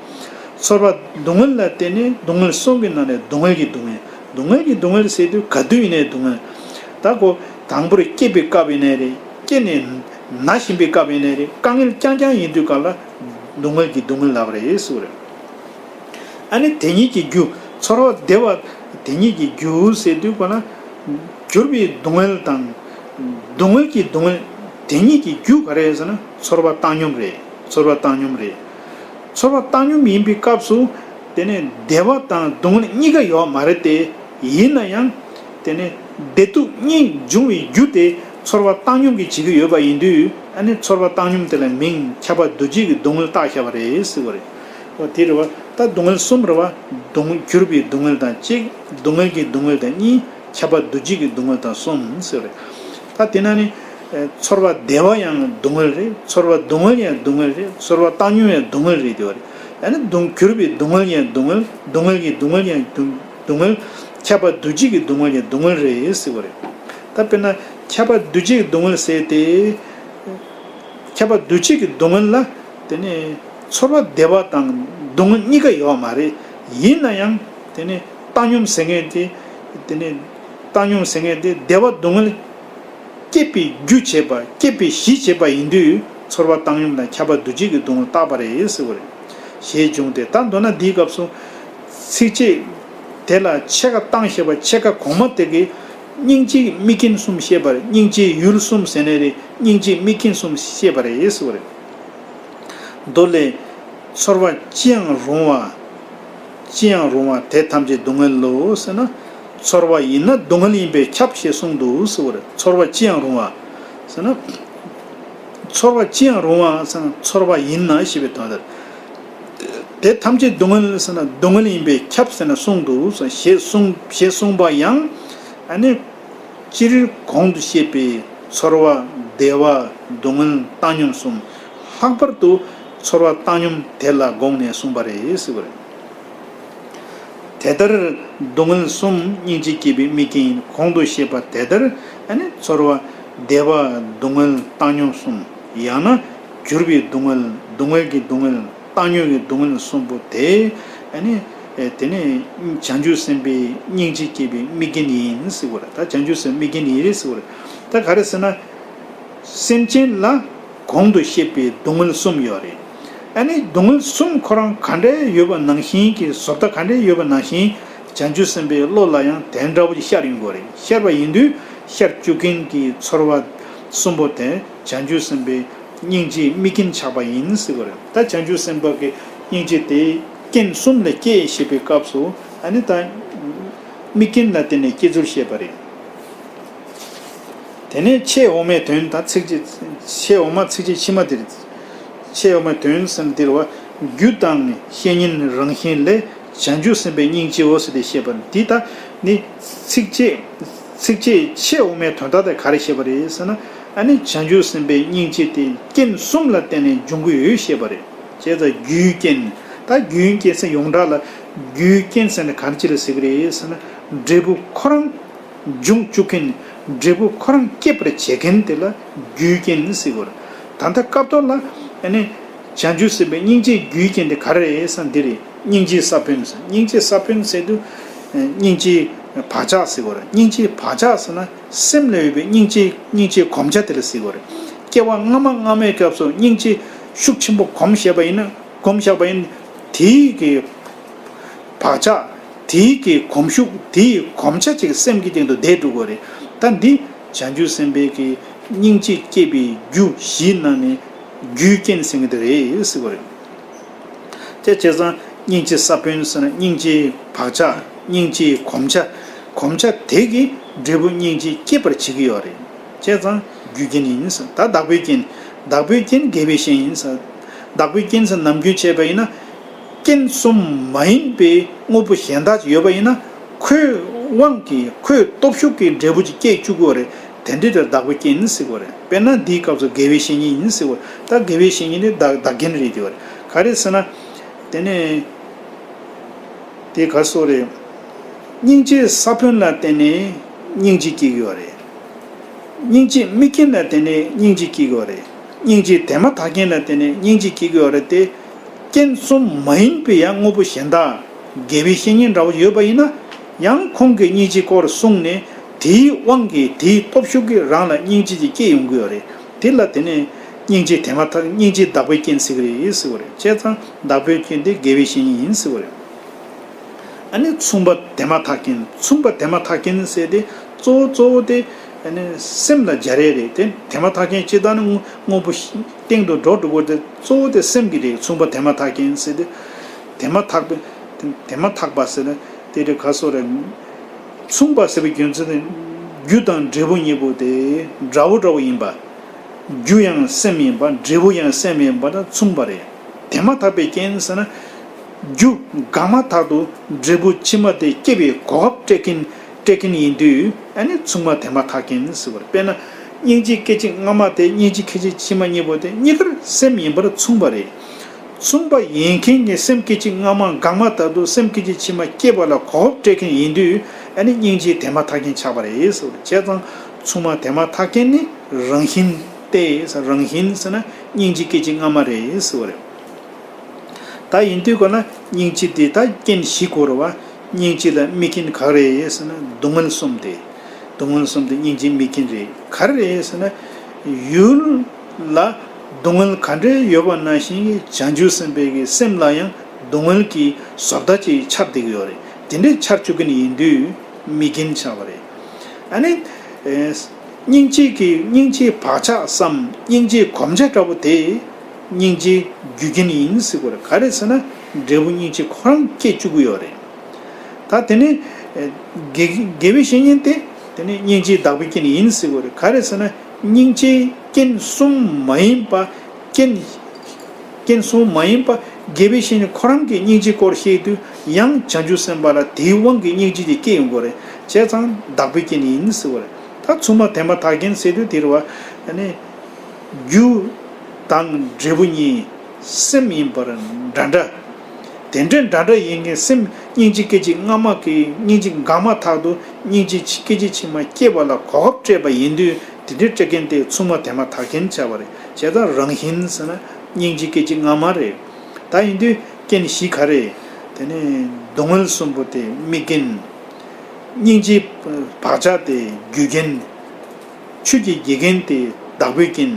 ཚོར་བ་སྡུག་བསྔལ་ལ་བརྟེན་ནས་སྡུག་བསྔལ་གསུམ་གྱི་ནང་ནས་སྡུག་བསྔལ་གྱི་སྡུག་བསྔལ། སྡུག་བསྔལ་གྱི་སྡུག་བསྔལ་ཟེར་དུས་ག་དུས་ཡིན་ནའི་སྡུག་བསྔལ། ད་ཁོ་དང་པོར་སྐྱེས་པའི་སྐབས་ཡིན་ནའི་རེད། སྐྱེས་ནས་ན་བཞིན་པའི་སྐབས་ཡིན་ནའི་རེད། དཀའ་ངལ་རྐྱང་རྐྱང་ཡིན་དུས་སྐབས་ལ་སྡུག་བསྔལ་གྱི་སྡུག་བསྔལ་ལབ་རེད་ཟེར་བ་རེད། ཨ་ནི་དེ་ཉིད་ཀྱི་རྒྱུ། ཚོར་བ་བདེ་བ་དེ་ཉིད་ཀྱི་རྒྱུ་ཟེར་དུས་གོ་ན། གྱུར་པའི་སྡུག་བསྔལ་དང་། སྡུག་བསྔལ་གྱི་སྡུག་བསྔལ་དེ་ཉིད་ཀྱི་རྒྱུ་ག་རེ་ཟེར་ན་ཚོར་བ་བཏང་སྙོམས་རེད། ཚོར་བ་བཏང་སྙོམས་རེད། ཚོར་བ་བཏང་སྙོམས་ཡིན་པའི་སྐབས་སུ། དེ་ནས་བདེ་བ་དང་སྡུག་བསྔལ་གཉིས་ཀ་ཡོད་མ་རེད་དེ། ཡིན་ན་ཡང་། དེ་ནས་བདེ་སྡུག་གཉིས་འབྱུང་བའི་རྒྱུ་དེ་ཚོར་བ་བཏང་སྙོམས་ཀྱིས་བྱེད་ཀྱི་ཡོད་པ་ཡིན་དུས། ཨ་ནི་ཚོར་བ་བཏང་སྙོམས་དེ་ལ་མིང་ཁྱབ་པ་འདུ་བྱེད་ཀྱི་སྡུག་བསྔལ་བཏགས་བཞག་པ་རེད་ཟེར་བ་རེད། འོ་དེ་རེད་བ། ད་སྡུག་བསྔལ་གསུམ་རེད་བ། སྡུག་གྱུར་པའི་སྡུག་བསྔལ་དང་གཅིག་སྡུག་བསྔལ་གྱི་སྡུག་བསྔལ་དང་གཉིས། ཁྱབ་པ་འདུ་བྱེད་ཀྱི་སྡུག་བསྔལ་དང་གསུམ་ཟེར་བ་རེད། ད་དེ་ན་ནི། ཚོར་བ་བདེ་བ་ཡང་སྡུག་བསྔལ་རེད། ཚོར་བ་སྡུག་བསྔལ་ཡང་སྡུག་བསྔལ་རེད། ཚོར་བ་བཏང་སྙོམས་ཡང་སྡུག་བསྔལ་རེད་དེ་བ་རེད། ཨ་ནི་སྡུག་གྱུར་པའི་སྡུག་བསྔལ་ཡང་སྡུག་བསྔལ། སྡུག་བསྔལ་གྱི་སྡུག་བསྔལ་ཡང་སྡུག་སྡུག་བསྔལ། ཁྱབ་པ་འདུ་བྱེད་ཀྱི་སྡུག་བསྔལ་ཡང་སྡུག་བསྔལ་རེད་ཟེར་བ་རེད། ད་དཔེར་ན་ཁྱབ་པ་འདུ་བྱེད་ཀྱི་སྡུག་བསྔལ་ཟེར་ཏེ། ཁྱབ་པ་འདུ་བྱེད་ཀྱི་སྡུག་བསྔལ་ལ་དེ་ནི་ཚོར་བ་བདེ་བ་དང་སྡུག་བསྔལ་གཉིས་ཀ་ཡོད་མ་རེད། ཡིན་ན་ཡང་དེ་ནི་བཏང་སྙོམས་ཟེར་མཁན་དེ། དེ་ནི་བཏང་སྙོམས་ཟེར་མཁན་དེ་བདེ་བ་སྡུག་བསྔལ་སྐྱེད་པའི་རྒྱུ་བྱེད་པ། སྐྱེད་པའི་གཞི་བྱེད་པ་ཡིན་དུས། ཚོར་བ་བཏང་སྙོམས་དང་ཁྱབ་པ་འདུ་བྱེད་ཀྱི་སྡུག་བསྔལ་བཏགས་པ་རེད་ཟེར་བ་རེད། ཞེས་འབྱུང་སྟེ། ད་མདོར་ན་འདིའི་སྐབས་སུ་ཚིགས་བཅད་དེ་ལ་ཕྱེད་ཀ་བཏང་བྱས་པ། ཕྱེད་ཀ་གོང་མ་དེ་གིས་སྙིང་རྗེའི་དམིགས་རྐྱེན་གསུམ་བཤད་པ་རེད། སྙིང་རྗེའི་ཡུལ་གསུམ་ཟེར་ནའི་རེད། སྙིང་རྗེའི་དམིགས་རྐྱེན་གསུམ་བཤད་པ་རེད་ཟེར་བ་རེད། མདོ་ལས། ཚོར་བ་ཅི་ཡང་རུང་བ། ཅི་ཡང་རུང་བ་དེ་ཐམས་ཅད་སྡུག་བསྔལ་ལོ་ཟེར་ན། ཚོར་བ་ཡིན་ན་སྡུག་བསྔལ་ཡིན་པས་ཁྱབ་ཞེས་གསུངས་འདུག་ཟེར་བ་རེད། ཚོར་བ་ཅི་ཡང་རུང་བ་ཟེར་ན། ཚོར་བ་ཅི་ཡང་རུང་བ་ཟེར་ན་ཚོར་བ་ཡིན་ན་ཞེས་པའི་དོན་དེར། དེ་ཐམས་ཅད་སྡུག་བསྔལ་ཟེར་ན་སྡུག་བསྔལ་ཡིན་པས་ཁྱབ་ཟེར་ན་གསུངས་འདུག་ཟེར་ཞེས་གསུངས་ཞེས་གསུངས་པ་ཡང་། ཨ་ནི། སྤྱིར་གོང་དུ་བཤད་པའི་ཚོར་བ་བདེ་བ་སྡུག་བསྔལ་བཏང་སྙོམས་གསུམ། ལྷག་པར་དུ་ཚོར་བ་བཏང་སྙོམས་དེ་ལ་དགོངས་ནས་གསུངས་པ་རེད་ཟེར་བ་རེད། དེ་ལྟར་སྡུག་བསྔལ་གསུམ་སྙིང་རྗེ་སྐྱེད་པའི་དམིགས་རྐྱེན་ཡིན། གོང་དུ་བཤད་པ་དེ་ལྟར་ཨ་ནི་ཚོར་བ་བདེ་བ་སྡུག་བསྔལ་བཏང་སྙོམས་གསུམ། ཡང་ན་གྱུར་པའི་སྡུག་བསྔལ། སྡུག་བསྔལ་གྱི་སྡུག་བསྔལ། བཏང་སྙོམས་ཀྱི་སྡུག་བསྔལ་གསུམ་པོ་དེ། ཨ་ནི། དེ་ནས་བྱང་ཆུབ་སེམས་དཔའི་སྙིང་རྗེ་སྐྱེད་པའི་དམིགས་རྐྱེན་ཡིན་ཟེར་བ་རེད། ད་བྱང་ཆུབ་སེམས་དམིགས་རྐྱེན་ཡིན་རེད་ཟེར་བ་རེད། ད་ག་རེ་ཟེར་ན། སེམས་ཅན་ལ་གོང་དུ་བཤད་པའི་སྡུག་བསྔལ་གསུམ་ཡོད་རེད། ཨ་ནི་སྡུག་བསྔལ་གསུམ་ཁོ་རང་ག་འདྲ་ཡོད་པ་ནང་བཞིན་གྱི་བཟོ་ལྟ་ག་འདྲ་ཡོད་པ་ནང་བཞིན་བྱང་ཆུབ་སེམས་དཔའི་བློ་ལ་ཡང་དེ་འདྲ་བོ་ཞིག་ཤར་ཡོང་དགོས་རེད། ཤར་བ་ཡིན་དུས་ཤར་བཅུག་མཁན་གྱི་ཚོར་བ་གསུམ་པོ་དེ་བྱང་ཆུབ་སེམས་དཔའི་སྙིང་རྗེའི་དམིགས་རྐྱེན་ཆགས་པ་ཡིན་ཟེར་བ་རེད། ད་བྱང་ཆུབ་སེམས་དཔའ་གི་སྙིང་རྗེ་དེ་རྐྱེན་གསུམ་ལས་སྐྱེས་ཞེས་པའི་སྐབས་སུ་ཨ་ནི་ད་དམིགས་རྐྱེན་ལ་བརྟེན་ནས་སྐྱེ་ཚུལ་བཤད་པ་རེད། དེ་ནས་ཕྱེད་འོག་མའི་དོན། ད་ཚིགས་བཅད་ཕྱེད་འོག་མ་ཚིགས་བཅད་ཕྱི་མ་འདིར། ཕྱེད་འོག་མའི་དོན་ཟེར་འདིར་བ། རྒྱུ་དང་བཤེས་གཉེན་རང་བཞིན་ལས། བྱང་ཆུབ་སེམས་དཔའི་སྙིང་རྗེའོ་ཟེར་ཏེ་བཤད་པ་འདི། ད་ནི་ཚིགས་བཅད། ཚིགས་བཅད་ཕྱེད་འོག་མའི་དོན་དག་དེ་ག་རེ་བཤད་པ་རེད་ཟེར་ན། ཨ་ནི་བྱང་ཆུབ་སེམས་དཔའི་སྙིང་རྗེ་དེ་རྐྱེན་གསུམ་ལ་བརྟེན་ནས་འབྱུང་གི་ཡོད་བཤད་པ་རེད། བྱས་ཙང་རྒྱུའི་རྐྱེན། ད་རྒྱུའི་རྐྱེན་ཟེར་ཡོངས་གྲགས་ལ་རྒྱུའི་རྐྱེན་ཟེར་ནས་ག་རེ་ཅིག་ལ་ཟེར་གི་རེད་ཟེར་ན། འབྲས་བུ་ཁོ་རང་འབྱུང་བཅུག་མཁན། འབྲས་བུ་ཁོ་རང་སྐྱེད་པར་བྱེད་མཁན་དེ་ལ་རྒྱུའི་རྐྱེན་ཟེར་གི་རེད། ད་ལྟ་སྐབས་ཐོག་ལ་ཨ་ནི་བྱང་ཆུབ་སེམས་དཔའི་སྙིང་རྗེའི་རྒྱུའི་རྐྱེན་དེ་ག་རེ་རེད་ཟེར་ན་འདི་རེད། སྙིང་རྗེའི་ས་བོན་ཟེར། སྙིང་རྗེའི་ས་བོན་ཟེར་དུས་སྙིང་རྗེའི་བག་ཆགས་ཟེར་གི་རེད། སྙིང་རྗེའི་བག་ཆགས་ཟེར་ན་སེམས་ལ་ཡོད་པའི་སྙིང་རྗེ། སྙིང་རྗེའི་གོམས་ཆ་དེ་ལ་ཟེར་གི་རེད། སྐྱེ་བ་སྔ་མ་སྔ་མའི་སྐབས་སུ་སྙིང་རྗེ་ཤུགས་ཆེན་པོ་གོམས་བཞག་པ་ཡིན་ན། གོམས་བཞག་པ་ཡིན། དེའི་གི་བག་ཆགས། དེའི་གི་གོམས་ཤུགས། དེའི་གོམས་ཆ་ཅིག་སེམས་ཀྱི་སྟེང་དུ་བསྡད་འགྲོ་གི་རེད། ད་འདི་བྱང་ཆུབ་སེམས་དཔའི་གི་སྙིང་རྗེ་སྐྱེད་པའི་རྒྱུ་བཞིའི་ནང་ནས་རྒྱུའི་རྐྱེན་ཟེར་གི་འདི་རེད་ཟེར་གི་རེད། དེ་བྱས་ཙང་སྙིང་རྗེ་ས་བོན་ཟེར་ན་སྙིང་རྗེའི་བག་ཆགས། སྙིང་རྗེའི་གོམས་ཆ། གོམས་ཆ་དེ་གིས་འབྲས་བུ་སྙིང་རྗེ་སྐྱེད་པར་བྱེད་ཀྱི་ཡོད་རེད། བྱས་ཙང་རྒྱུའི་རྐྱེན་ཡིན་ཟེར། ད་བདག་པོའི་རྐྱེན། བདག་པོའི་རྐྱེན་དགེ་བའི་བཤེས་གཉེན་ཟེར། བདག་པོའི་རྐྱེན་ཟེར་ནམ་རྒྱུན་བྱས་པ་ཡིན་ན། རྐྱེན་གསུམ་མ་ཡིན་པའི་དངོས་པོ་གཞན་དག་ཅིག་ཡོད་པ་ཡིན་ན། ཁོའི་དབང་གིས། ཁོའི་སྟོབས་ཤུགས་ཀྱིས་འབྲས་བུ་ཅིག་སྐྱེ་བཅུག་གི་ཡོད་རེད། དེ་འདྲ་དེར་བདག་པོའི་རྐྱེན་ཟེར་གི་ཡོད་རེད། དཔེར་ན་འདིའི་སྐབས་སུ་དགེ་བའི་བཤེས་གཉེན་ཡིན་ཟེར་གི་ཡོད་རེད། ད་དགེ་བའི་བཤེས་གཉེན་ནི་བདག་བདག་རྐྱེན་རེད་དེ་ཡོད་རེད། ག་རེ་ཟེར་ན། དེ་ནས། དེ་ག་སོགས་རེད། སྙིང་རྗེའི་ས་བོན་ལ་བརྟེན་ནས་སྙིང་རྗེ་སྐྱེ་གི་ཡོད་རེད། སྙིང་རྗེའི་དམིགས་རྐྱེན་ལ་བརྟེན་ནས་སྙིང་རྗེ་སྐྱེ་གི་ཡོད་རེད། སྙིང་རྗེའི་དེ་མ་ཐག་རྐྱེན་ལ་བརྟེན་ནས་སྙིང་རྗེ་སྐྱེ་གི་ཡོད་རེད་དེ། རྐྱེན་གསུམ་མ་ཡིན་པའི་ཡང་དངོས་པོ་གཞན་དག་དགེ་བའི་བཤེས་གཉེན་འདྲ་བོ་ཡོད་པ་ཡིན་ན། ཡང་ཁོང་གིས་སྙིང་རྗེའི་སྐོར་གསུངས་ནས་དེའི་དབང་གིས་དེའི་སྟོབས་ཤུགས་ཀྱིས་རང་ལ་སྙིང་རྗེ་ཅིག་སྐྱེ་ཡོང་གི་ཡོད་རེད། དེ་ལ་དེ་ནས་སྙིང་རྗེ་དེ་མ་ཐག་སྙིང་རྗེ་བདག་པོའི་རྐྱེན་ཟེར་གི་རེད་ཟེར་བ་རེད། བྱས་ཙང་བདག་པོའི་རྐྱེན་དེ་དགེ་བའི་བཤེས་གཉེན་ཡིན་ཟེར་བ་རེད། ཨ་ནི་མཚུངས་པ་དེ་མ་ཐག་རྐྱེན། མཚུངས་པ་དེ་མ་ཐག་རྐྱེན་ཟེར་དེ་གཙོ་བོ་གཙོ་བོ་དེ་ཨ་ནི་སེམས་ལ་སྦྱར་ཡས་རེད་དེ། དེ་མ་ཐག་རྐྱེན་སྤྱིར་བཏང་ནི་དངོས་དངོས་པོ་སྟེང་དུ་འགྲོ་འགྲོ་དགོས་དེ་གཙོ་བོ་དེ་སེམས་ཀྱི་རེད། མཚུངས་པ་དེ་མ་ཐག་རྐྱེན་ཟེར་དེ། དེ་མ་ཐག་པའི། དེ་མ་ཐག་པ་ཟེར་ན་དེ་རེད། ག་སོགས་རེད། མཚུངས་པ་ཟེར་བའི་རྒྱུ་མཚན་ནི་རྒྱུ་དང་འབྲས་བུ་གཉིས་པོ་དེ་འདྲ་བོ་འདྲ་བོ་ཡིན་པ། རྒྱུ་ཡང་སེམས་ཡིན་པ། འབྲས་བུ་ཡང་སེམས་ཡིན་པ་ན་མཚུངས་པ་རེད། དེ་མ་ཐག་པའི་རྐྱེན་ཟེར་ན། རྒྱུ་འགག་མ་ཐག་ཏུ་འབྲས་བུ་ཕྱི་མ་དེ་སྐྱེ་བའི་གོ་སྐབས་སྤྲད་མཁན་སྤྲད་མཁན་ཡིན་དུས་ཨ་ནི་མཚུངས་པ་དེ་མ་ཐག་རྐྱེན་ཟེར་བ་རེད། དཔེར་ན། སྙིང་རྗེ་སྐད་ཅིག་སྔ་མ་དེ་སྙིང་རྗེ་སྐད་ཅིག་ཕྱི་མ་གཉིས་པོ་དེ་གཉིས་ཀར་སེམས་ཡིན་པར་མཚུངས་པ་རེད། མཚུངས་པ་ཡིན་མཁན་གྱི་སེམས་སྐད་ཅིག་སྔ་མ་འགག་མ་ཐག་ཏུ་སེམས་སྐད་ཅིག་ཕྱི་མ་སྐྱེ་བ་ལ་གོ་སྐབས་སྤྲད་མཁན་ཡིན་དུས། ཨ་ནི་སྙིང་རྗེ་དེ་མ་ཐག་རྐྱེན་ཆགས་པ་རེད་ཟེར་བ་རེད། བྱས་ཙང་མཚུངས་མ་དེ་མ་ཐག་རྐྱེན་ནི་རང་བཞིན་ཏེ། རང་བཞིན་ཟེར་ན་སྙིང་རྗེ་སྐད་ཅིག་སྔ་མ་རེད་ཟེར་བ་རེད། ད་ཡིན་དུས་གོ་ན་སྙིང་རྗེ་དེ་ད་རྐྱེན་བཞི་དགོས་རེད་བ། སྙིང་རྗེ་ལ་དམིགས་རྐྱེན་ག་རེ་ཟེར་ན་སྡུག་བསྔལ་གསུམ་སྟེ། སྡུག་བསྔལ་གསུམ་དེ་སྙིང་རྗེའི་དམིགས་རྐྱེན་རེད། ག་རེ་རེད་ཟེར་ན། ཡུལ་ལ་སྡུག་བསྔལ་ག་འདྲ་ཡོད་པ་ནང་བཞིན་གྱི་བྱང་ཆུབ་སེམས་དཔའི་གི་སེམས་ལ་ཡང་སྡུག་བསྔལ་གྱི་བཟོ་ལྟ་ཅིག་འཆར་བསྡད་ཀྱི་ཡོད་རེད། དེ་འདྲའི་འཆར་བཅུག་གི་ཡིན་དུས་དམིགས་རྐྱེན་ཆགས་པ་རེད། ཨ་ནི། ཨེ། སྙིང་རྗེ་གི་སྙིང་རྗེའི་བག་ཆགས་སམ་སྙིང་རྗེའི་གོམས་ཆ་འདྲ་པོ་དེ་སྙིང་རྗེའི་རྒྱུ་རྐྱེན་ཡིན་ཟེར་གྱི་ཡོད་རེད། ག་རེ་ཟེར་ན་འབྲས་བུ་སྙིང་རྗེ་ཁོ་རང་སྐྱེ་བཅུག་གི་ཡོད་རེད། ད་དེ་ནས་དགེ་དགེ་བའི་བཤེས་གཉེན་དེ་དེ་ནས་སྙིང་རྗེའི་བདག་པོའི་རྐྱེན་ཡིན་ཟེར་གྱི་ཡོད་རེད། ག་རེ་ཟེར་ན་སྙིང་རྗེའི་རྐྱེན་གསུམ་མ་ཡིན་པ། རྐྱེན། རྐྱེན་གསུམ་མ་ཡིན་པ་དགེ་བའི་བཤེས་གཉེན་ཁོ་རང་གིས་སྙིང་རྗེའི་སྐོར་བཤད་དུས་ཡང་བྱང་ཆུབ་སེམས་དཔའ་ལ་དེའི་དབང་གིས་སྙིང་རྗེ་དེ་སྐྱེ་ཡོང་གི་ཡོད་རེད། བྱས་ཙང་བདག་པོའི་རྐྱེན་ཡིན་ཟེར་གྱི་ཡོད་རེད། ད་མཚུངས་མ་དེ་མ་ཐག་རྐྱེན་ཟེར་དུས་དེ་རེད་བ། ཨ་ནི། རྒྱུ་དང་འབྲས་བུ་གཉིས་སེམས་ཡིན་པར་འདྲ་འདྲ། དེ་འདྲའི་འདྲ་འདྲ་ཡིན་མཁན་སེམས་སྙིང་རྗེ་སྐད་ཅིག་སྔ་མ་གི་སྙིང་རྗེ་འགག་མ་ཐག་ཏུ་སྙིང་རྗེ་སྐད་ཅིག་ཕྱི་མ་སྐྱེ་བ་ལ་གོ་སྐབས་སྤྲད་པ་ཡིན་དུས། དེ་འདྲའི་སྤྲད་མཁན་དེ་མཚུངས་མ་དེ་མ་ཐག་རྐྱེན་བྱ་བ་རེད། བྱས་ཙང་རང་བཞིན་ཟེར་ན་སྙིང་རྗེ་སྐད་ཅིག་སྔ་མ་རེད། ད་ཡིན་དུས་རྐྱེན་བཞི་ག་རེ། དེ་ནས་སྡུག་བསྔལ་གསུམ་པོ་དེ་དམིགས་རྐྱེན། སྙིང་རྗེའི་བག་ཆགས་དེ་རྒྱུ་རྐྱེན། ཆོས་ཀྱི་དགེ་རྒན་དེ་བདག་པོའི་རྐྱེན།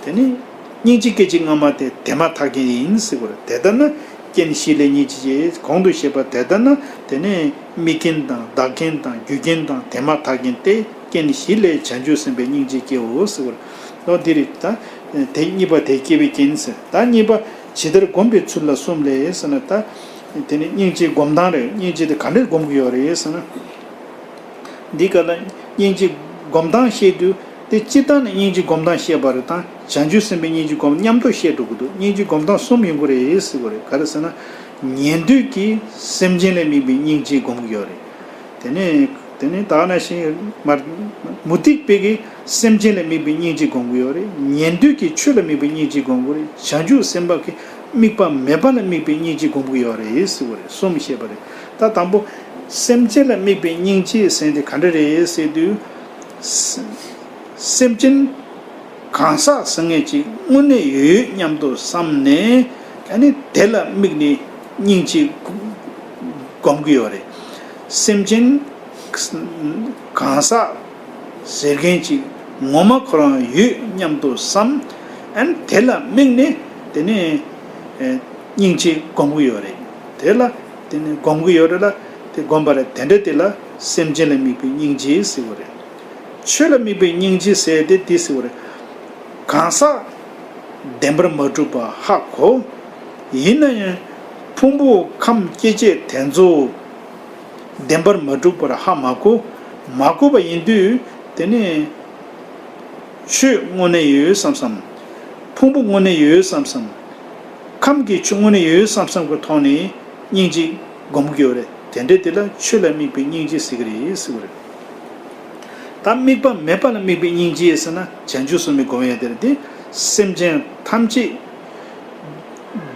དེ་ནས་སྙིང་རྗེ་སྐད་ཅིག་སྔ་མ་དེ་དེ་མ་ཐག་རྐྱེན་ཡིན་ཟེར་གྱི་ཡོད་རེད། དེ་ལྟར་ན་རྐྱེན་བཞི་ལས་སྙིང་རྗེ་སྐྱེ། གོང་དུ་བཤད་པ་དེ་ལྟར་ན་དེ་ནས་དམིགས་རྐྱེན་དང་བདག་རྐྱེན་དང་རྒྱུ་རྐྱེན་དང་དེ་མ་ཐག་རྐྱེན་ཏེ། རྐྱེན་བཞི་ལས་བྱང་ཆུབ་སེམས་དཔའི་སྙིང་རྗེ་སྐྱེའོ་ཟེར་བར། ལོ་འདི་རེད་ད། དེ་གཉིས་པ་དེ་སྐྱེ་བའི་རྐྱེན་ཟེར། ད་གཉིས་པ་ཇི་ལྟར་བསྒོམ་པའི་ཚུལ་ལ་གསུམ་ལས་ཟེར་ན་ད། དེ་ནི་སྙིང་རྗེ་སྒོམ་སྟངས་རེད། སྙིང་རྗེ་དེ་ག་འདྲས་སྒོམ་གྱི་ཡོད་རེད་ཟེར་ན། འདི་ག་ལ་སྙིང་རྗེ་སྒོམ་སྟངས་བཤད་དུས་དེ་སྤྱིར་བཏང་ནས་སྙིང་རྗེ་སྒོམ་སྟངས་བཤད་པ་རེད། ད་བྱང་ཆུབ་སེམས་དཔའི་སྙིང་རྗེ་སྒོམ་མཉམ་དུ་བཤད་འགྲོ་གི་འདུག་སྙིང་རྗེ་སྒོམ་སྟངས་གསུམ་ཡོང་གི་རེད་ཟེར་གྱི་རེད། ག་རེ་ཟེར་ན། ཉན་ཐོས་ཀྱིས་སེམས་ཅན་ལ་དམིགས་པའི་སྙིང་རྗེ་སྒོམ་གྱི་ཡོད་རེད། དེ་ནས་དེ་ནས་ད་ག་ནང་བཞིན་མ། མུ་སྟེགས་པའི་གིས་སེམས་ཅན་ལ་དམིགས་པའི་སྙིང་རྗེ་སྒོམ་གྱི་ཡོད་རེད། ཉན་ཐོས་ཀྱིས་ཆོས་ལ་དམིགས་པའི་སྙིང་རྗེ་སྒོམ་གྱི་ཡོད་རེད། བྱང་ཆུབ་སེམས་དཔའ་གིས་དམིགས་པ་མེད་པ་ལ་དམིགས་པའི་སྙིང་རྗེ་སྒོམ་གྱི་ཡོད་རེད་ཟེར་བ་རེད། གསུམ་བཤད་པ་རེད། ད་དང་པོ་སེམས་ཅན་ལ་དམིགས་པའི་སྙིང་རྗེ་ཟེར་དེ་ག་འདྲ་རེད་ཟེར་དུས། སེམས་ཅན་གང་ཟག་ཟེར་མཁན་ཅིག་དངོས་གནས་ཡོད་སྙམ་དུ་བསམ་ནས་ཨ་ནི་དེ་ལ་དམིགས་ནས་སྙིང་རྗེ་སྒོམ་གྱི་ཡོད་རེད། སེམས་ཅན་གང་ཟག་ཟེར་མཁན་ཅིག་ངོ་མ་ཁོ་རང་ཡོད་སྙམ་དུ་བསམ། ཨ་ནི་དེ་ལ་དམིགས་ནས་དེ་ནས་སྙིང་རྗེ་སྒོམ་གྱི་ཡོད་རེད། དེ་ལ་དེ་ནས་སྒོམ་གྱི་ཡོད་རེད་ལ། དེ་སྒོམ་པ་རེད། དེ་འདྲ་དེ་ལ་སེམས་ཅན་ལ་དམིགས་པའི་སྙིང་རྗེ་ཟེར་བ་རེད། ཆོས་ལ་དམིགས་པའི་སྙིང་རྗེ་ཟེར་ཏེ་འདི་ཟེར་བ་རེད། གང་ཟག་བདེན་པར་མ་གྲུབ་པ་ཧ་གོ། ཡིན་ན་ཡང་ཕུང་པོ་ཁམས་སྐྱེ་མཆེད་དེ་ཚོ་བདེན་པར་མ་གྲུབ་པར་ཧ་མ་གོ། མ་གོ་བ་ཡིན་དུས་དེ་ནས་ཆོས་དངོས་གནས་ཡོད་བསམ་བསམ། ཕུང་པོ་དངོས་གནས་ཡོད་བསམ་བསམ། ཁམས་ཀྱི་ཆོས་དངོས་གནས་ཡོད་བསམ་བསམ་གྱི་ཐོག་ནས་སྙིང་རྗེ་སྒོམ་གྱི་ཡོད་རེད། དེ་འདྲ་དེ་ལ་ཆོས་ལ་དམིགས་པའི་སྙིང་རྗེ་ཟེར་གྱི་རེད་ཟེར་བ་རེད། ད་དམིགས་པ་མེད་པ་ལ་དམིགས་པའི་སྙིང་རྗེ་ཟེར་ན་བྱང་ཆུབ་སེམས་དཔའི་སྒོམ་ཡ་དེ་རེད་དེ། སེམས་ཅན་ཐམས་ཅད་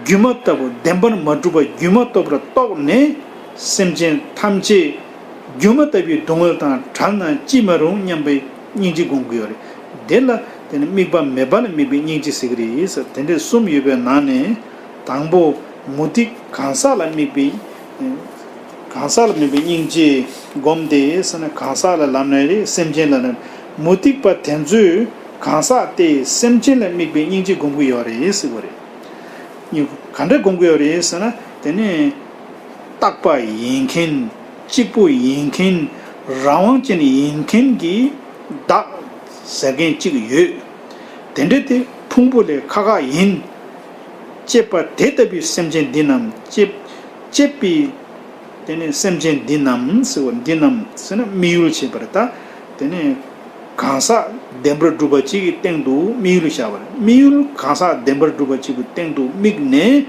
སྒྱུ་མ་ལྟ་བུ་བདེན་པར་མ་གྲུབ་པ་སྒྱུ་མ་ལྟ་བུར་རྟོགས་ནས་སེམས་ཅན་ཐམས་ཅད་སྒྱུ་མ་ལྟ་བུའི་སྡུག་བསྔལ་དང་བྲལ་ན་ཅི་མ་རུང་སྙམ་པའི་སྙིང་རྗེ་སྒོམ་གྱི་ཡོད་རེད། དེ་ལ་དེ་ནི་དམིགས་པ་མེད་པ་ལ་དམིགས་པའི་སྙིང་རྗེ་ཟེར་གྱི་རེད་ཟེར། དེ་འདྲའི་གསུམ་ཡོད་པའི་ནང་ནས་དང་པོ་མུ་སྟེགས་གང་ཟག་ལ་དམིགས་པའི་གང་ཟག་ལ་དམིགས་པའི་སྙིང་རྗེ་སྒོམ་སྟེ་ཟེར་ན་གང་ཟག་ལ་ལབ་ན་རེད། སེམས་ཅན་ལ་ལབ་ན་མུ་སྟེགས་པ་དེ་ཚོས་གང་ཟག་དེས་སེམས་ཅན་ལ་དམིགས་པའི་སྙིང་རྗེ་སྒོམ་གྱི་ཡོད་རེད་ཟེར་བ་རེད། ག་འདྲ་སྒོམ་གྱི་ཡོད་རེད་ཟེར་ན། དེ་ནི་རྟག་པ་ཡིན་མཁན། གཅིག་པུ་ཡིན་མཁན། རང་དབང་ཅན་ཡིན་མཁན་གྱི་བདག་ཟེར་མཁན་གཅིག་ཡོད། དེ་འདྲ་དེ་ཕུང་པོ་ལས་ཁ་ཁ་ཡིན། བཅས་པ་དེ་ལྟ་བུའི་སེམས་ཅན་འདི་རྣམས་བཅས། བཅས་པའི་དེ་ནི་སེམས་ཅན་འདི་རྣམས་ཟེར་བ་འདི་རྣམས་ཟེར་ན་དམིགས་ཡུལ་བྱེད་པ་རེད་ད། དེ་ནི་གང་ཟག་བདེན་པར་གྲུབ་པ་གཅིག་གི་སྟེང་དུ་དམིགས་ཡུལ་བཞག་པ་རེད། དམིགས་ཡུལ་གང་ཟག་བདེན་པར་གྲུབ་པ་གཅིག་གི་སྟེང་དུ་དམིགས་ནས།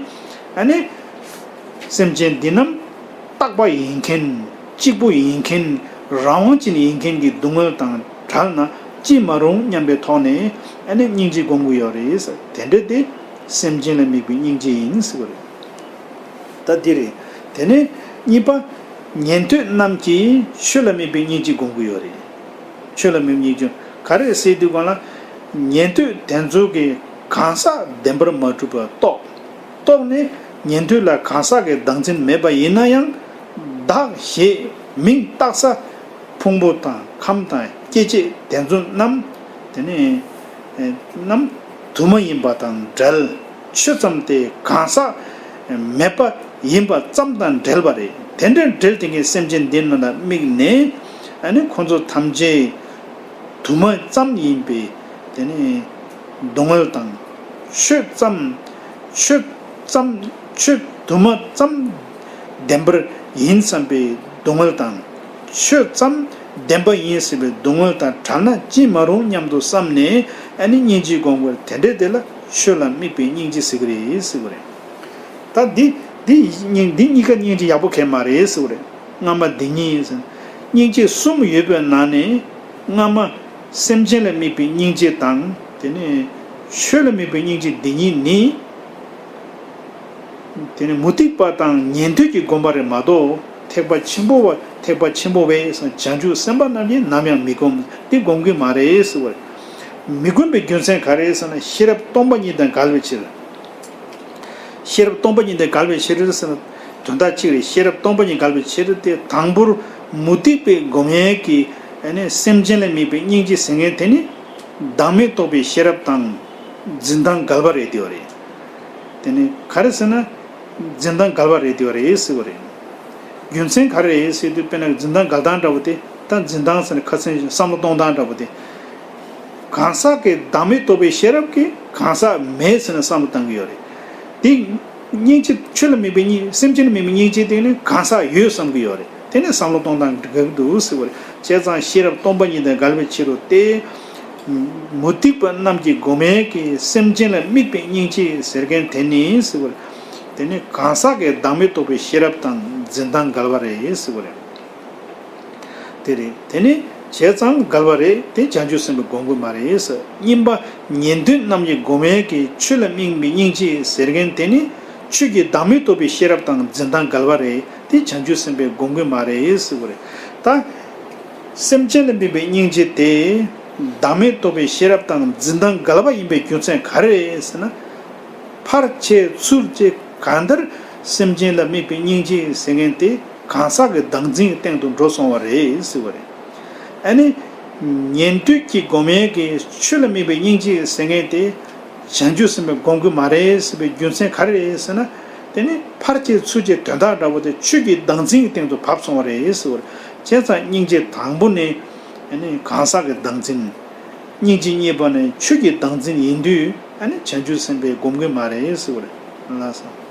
ཨ་ནི་སེམས་ཅན་འདི་རྣམས་རྟག་པ་ཡིན་མཁན། གཅིག་པུ་ཡིན་མཁན། རང་དབང་ཅན་ཡིན་མཁན་གྱི་སྡུག་བསྔལ་དང་བྲལ་ན་ ཅི་མ་རུང་སྙམ་པའི་ཐོག་ནས་ཨ་ནི་སྙིང་རྗེ་སྒོམ་དགོས་ཡོད་རེད་ཟེར། དེ་འདྲ་དེ་སེམས་ཅན་ལ་དམིགས་པའི་སྙིང་རྗེ་ཡིན་ཟེར་བ་རེད། ད་འདི་རེད། དེ་ནས་གཉིས་པ། ཉན་ཐོས་རྣམས་ཀྱིས་ཆོས་ལ་དམིགས་པའི་སྙིང་རྗེ་སྒོམ་གྱི་ཡོད་རེད། ཆོས་ལ་དམིགས་པའི་སྙིང་རྗེ་ག་རེ་ཟེར་དུས་གང་ལ། ཉན་ཐོས་དེ་ཚོ་གིས་གང་ཟག་བདེན་པར་མ་གྲུབ་པ་རྟོགས། རྟོགས་ནས་ཉན་ཐོས་ལ་གང་ཟག་གི་བདག་འཛིན་མེད་པ་ཡིན་ན་ཡང་། བདག་ཞེས་མིང་བཏགས་ས། ཕུང་པོ་དང་ཁམས་དང་སྐྱེ་མཆེད་དེ་ཚོ་རྣམས། དེ་ནི་རྣམས་དུ་མ་ཡིན་པ་དང་འབྲེལ། ཆོས་ཙམ་དེ་གང་ཟག་མེད་པ་ཡིན་པ་ཙམ་དང་འབྲེལ་བ་རེད། དེ་འདྲ་འབྲེལ་དེ་གའི་སེམས་ཅན་འདི་རྣམས་ལ་དམིགས་ནས། ཨ་ནི་ཁོང་ཚོ་ཐམས་ཅད་དུ་མ་ཙམ་ཡིན་པའི་དེ་ནི་སྡུག་བསྔལ་དང་། ཆོས་ཙམ། ཆོས་ཙམ། ཆོས་དུ་མ་ཙམ་བདེན་པར་ཡིན་བསམ་པའི་སྡུག་བསྔལ་དང་། ཆོས་ཙམ་བདེན་པ་ཡིན་བསམ་པའི་སྡུག་བསྔལ་དང་བྲལ་ན་ཅི་མ་རུང་སྙམ་དུ་བསམ་ནས། ཨ་ནི་སྙིང་རྗེ་སྒོམ་དགོས། དེ་འདྲ་དེ་ལ་ཆོས་ལ་དམིགས་པའི་སྙིང་རྗེ་ཟེར་གྱི་རེད་ཟེར་བ་རེད། ད་འདི་འདི་སྙིང་འདི་གཉིས་ཀ་སྙིང་རྗེ་ཡག་པོ་གང་ཡང་མ་རེད་ཟེར་བ་རེད། སྔ་མ་འདི་གཉིས་ཟེར། སྙིང་རྗེ་གསུམ་ཡོད་པའི་ནང་ནས། སྔ་མ་སེམས་ཅན་ལ་དམིགས་པའི་སྙིང་རྗེ་དང་། དེ་ནས་ཆོས་ལ་དམིགས་པའི་སྙིང་རྗེ་འདི་གཉིས་ནི། དེ་ནི་མུ་སྟེགས་པ་དང་ཉན་ཐོས་ཀྱིས་བསྒོམ་པ་རེད་མ་གཏོགས། ཐེག་པ་ཆེན་པོ་བ་ཐེག་པ་ཆེན་པོ་བས་བྱང་ཆུབ་སེམས་དཔའ་རྣམས་ཀྱིས་ནམ་ཡང་མི་བསྒོམ། འདི་བསྒོམ་གྱི་མ་རེད་ཟེར་བ་རེད། མི་བསྒོམ་པའི་རྒྱུ་མཚན་ག་རེ་ཟེར་ན། ཤེས་རབ་སྟོང་པ་ཉིད་དང་འགལ་བའི་ཕྱིར། ཤེས་རབ་སྟོང་པ་ཉིད་དང་འགལ་བའི་ཕྱིར་ཟེར་ན། དོན་དག་གཅིག་རེད། ཤེས་རབ་སྟོང་པ་ཉིད་འགལ་བའི་ཕྱིར་ཏེ། དང་པོར་མུ་སྟེགས་པའི་སྒོམ་ཡས་ཀྱི་ཨ་ནི་སེམས་ཅན་ལ་དམིགས་པའི་སྙིང་རྗེ་ཟེར་མཁན་དེ་ནི། བདག་མེད་རྟོགས་པའི་ཤེས་རབ་དང་འཛིན་སྟངས་འགལ་བ་རེད་དེ་བ་རེད། དེ་ནི་ག་རེ་ཟེར་ན། འཛིན་སྟངས་འགལ་བ་རེད་དེ་བ་རེད་ཟེར་བ་རེད། རྒྱུ་མཚན་ག་རེ་རེད་ཟེར་དུས། དཔེར་ན་འཛིན་སྟངས་འགལ་སྟངས་འདྲ་བོ་དེ། ད་འཛིན་སྟངས་ཟེར་ན་ཁ་སང་བསམ་བློ་གཏོང་སྟངས་འདྲ་བོ་དེ། གང་ཟག་གི་བདག་མེད་རྟོགས་པའི་ཤེས་རབ་ཀྱིས་གང་ཟག་མེད་ཟེར་ནས་བསམ་བློ་བཏང་གི་ཡོད་རེད། དེ་སྙིང་རྗེ། ཆོས་ལ་དམིགས་པའི་སྙིང་། སེམས་ཅན་ལ་དམིགས་པའི་སྙིང་རྗེ་དེ་ནི་གང་ཟག་ཡོད་བསམ་གི་ཡོད་རེད། དེ་ནི་བསམ་བློ་གཏོང་སྟངས་འགལ་གྱི་འདུག་ཟེར་བ་རེད། བྱས་ཙང་ཤེས་རབ་སྟོང་པ་ཉིད་དང་འགལ་བའི་ཕྱིར་རོ་སྟེ། མུ་སྟེགས་པ་རྣམས་ཀྱིས་སྒོམ་ཡས་ཀྱི་སེམས་ཅན་ལ་དམིགས་པའི་སྙིང་རྗེ་ཟེར་མཁན་དེ་ནི་ཟེར་བ་རེད། དེ་ནི་གང་ཟག་གི་བདག་མེད་རྟོགས་པའི་ཤེས་རབ་དང་འཛིན་སྟངས་འགལ་བ་རེད་ཟེར་བ་རེད། དེ་རེད། དེ་ནི་བྱས་ཙང་འགལ་བ་རེད། དེ་བྱང་ཆུབ་སེམས་དཔའི་སྒོམ་དགོས་མ་རེད་ཟེར། གཉིས་པ། ཉན་ཐོས་རྣམས་ཀྱིས་སྒོམ་ཡས་ཀྱི་ཆོས་ལ་དམིགས་པའི་སྙིང་རྗེ་ཟེར་མཁན་དེ་ནི། ཆོས་ཀྱི་བདག་མེད་རྟོགས་པའི་ཤེས་རབ་དང་འཛིན་སྟངས་འགལ་བ་རེད། དེ་བྱང་ཆུབ་སེམས་དཔའི་སྒོམ་དགོས་མ་རེད་ཟེར་བ་རེད། ད་སེམས་ཅན་ལ་དམིགས་པའི་སྙིང་རྗེ་དེ། བདག་མེད་རྟོགས་པའི་ཤེས་རབ་དང་འཛིན་སྟངས་འགལ་བ་ཡིན་པའི་རྒྱུ་མཚན་ག་རེ་རེད་ཟེར་ན། ཕར་བྱས་ཚུར་བྱས་གང་ལྟར་སེམས་ཅན་ལ་དམིགས་པའི་སྙིང་རྗེ་ཟེར་མཁན་དེ་གང་ཟག་གི་བདག་འཛིན་གྱི་སྟེང་དུ་འགྲོ་སོང་བ་རེད་ཟེར་བ་རེད། ཨ་ནི། ཉན་ཐོས་ཀྱིས་སྒོམ་ཡས་ཀྱི་ཆོས་ལ་དམིགས་པའི་སྙིང་རྗེ་ཟེར་མཁན་དེ། བྱང་ཆུབ་སེམས་དཔའི་སྒོམ་གྱི་མ་རེད་ཟེར་བའི་རྒྱུ་མཚན་ག་རེ་རེད་ཟེར་ན། དེ་ནི་ཕར་བྱས་ཚུར་བྱས་དོན་དག་འདྲ་བོ་དེ་ཆོས་ཀྱི་བདག་འཛིན་གྱི་སྟེང་དུ་བབས་སོང་བ་རེད་ཟེར་བ་རེད། བྱས་ཙང་སྙིང་རྗེ་དང་པོ་ནི། ཨ་ནི་གང་ཟག་གི་བདག་འཛིན། སྙིང་རྗེ་གཉིས་པ་ནི་ཆོས་ཀྱི་བདག་འཛིན་ཡིན་དུས། ཨ་ནི་བྱང་ཆུབ་སེམས་དཔའི་སྒོམ་གྱི་མ་རེད་ཟེར་བ་རེད། ལགས་སོ།